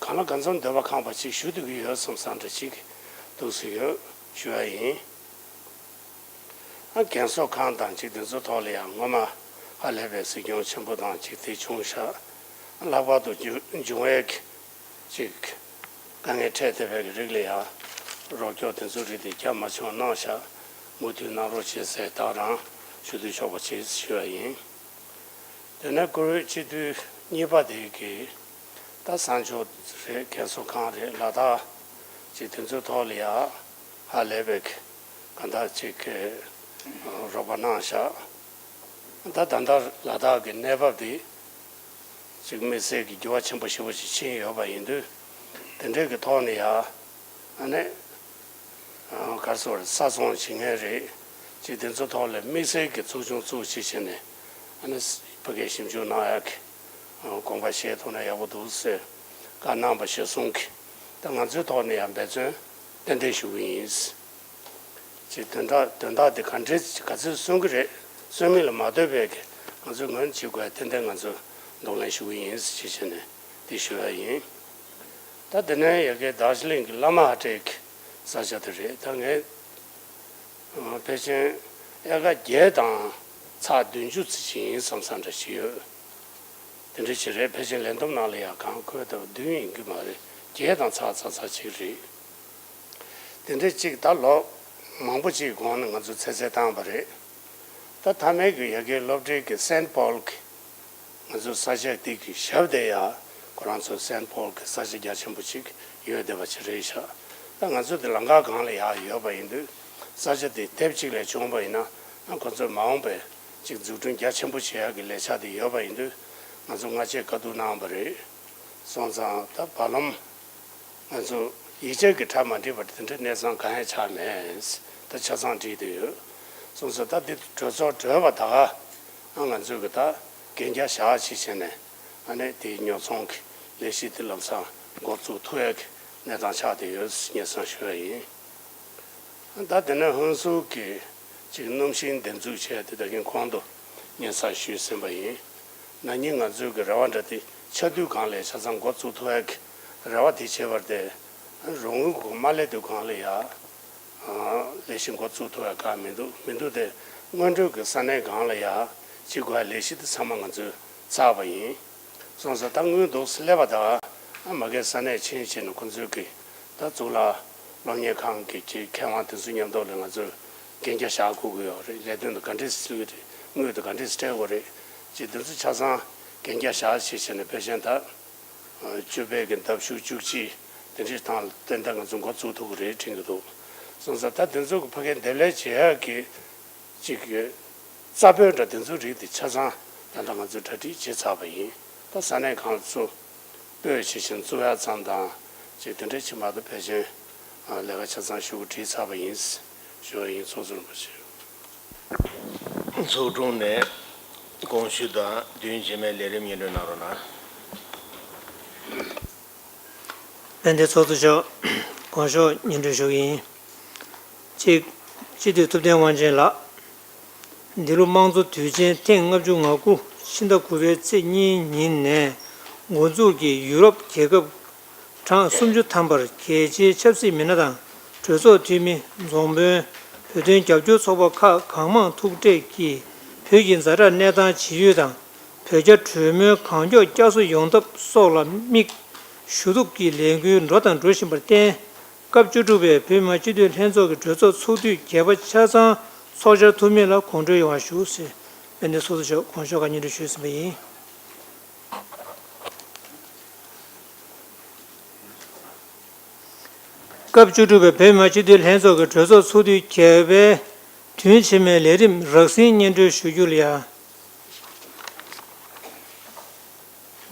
གང་ལ་གང་འཚམ་འདོད་པ་ཁེངས་པ་ཅིག་ཞུ་ཐུབ་ཀྱི་ཡོད་བསམ་བསམ་འདྲ་ཅིག་འདུག་སེ་ཡོད་ཞུ་ཡ་ཡིན། ཨ་རྒན་གསོ་ཁང་དང་ཅིག་དེ་ཚོ་ཐོག་ལ་ཡང་སྔོན་མ་ཧ་ལས་པའི་གཟིགས་སྐྱོང་ཆེན་པོ་དང་ཅིག་དེ་བྱུང་ཤག་ལྷག་པར་དུ་འབྱུང་འབྱུང་བའི་ཅིག་དཀའ་ངལ་འཕྲད་བསྡད་པའི་རིགས་ལ་ཡང་རོགས་སྐྱོར་དེ་ཚོ་རིགས་དེ་རྒྱ་མ་ཆུང་གནང་ཤག་མུ་མཐུད་གནང་རོགས་བྱེད་ཟེར་ད་རང་ཞུ་འདོད་ཆོག་པ་བྱེད་ཞུ་ཡ་ཡིན། དེ་ནས་བཀུར་འོས་སྤྱི་འཐུས་གཉིས་པ་དེ་གིས་ད་གསང་སྤྱོད་རེད། རྒན་གསོ་ཁང་རེད། ལ་དྭགས་ཅིག་དེ་ཚོའི་ཐོག་ལ་ཡ་ཧ་ལས་པའི་གང་ལྟར་ཅིག་གི་རོགས་པ་གནང་ཤག་ད་ད་ལྟ་ལ་དྭགས་ཀྱི་གནས་བབ་དེ་ཅིག་དམིགས་བསལ་གྱི་འགྱུར་བ་ཆེན་པོ་ཞེ་པོ་ཅིག་ཕྱིན་ཡོད་པ་ཡིན་དུས། དེ་འདྲའི་གི་ཐོག་ནས་ཡ་ཨ་ནི་ག་རེ་ཟེར་དགོས་རེད། ས་ཚོང་བྱེད་མཁན་རེད། ཅིག་དེ་ཚོ་ཐོག་ལ་དམིགས་བསལ་གྱི་ཚོགས་ཆུང་བཙུགས་བྱས་བྱས་ནས་ཨ་ནི་ཕ་གིར་ཞིབ་འཇུག་གནང་ཡག་གི་དགོངས་པ་བཞེས་ཐུབ་ན་ཡག་པོ་འདུག་ཟེར་བཀའ་གནང་བ་གཞིར་བཟུང་གིས་ད་ང་ཚོའི་ཐོག་ནས་ཡང་འབད་བརྩོན་ཏན་ཏན་ཞུ་གི་ཡིན། ཅིག་དོན་དག་དོན་དག་དེ་ག་འདྲས་ག་ཚོད་གསོན་གི་རེད། གསོན་མིན་ལ་མ་ལྟོས་པའི་གི་ང་ཚོས་ངོས་ནས་བྱེད་དགོས་ཡ་ཏན་ཏན་ང་ཚོས་གདོང་ལེན་ཞུ་གི་ཡིན་ཞེས་བྱས་ནས་དེ་ཞུ་ཡ་ཡིན། ད་དེ་ནས་ཡ་གི་རྡོ་རྗེ་གླིང་གི་བླ་མ་ཧ་ཏྲེ་གི་ས་ཆ་དེ་རེད། ད་ངས་ཕལ་ཆེར་ཨེ་ཀར་བརྒྱད་དང་ཚེག་བདུན་ཅུ་ཙམ་ཞིག་ཡིན་བསམ་བསམ་འདྲ་ཞིག་ཡོད། དེ་འདྲ་ཞིག་རེད། ཕལ་ཆེར་ལས་བསྡོམས་ནང་ལ་ཡང་གང་འཁོད་དང་བདུན་ཡིན་གྱི་མ་རེད། བརྒྱད་དང་ཚེག་ཙག་ཙག་ཅིག་རེད། དེ་འདྲ་ཅིག་ད་ལོ་མང་པོ་ཅིག་གོང་ནས་ང་ཚོས་ཚོད་བསྲེ་བཏང་བ་རེད། ད་མཐའ་མའི་གི་ཡ་གི་སློབ་གྲྭའི་གི་སེན་པོལ་གི་ང་ཚོའི་ས་ཆ་དེ་གི་ཞབས་དེ་ཡ་ཁོ་རང་ཚོའི་སེན་པོལ་གི་ས་ཆ་རྒྱ་ཆེན་པོ་ཅིག་ཡོད་བསྡད་པ་ཅིག་རེད་ཤག་ད་ང་ཚོ་དེ་ལམ་ཁ་སྒང་ལ་ཡ་ཡོད་པ་ཡིན་དུས་ས་ཆ་དེ་དེབ་ཅིག་ལས་བྱུང་བ་ཡིན་ན་ཁོ་ཚོས་མ་འོངས་པའི་ཅིག་འཛུགས་སྐྲུན་རྒྱ་ཆེན་པོ་བྱེད་ཡག་གི་ལས་འཆར་དེ་ཡོད་པ་ཡིན་དུས་ང་ཚོ་སྔ་རྗེས་བཀའ་བསྡུར་གནང་བ་རེད། སོང་ཙང་ད་བར་ལམ་ང་ཚོ་ཡིག་ཆ་གི་གྲ་མ་འགྲིག་པ་དེ་འདྲའི་གནས་སྟངས་གང་ཡང་ཆགས་མེད། ད་ཆ་ཚང་འགྲིག་བསྡད་ཡོད། སོང་ཙང་ད་འདི་གྲོས་ཚོགས་གྲོལ་བ་ད་ག་ང་ཚོས་གི་ད་གན་རྒྱ་བཞག་ཅིག་བྱས་ནས་ཨ་ནི་དེའི་ཉོ་ཚོང་གི་ལས་གཞི་དེ་ལམ་སང་འགོ་བཙུགས་ཐུབ་ཡག་གི་གནས་སྟངས་ཆགས་བསྡད་ཡོད་སྙན་སེང་ཞུ་ཡ་ཡིན། ད་དེ་ནས་ཧུན་སུར་གྱི་ཅིག་སྣུམ་ཤིང་འདེབས་འཛུགས་བྱས་ཏེ་ད་གིན་གོང་དུ་སྙན་སེང་ཞུས་ཟིན་པ་ཡིན། ན་ནིང་ང་ཚོའི་གི་རེ་བ་འདྲ་དེ་ཆ་དུས་གང་ལས་ཆ་ཚང་འགོ་བཙུགས་ཐུབ་ཡག་གི་རེ་བ་དེ་བྱས་པར་བརྟེན་རོགས་དངུལ་གོང་མ་སླེབས་དུས་གང་ལ་ཡ་ལས་གཞི་འགོ་བཙུགས་ཐུབ་ཡག་གང་མི་འདུག་མི་འདུག་དེ་སྔོན་འགྲོའི་གི་ས་གནས་གང་ལ་ཡ་ཅིག་དགོས་ཡག་ལས་གཞི་དེ་ཚང་མ་ང་ཚོས་ཚར་བ་ཡིན། སོང་ཙང་ད་དངུལ་འདུག་སེ་སླེབས་པ་དང་ཨ་མ་གིར་ས་གནས་ཕྱིན་བྱས་ནས་ཁོང་ཚོའི་གི་ད་གཙུག་ལག་སློབ་གཉེར་ཁང་གི་ཀྱི་མཁས་དབང་དེ་ཚོ་མཉམ་དུ་ལ་ང་ཚོས་གན་རྒྱ་བཞག་དགོས་ཀྱི་ཡོད་རེད། ལས་དོན་དུ་ག་འདྲས་སེ་བྱེད་ཀྱི་རེད། དངུལ་དུ་ག་འདྲས་སེ་སྤྲད་དགོས་རེད། ཅེས་དེ་ཚོ་ཆ་ཚང་གན་རྒྱ་བཞག་བྱས་བྱས་ནས་ཕལ་ཆེར་ད་བཅུ་པའི་གི་ཟླ་བ་བཅུ་གཅིག་དེ་འདྲས་ཐང་ལ་ཏན་ཏན་ང་ཚོ་འགོ་བཙུགས་ཐུབ་ཀྱི་རེད་དྲན་གྱི་འདུག་སོང་ཙང་ད་དེ་ཚོ་གི་ཕ་གིར་འདེབས་ལས་བྱེད་ཡག་གི་ཅིག་གི་རྩ་དཔོན་འདྲ་དེ་ཚོའི་རིགས་དེ་ཆ་ཚང་ད་ལྟ་ང་ཚོས་གྲ་སྒྲིག་བྱས་ཚར་བ་ཡིན། ད་ས་གནས་གང་ཚོ་སྤོས་བྱེད་བཞིན་བཙུགས་ཡག་ཙམ་དང་ཅིག་དེ་འདྲ་ཕྱི་མ་ད་ཕལ་ཆེར་ལས་ཀ་ཆ་ཚང་ཞུ་གི་བྲིས་ཚར་བ་ཡིན་ཞུ་བ་ཡིན། ཚོགས་གཙོ་རིན་པོ་ཆེ། ཚོགས་དྲུང་ནས་དགོངས་ཞུ་དང་བདུན་རྗེས་མའི་ལས་རིམ་སྙན་སྒྲོན་གནང་རོགས་གནང་། དཔལ་ལྡན་ཚོགས་གཙོ་མཆོག་དགོངས་ཞུ་སྙན་སྒྲོན་ཞུ་གི་ཡིན། གཅིག་སྤྱི་འཐུས་ཐུབ་བསྟན་དབང་ཆེན་ལགས། འདི་ལོ་དམངས་གཙོ་དུས་ཆེན་ཐེངས་ལྔ་བཅུ་ང་དགུ་ཕྱི་ཟླ་དགུ་པའི་ཚེས་གཉིས་ཉིན་ནས་འགོ་འཛུགས་ཀྱིས་ཡུ་རོབ་རྒྱལ་ཁབ་གྲངས་སུམ་ཅུ་ཐམ་པར་རྒྱལ་སྤྱིའི་ཆབ་སྲིད་མི་སྣ་དང་གྲོས་ཚོགས་འཐུས་མི། རྫོང་དཔོན། བོད་དོན་རྒྱབ་སྐྱོར་ཚོགས་པ་ཁག་གང་མང་ཐུག་འཕྲད་ཀྱིས་བོད་ཀྱི་ཛ་དྲག་གནས་སྟངས་ཇི་ཡོད་དང་། བོད་རྒྱ་གྲོས་མོལ་གང་མགྱོགས་བསྐྱར་གསོ་ཡོང་ཐབས་སོགས་ལ་དམིགས། ཞུ་གཏུག་གི་ལས་འགུལ་འགྲོ་དང་འགྲོ་བཞིན་པར་བརྟེན། སྐབས་བཅུ་དྲུག་པའི་བོད་མི་མང་སྤྱི་འཐུས་ལྷན་ཚོགས་ཀྱི་གྲོས་ཚོགས་ཚོགས་དུས་བརྒྱད་པ་ཆ་ཚང་ཚོགས་བཅར་ཐུབ་མིན་ལ་དགོངས་འཁྲོལ་ཡོང་བ་ཞུ་ཟེར། དཔལ་ལྡན་ཚོགས་གཙོ་མཆོག་དགོངས་ཞུ་ཁག་སྙན་སྒྲོན་ཞུས་ཟིན་པ་ཡིན། སྐབས་བཅུ་དྲུག་པའི་བོད་མི་མང་སྤྱི་འཐུས་ལྷན་ཚོགས་ཀྱི་གྲོས་ཚོགས་ཚོགས་དུས་བརྒྱད་པའི་དུས་ཆེན་མོའི་ལས་རིམ་རགས་ཟིན་སྙན་སྒྲོན་ཞུ་རྒྱུ་ལ་ཡ།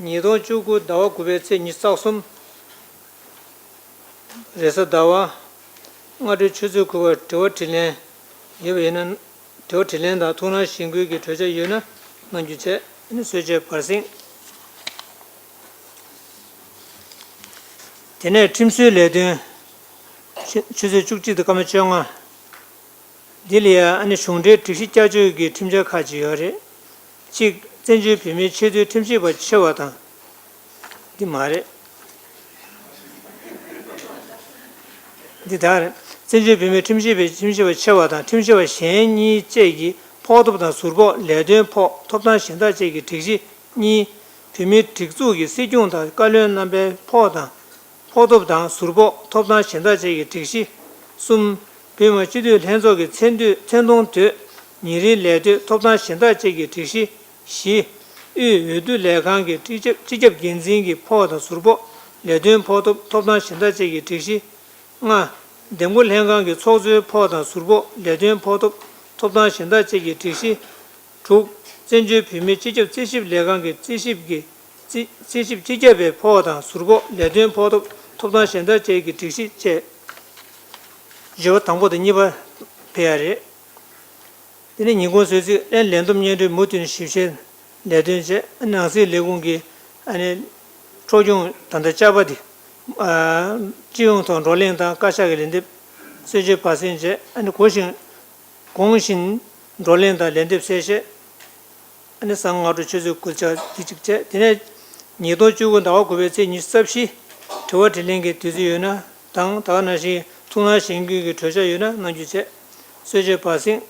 ཉིས་སྟོང་བཅུ་དགུ་ཟླ་བ་དགུ་པའི་ཚེས་ཉི་ཤུ་རྩ་གསུམ། རེས་གཟའ་ཟླ་བ། སྔ་དྲོའི་ཆུ་ཚོད་དགུ་པར་དྲི་བ་དྲིས་ལན་ཡོད་པ་ཡིན་ན། དྲི་བ་དྲིས་ལན་དང་ཐུགས་སྣང་གཞེན་སྐུལ་གྱི་གྲོས་འཆར་ཡོད་ན་གནང་རྒྱུ་བྱས། ཨ་ནི་གསོལ་ཇ་བར་གསེང་། དེ་ནས་ཁྲིམས་བཟོའི་ལས་དོན། ཆུ་ཆུ་ཚོད་བཅུ་གཅིག་དང་སྐར་མ་བཅོ་ལྔ། འདི་ལ་ཡང་ཨ་ནི་གཞུང་འབྲེལ་སྒྲིག་གཞི་བསྐྱར་བཅོས་ཀྱི་ཁྲིམས་འཆར་ཁག་ཅིག་ཡོད་རེད། གཅིག་བཙན་བྱོལ་བོད་མིའི་ཆེས་མཐོའི་ཁྲིམས་ཞིབ་པ་ཆེ་བ་དང་། འདི་མ་རེད། འདི་དག་རེད། བཙན་བྱོལ་བོད་མིའི་ཁྲིམས་ཞིབ་པའི་ཁྲིམས་ཞིབ་པ་ཆེ་བ་དང་ཁྲིམས་ཞིབ་པ་གཞན་གཉིས་བཅས་ཀྱི་ཕོགས་ཐོབ་དང་ཟུར་ཕོགས། ལས་དོན་ཕོགས། ཐོབ་ཐང་གཞན་དག་བཅས་ཀྱི་སྒྲིག་གཞི། གཉིས། བོད་མིའི་སྒྲིག་འཛུགས་ཀྱི་སྲིད་སྐྱོང་དང་བཀའ་བློན་རྣམ་པའི་ཕོགས་དང་། ཕོགས་ཐོབ་དང་ཟུར་ཕོགས། ཐོབ་ཐང་གཞན་དག་བཅས་ཀྱི་སྒྲིག་གཞི། གསུམ། བོད་མི་མང་སྤྱི་འཐུས་ལྷན་ཚོགས་ཀྱི་མཚན་མཚན་མཐོང་དོད། ཉིན་རེའི་ལས་དོད། ཐོབ་ཐང་གཞན་དག་བཅས་ཀྱི་སྒྲིག་གཞི། བཞི། དབུས་འོས་བསྡུ་ལས་ཁང་གི་སྤྱི་ཁྱབ་སྤྱི་ཁྱབ་འགན་འཛིན་གྱི་ཕོགས་དང་ཟུར་ཕོགས། ལས་དོན་ཕོགས་ཐོབ། ཐོབ་ཐང་གཞན་དག་བཅས་ཀྱི་སྒྲིག་གཞི། ལྔ། འདེམས་བསྐོ་ལྷན་ཁང་གི་ཚོགས་གཙོའི་ཕོགས་དང་ཟུར་ཕོགས། ལས་དོན་ཕོགས་ཐོབ། ཐོབ་ཐང་གཞན་དག་བཅས་ཀྱི་སྒྲིག་གཞི། དྲུག་བཙན་བྱོལ་བོད་མིའི་སྤྱི་ཁྱབ་རྩིས་ཞིབ་ལས་ཁང་གི་རྩིས་ཞིབ་ཀྱི་རྩིས་རྩིས་ཞིབ་སྤྱི་ཁྱབ་པའི་ཕོགས་དང་ཟུར་ཕོགས། ལས་དོན་ཕོགས་ཐོབ། ཐོབ་ཐང་གཞན་དག་བཅས་ཀྱི་སྒྲིག་གཞི་བཅས། བརྗོད་པ་དང་པོ་དང་གཉིས་པ་ཕེབས་ཡ་རེད། དེ་ནས་ཉིན་གུང་གསོལ་ཚིགས། ཨ་ནི་ལས་བསྡོམས་སྙན་སྒྲོན་མུ་མཐུད་ནས་ཞིབ་བཤེར་ལས་དོན་བྱས། ཨ་ནི་ནང་སྲིད་ལས་ཁུངས་ཀྱི་ཨ་ནི་འཕྲོ་སྐྱོང་ད་ལྟ་བཅའ་པ་དེ། ཨ་སྤྱི་ཡོངས་ཐོག་བགྲོ་གླེང་དང་བཀའ་ཤག་གི་ལན་འདེབས། གསོལ་ཇ་བར་གསེང་བྱས། ཨ་ནི་གོང་བཞིན་གོང་བཞིན་བགྲོ་གླེང་དང་ལན་འདེབས་གསལ་བཤད། ཨ་ནི་གཟའ་སྔ་དྲོ་ཆུ་ཚོད་དགུ་ཆ་དེ་གཅིག་བྱས། དེ་ནས་ཉིས་སྟོང་བཅུ་དགུ་ཟླ་བ་དགུ་པའི་ཚེས་ཉི་ཤུ་རྩ་བཞི། དྲི་བ་དྲིས་ལན་གྱི་དུས་ཚོད་ཡོད་ན་དང་། ད་ག་ནང་བཞིན་ཐུགས་སྣང་གཞེན་སྐུལ་གྱི་གྲོས་འཆར་ཡོད་ན་གནང་རྒྱུ་བྱས། གསོལ་ཇ་བར་གསེང་།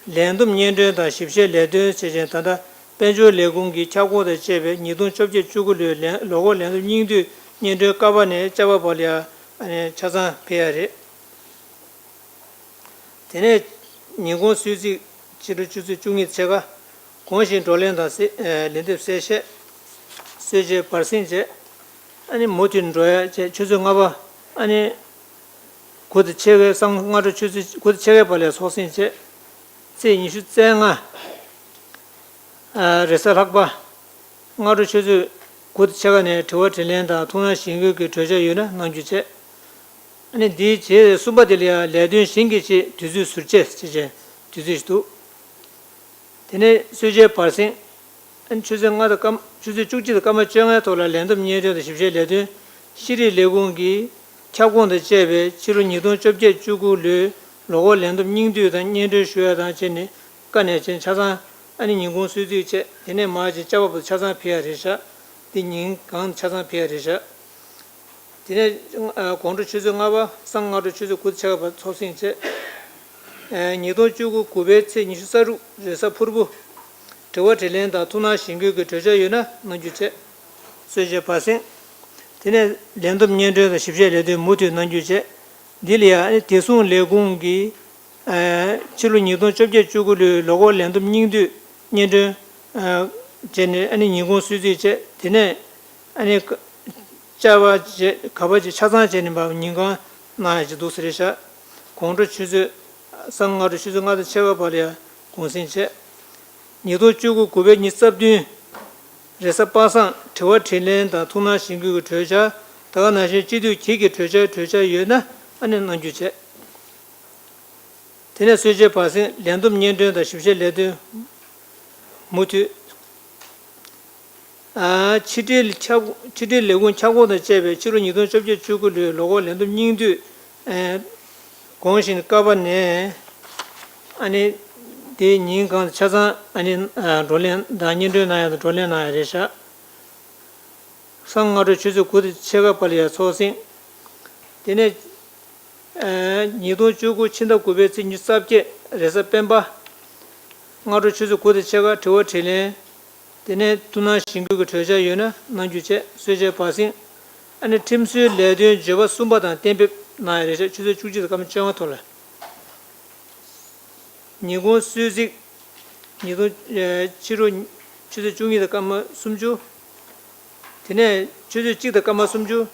ལས་བསྡོམས་སྙན་སྒྲོན་དང་ཞིབ་བཤེར་ལས་དོན་བྱས་རྗེས། ད་ལྟ་དཔལ་འབྱོར་ལས་ཁུངས་ཀྱི་ཁྱབ་ཁོངས་དང་བཅས་པའི་ཉིས་སྟོང་བཅོ་བརྒྱད་བཅུ་དགུ་ལོའི་ལན་ལོ་འཁོར་ལན་འདེབས་སྙིང་བསྡུས་སྙན་སྒྲོན་ཀ་པ་ནས་ཅ་པ་བར་ལ་ཡ་ཆ་ཚང་ཕེབས་ཡ་རེད། དེ་ནས་ཉིན་གུང་གསོལ་ཚིགས། ཕྱི་དྲོ་ཆུ་ཚོད་བཅུ་གཉིས་ཕྱེད་ཀ། གོང་བཞིན་བགྲོ་གླེང་དང་གསལ་ཨེ་ལན་འདེབས་གསལ་བཤད། གསོལ་ཇ་བར་གསེང་བྱས། ཨ་ནི་མུ་མཐུད་འགྲོ་ཡ་བྱས། ཆུ་ཚོད་ལྔ་པ། ཨ་ནི་དགུ་དང་ཕྱེད་ཀའི་གཟའ་སྔ་དྲོ་ཆུ་ཚོད་དགུ་དང་ཕྱེད་ཀའི་བར་ལ་ཚོགས་གསེང་བྱས། ཚེས་ཉི་ཤུ་རྩ་ལྔ། ཨ་རེས་གཟའ་ལྷག་པ། སྔ་དྲོ་ཆུ་ཚོད་དགུ་དང་ཕྱེད་ཀ་ནས་དྲི་བ་དྲིས་ལན་དང་ཐུགས་སྣང་གཞེན་སྐུལ་གྱི་གྲོས་འཆར་ཡོད་ན་གནང་རྒྱུ་བྱས། ཨ་ནི་འདིའི་རྗེས་གསུམ་པ་དེ་ལ་ཡང་ལས་དོན་གཞན་གྱི་ཆེད་དུས་ཚོད་ཟུར་བཅད་ཅེས་བྱས་དུས་ཚོད་ཞིག་འདུག་དེ་ནས་གསོལ་ཇའི་བར་གསེང་། ཨ་ནི་ཆུ་ཚོད་ལྔ་དང་སྐར་ཆུ་ཚོད་བཅུ་གཅིག་དང་སྐར་མ་བཅོ་ལྔའི་ཐོག་ལ་ལས་བསྡོམས་སྙན་སྒྲོན་དང་ཞིབ་བཤེར་ལས་དོན། ཤེས་རིག་ལས་ཁུངས་ཀྱི་ཁྱབ་ཁོངས་དང་བཅས་པའི་ཕྱི་ལོ་ཉིས་སྟོང་བཅོ་བརྒྱད་བཅུ་དགུ་ལོའི་ལོ་འཁོར་ལས་བསྡོམས་སྙིང་བསྡུས་དང་སྙན་སྒྲོན་ཞུ་ཡ་དང་བཅས་ནས་ཀ་ནས་བྱས་ཆ་ཚང་། ཨ་ནི་ཉིན་གུང་གསོལ་ཚིགས་བཅས། དེ་ནས་མར་བྱས་ཅ་པ་བར་ཆ་ཚང་ཕེབས་ཡ་རེད་ཤག་འདི་ཉིན་གང་ཆ་ཚང་ཕེབས་ཡ་རེད་ཤག་དེ་ནས་ཨ་དགོང་དྲོ་ཆུ་ཚོད་ལྔ་པ། གཟའ་སྔ་དྲོ་ཆུ་ཚོད་དགུ་དང་ཕྱེད་ཀ་བར་ཚོགས་གསེང་བྱས། ཨ་ཉིས་སྟོང་བཅུ་དགུ་དགུ་པའི་ཚེས་ཉི་ཤུ་རྩ་དྲུག་རེས་གཟའ་ཕུར་བུ། དྲི་བ་དྲིས་ལན་དང་ཐུགས་སྣང་གཞེན་སྐུལ་གྱི་གྲོས་འཆར་ཡོད་ན་གནང་རྒྱུ་བྱས། གསོལ་ཇའི་བར་གསེང་། དེ་ནས་ལས་བསྡོམས་སྙན་སྒྲོན་དང་ཞིབ་བཤེར་ལས་དོན་མུ་མཐུད་གནང་རྒྱུ་བྱས། འདི་ལ་ཡང་བདེ་སྲུང་ལས་ཁུངས་ཀྱི་ཨ་ཕྱི་ལོ་ཉིས་སྟོང་བཅོ་བརྒྱད་བཅུ་དགུ་ལོའི་ལོ་འཁོར་ལས་བསྡོམས་སྙིང་བསྡུས་སྙན་སྒྲོན་ཨ་བྱས་ནས། ཨ་ནི་ཉིན་གུང་གསོལ་ཚིགས་བཅས། དེ་ནས་ཨ་ནི་ཀ་བཅར་བ་བྱས། ག་པར་བྱས་ཆ་ཚང་བྱས་ནས་འབབ་ཉིན་གང་གནང་ཡ་ཅིག་འདུག་ས་རེད་ཤག་དགོང་དྲོ་ཆུ་ཚོད་གཟའ་སྔ་དྲོ་ཆུ་ཚོད་ལྔ་དང་ཕྱེད་ཀ་བར་ལ་ཡ་གུང་གསེང་བྱས། ཉིས་སྟོང་བཅུ་དགུ་དགུ་པའི་ཉི་ཤུ་རྩ་བདུན་རེས་གཟའ་པ་སངས། དྲི་བ་དྲིས་ལན་དང་ཐུགས་སྣང་གཞེན་སྐུལ་གྱི་གྲོས་འཆར། ད་ག་ནང་བཞིན་སྤྱི་འཐུས་ཀྱི་གི་གྲོས་འཆར་གྲོས་འཆར་ཡོད་ན་ཨ་ནི་གནང་རྒྱུ་བྱས། དེ་ནས་གསོལ་ཇའི་བར་གསེང་། ལས་བསྡོམས་སྙན་སྒྲོན་དང་ཞིབ་བཤེར་ལས་དོན་མུ་མཐུད། ཨ་ཕྱི་དྲིལ་ཁྱབ་ཕྱི་དྲིལ་ལས་ཁུངས་ཁྱབ་ཁོངས་དང་བཅས་པའི་ཕྱི་ལོ་ཉིས་སྟོང་བཅོ་བརྒྱད་བཅུ་དགུ་ལོའི་ལོ་འཁོར་ལས་བསྡོམས་སྙིང་བསྡུས་ཨ་གོང་བཞིན་ཀ་པ་ནས་ཨ་ནི་དེའི་ཉིན་གང་ཆ་ཚང་ཨ་ནི་ཨ་བགྲོ་གླེང་དང་སྙན་སྒྲོན་གནང་ཡ་དང་བགྲོ་གླེང་གནང་ཡ་རེད་ཤག་གཟའ་སྔ་དྲོ་ཆུ་ཚོད་དགུ་དང་ཕྱེད་ཀ་བར་ལ་ཡ་ཚོགས་གསེང་། དེ་ནས་ཨ་ཉིས་སྟོང་བཅུ་དགུ་ཕྱི་ཟླ་དགུ་པའི་ཚེས་ཉི་ཤུ་རྩ་བརྒྱད་རེས་གཟའ་སྤེན་པ། སྔ་དྲོ་ཆུ་ཚོད་དགུ་དང་ཕྱེད་ཀ་དྲི་བ་དྲིས་ལན། དེ་ནས་ཐུགས་སྣང་གཞེན་སྐུལ་གྱི་གྲོས་འཆར་ཡོད་ན་གནང་རྒྱུ་བྱས། གསོལ་ཇའི་བར་གསེང་། ཨ་ནི་ཁྲིམས་བཟོའི་ལས་དོན་བརྗོད་པ་གསུམ་པ་དང་གཏན་འབེབས་གནང་ཡ་རེད་ཤག་ཆུ་ཚོད་བཅུ་གཅིག་དང་སྐར་མ་བཅོ་ལྔ་ཐོག་ལ། ཉིན་གུང་གསོལ་ཚིགས། ཉིས་སྟོང་ཨ་ཕྱི་དྲོ་ཆུ་ཚོད་བཅུ་གཉིས་དང་སྐར་མ་སུམ་ཅུ། དེ་ནས་ཆུ་ཚོད་གཅིག་དང་སྐར་མ་སུམ་ཅུ།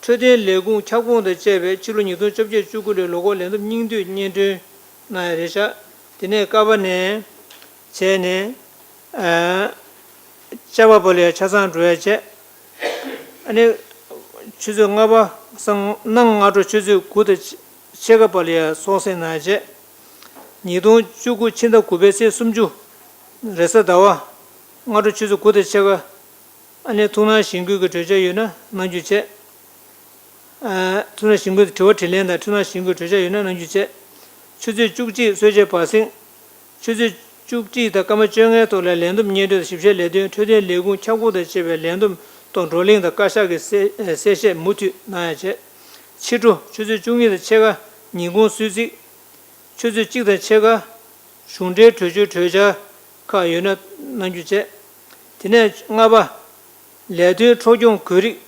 འཕྲོད་བསྟེན་ལས་ཁུངས་ཁྱབ་ཁོངས་དང་བཅས་པའི་ཕྱི་ལོ་ཉིས་སྟོང་བཅོ་བརྒྱད་བཅུ་དགུ་ལོའི་ལོ་འཁོར་ལས་བསྡོམས་སྙིང་བསྡུས་སྙན་སྒྲོན་གནང་ཡ་རེད་ཤག་དེ་ནས་ཀ་པ་ནས་བྱས་ནས། ཨ། བཅའ་བ་པ་ལ་ཡ་ཆ་ཚང་འགྲོ་ཡ་བྱས། ཨ་ནི། ཆུ་ཚོད་ལྔ་པ་སང་གནངས་སྔ་དྲོ་ཆུ་ཚོད་དགུ་དང་ཕྱེད་ཀ་བར་ལ་ཡ་སྲོག་ཟིང་གནང་བྱས། ཉིས་སྟོང་བཅུ་དགུ་ཕྱི་ཟླ་དགུ་པའི་ཚེས་སུམ་ཅུ། རེས་གཟའ་ཟླ་བ། སྔ་དྲོ་ཆུ་ཚོད་དགུ་དང་ཕྱེད་ཀ་ཨ་ནི་ཐུགས་སྣང་གཞེན་སྐུལ་གྱི་གྲོས་འཆར་ཡོད་ན་གནང་རྒྱུ་བྱས། ཨ། ཐུགས་སྣང་གཞེན་སྐུལ་དྲི་བ་དྲིས་ལན་དང་ཐུགས་སྣང་གཞེན་སྐུལ་གྲོས་འཆར་ཡོད་ན་གནང་རྒྱུ་བྱས། ཆུ་ཚོད་བཅུ་གཅིག་གསོལ་ཇའི་བར་གསེང་། ཆུ་ཚོད་བཅུ་གཅིག་དང་སྐར་མ་བཅོ་ལྔའི་ཐོག་ལ་ལས་བསྡོམས་སྙན་སྒྲོན་དང་ཞིབ་བཤེར་ལས་དོན་འཕྲོད་བསྟེན་ལས་ཁུངས་ཁྱབ་ཁོངས་དང་བཅས་པའི་ལས་བསྡོམས་ཐོག་བགྲོ་གླེང་དང་བཀའ་ཤག་གི་གསལ་གསལ་བཤད་མུ་མཐུད་གནང་ཡ་བྱས། ཕྱི་དྲོ་ཆུ་ཚོད་བཅུ་གཉིས་དང་ཕྱེད་ཀ་ཉིན་གུང་གསོལ་ཚིགས། ཆུ་ཚོད་གཅིག་དང་ཕྱེད་ཀ་གཞུང་འབྲེལ་གྲོས་ཆོད་གྲོས་འཆར་ཁག་ཡོད་ན་གནང་རྒྱུ་བྱས། དེ་ནས་ལྔ་པ། ལས་དོན་འཕྲོ་སྐྱོང་དགོས་རིགས།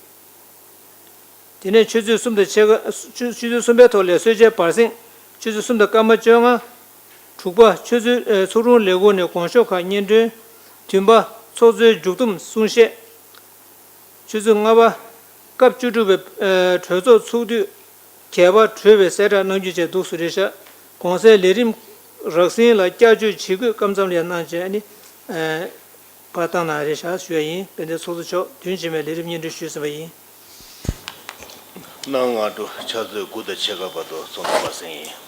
དེ་ནས་ཆུ་ཚོད་གསུམ་དང་ཕྱེད་ཀ་ཆུ་ཆུ་ཚོད་གསུམ་པའི་ཐོག་ལ་གསོལ་ཇའི་བར་གསེང་། ཆུ་ཚོད་གསུམ་དང་སྐར་མ་བཅོ་ལྔ། དྲུག་པ། ཆུ་ཚོད་ཨ། ཚོགས་དྲུང་ལས་ཁུངས་ནས་དགོངས་ཞུ་ཁག་སྙན་སྒྲོན། བདུན་པ། ཚོགས་གཙོའི་མཇུག་བསྡོམས་གསུང་བཤད། ཆུ་ཚོད་ལྔ་པ། སྐབས་བཅུ་དྲུག་པའི་ཨ། གྲོས་ཚོགས་ཚུགས་དུས་གད་པ་བྲོས་པའི་གསལ་བསྒྲགས་གནང་རྒྱུ་བཅས་འདུག་སེ་རེད་ཤག་གོང་གསལ་ལས་རིམ་རགས་ཟིན་ལ་བསྐྱར་བཅོས་བྱེད་དགོས་སྐབས་མཚམས་ལ་ཡང་གནང་བྱས་ནི། ཨ། ཕར་བཏང་གནང་རེད་ཤག་ཞུ་ཡ་ཡིན། དཔལ་ལྡན་ཚོགས་གཙོ་མཆོག་བདུན་རྗེས་མའི་ལས་རིམ་སྙན་སྒྲོན་ཞུས་ཟིན་པ་ཡིན། གནངས་སྔ་དྲོ་ཆུ་ཚོད་དགུ་དང་ཕྱེད་ཀ་བར་དུ་ཚོགས་འདུ་ཕར་ཟིན་ཡིན།